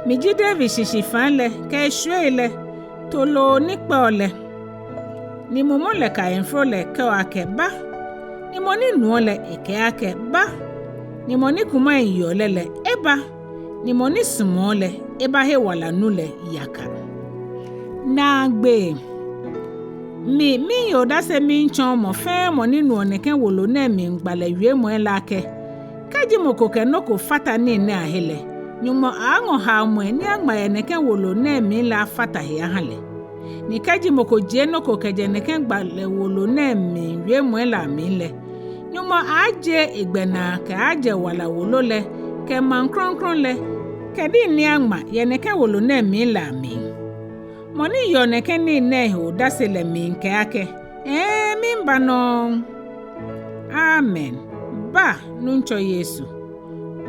Miji David shishifã lɛ kɛ eshwiei lɛ, toloo ni kpɛɔ lɛ. Ni mumɔ lɛ kɛ ayemforo lɛ kɛɔ akɛ, ba. Ni mɔ ni nuɔ lɛ ekɛɛ akɛ, ba. Ni mɔ ni kumai yeɔ lɛ lɛ, eba. Ni mɔ ni sumɔɔ lɛ, ebahe wala nu lɛ yaka. Naagbee. Mi, miiye odase miitsɔɔ mɔ fɛɛ mɔ ni nuɔ nɛkɛ wolo nɛɛ mli gbalɛ wiemɔi lɛ akɛ, kɛji mɔ ko kɛ nɔ ko fata nii nɛɛ ahe lɛ, Nyɔŋmɔ aaaŋɔ haomɔi ni aŋma yɛ nɛkɛ wolo nɛɛ mli lɛ afata he aha lɛ. Ni kɛji mɔ ko jie nɔ ko kɛjɛ nɛkɛ gbalɛ wolo nɛɛ mli wiemɔi lɛ amli lɛ, Nyɔŋmɔ aaajie egbɛnaa kɛaajɛ wala wolo lɛ kɛ maŋ krɔŋkrɔŋ lɛ kɛ nii ni aŋma yɛ nɛkɛ wolo nɛɛ mli lɛ amli. Mɔ ni yeɔ nɛkɛ nii nɛɛ he odase lɛ miikɛɛ akɛ, hɛɛ, miiba nɔŋŋ. Amen. Ba, Nuŋtsɔ Yesu.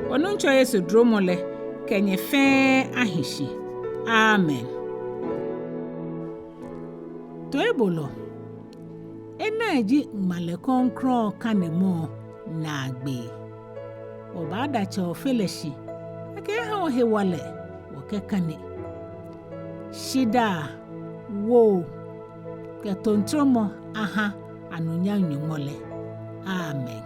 Wɔ Nuŋtsɔ Yesu duromɔ lɛ kɛ nyɛ fɛɛ ahi shi. Amen. Toibolɔ, enɛ ji ŋmalɛ krɔŋkrɔŋ kanemɔ naagbee. Wɔbaada Tsɛ Ofe lɛ shi akɛ eha wɔ hewalɛ wɔkɛkane. Shidaa, woo kɛ toiŋtrɔmɔ aha anunyam Nyɔŋmɔ lɛ. Amen.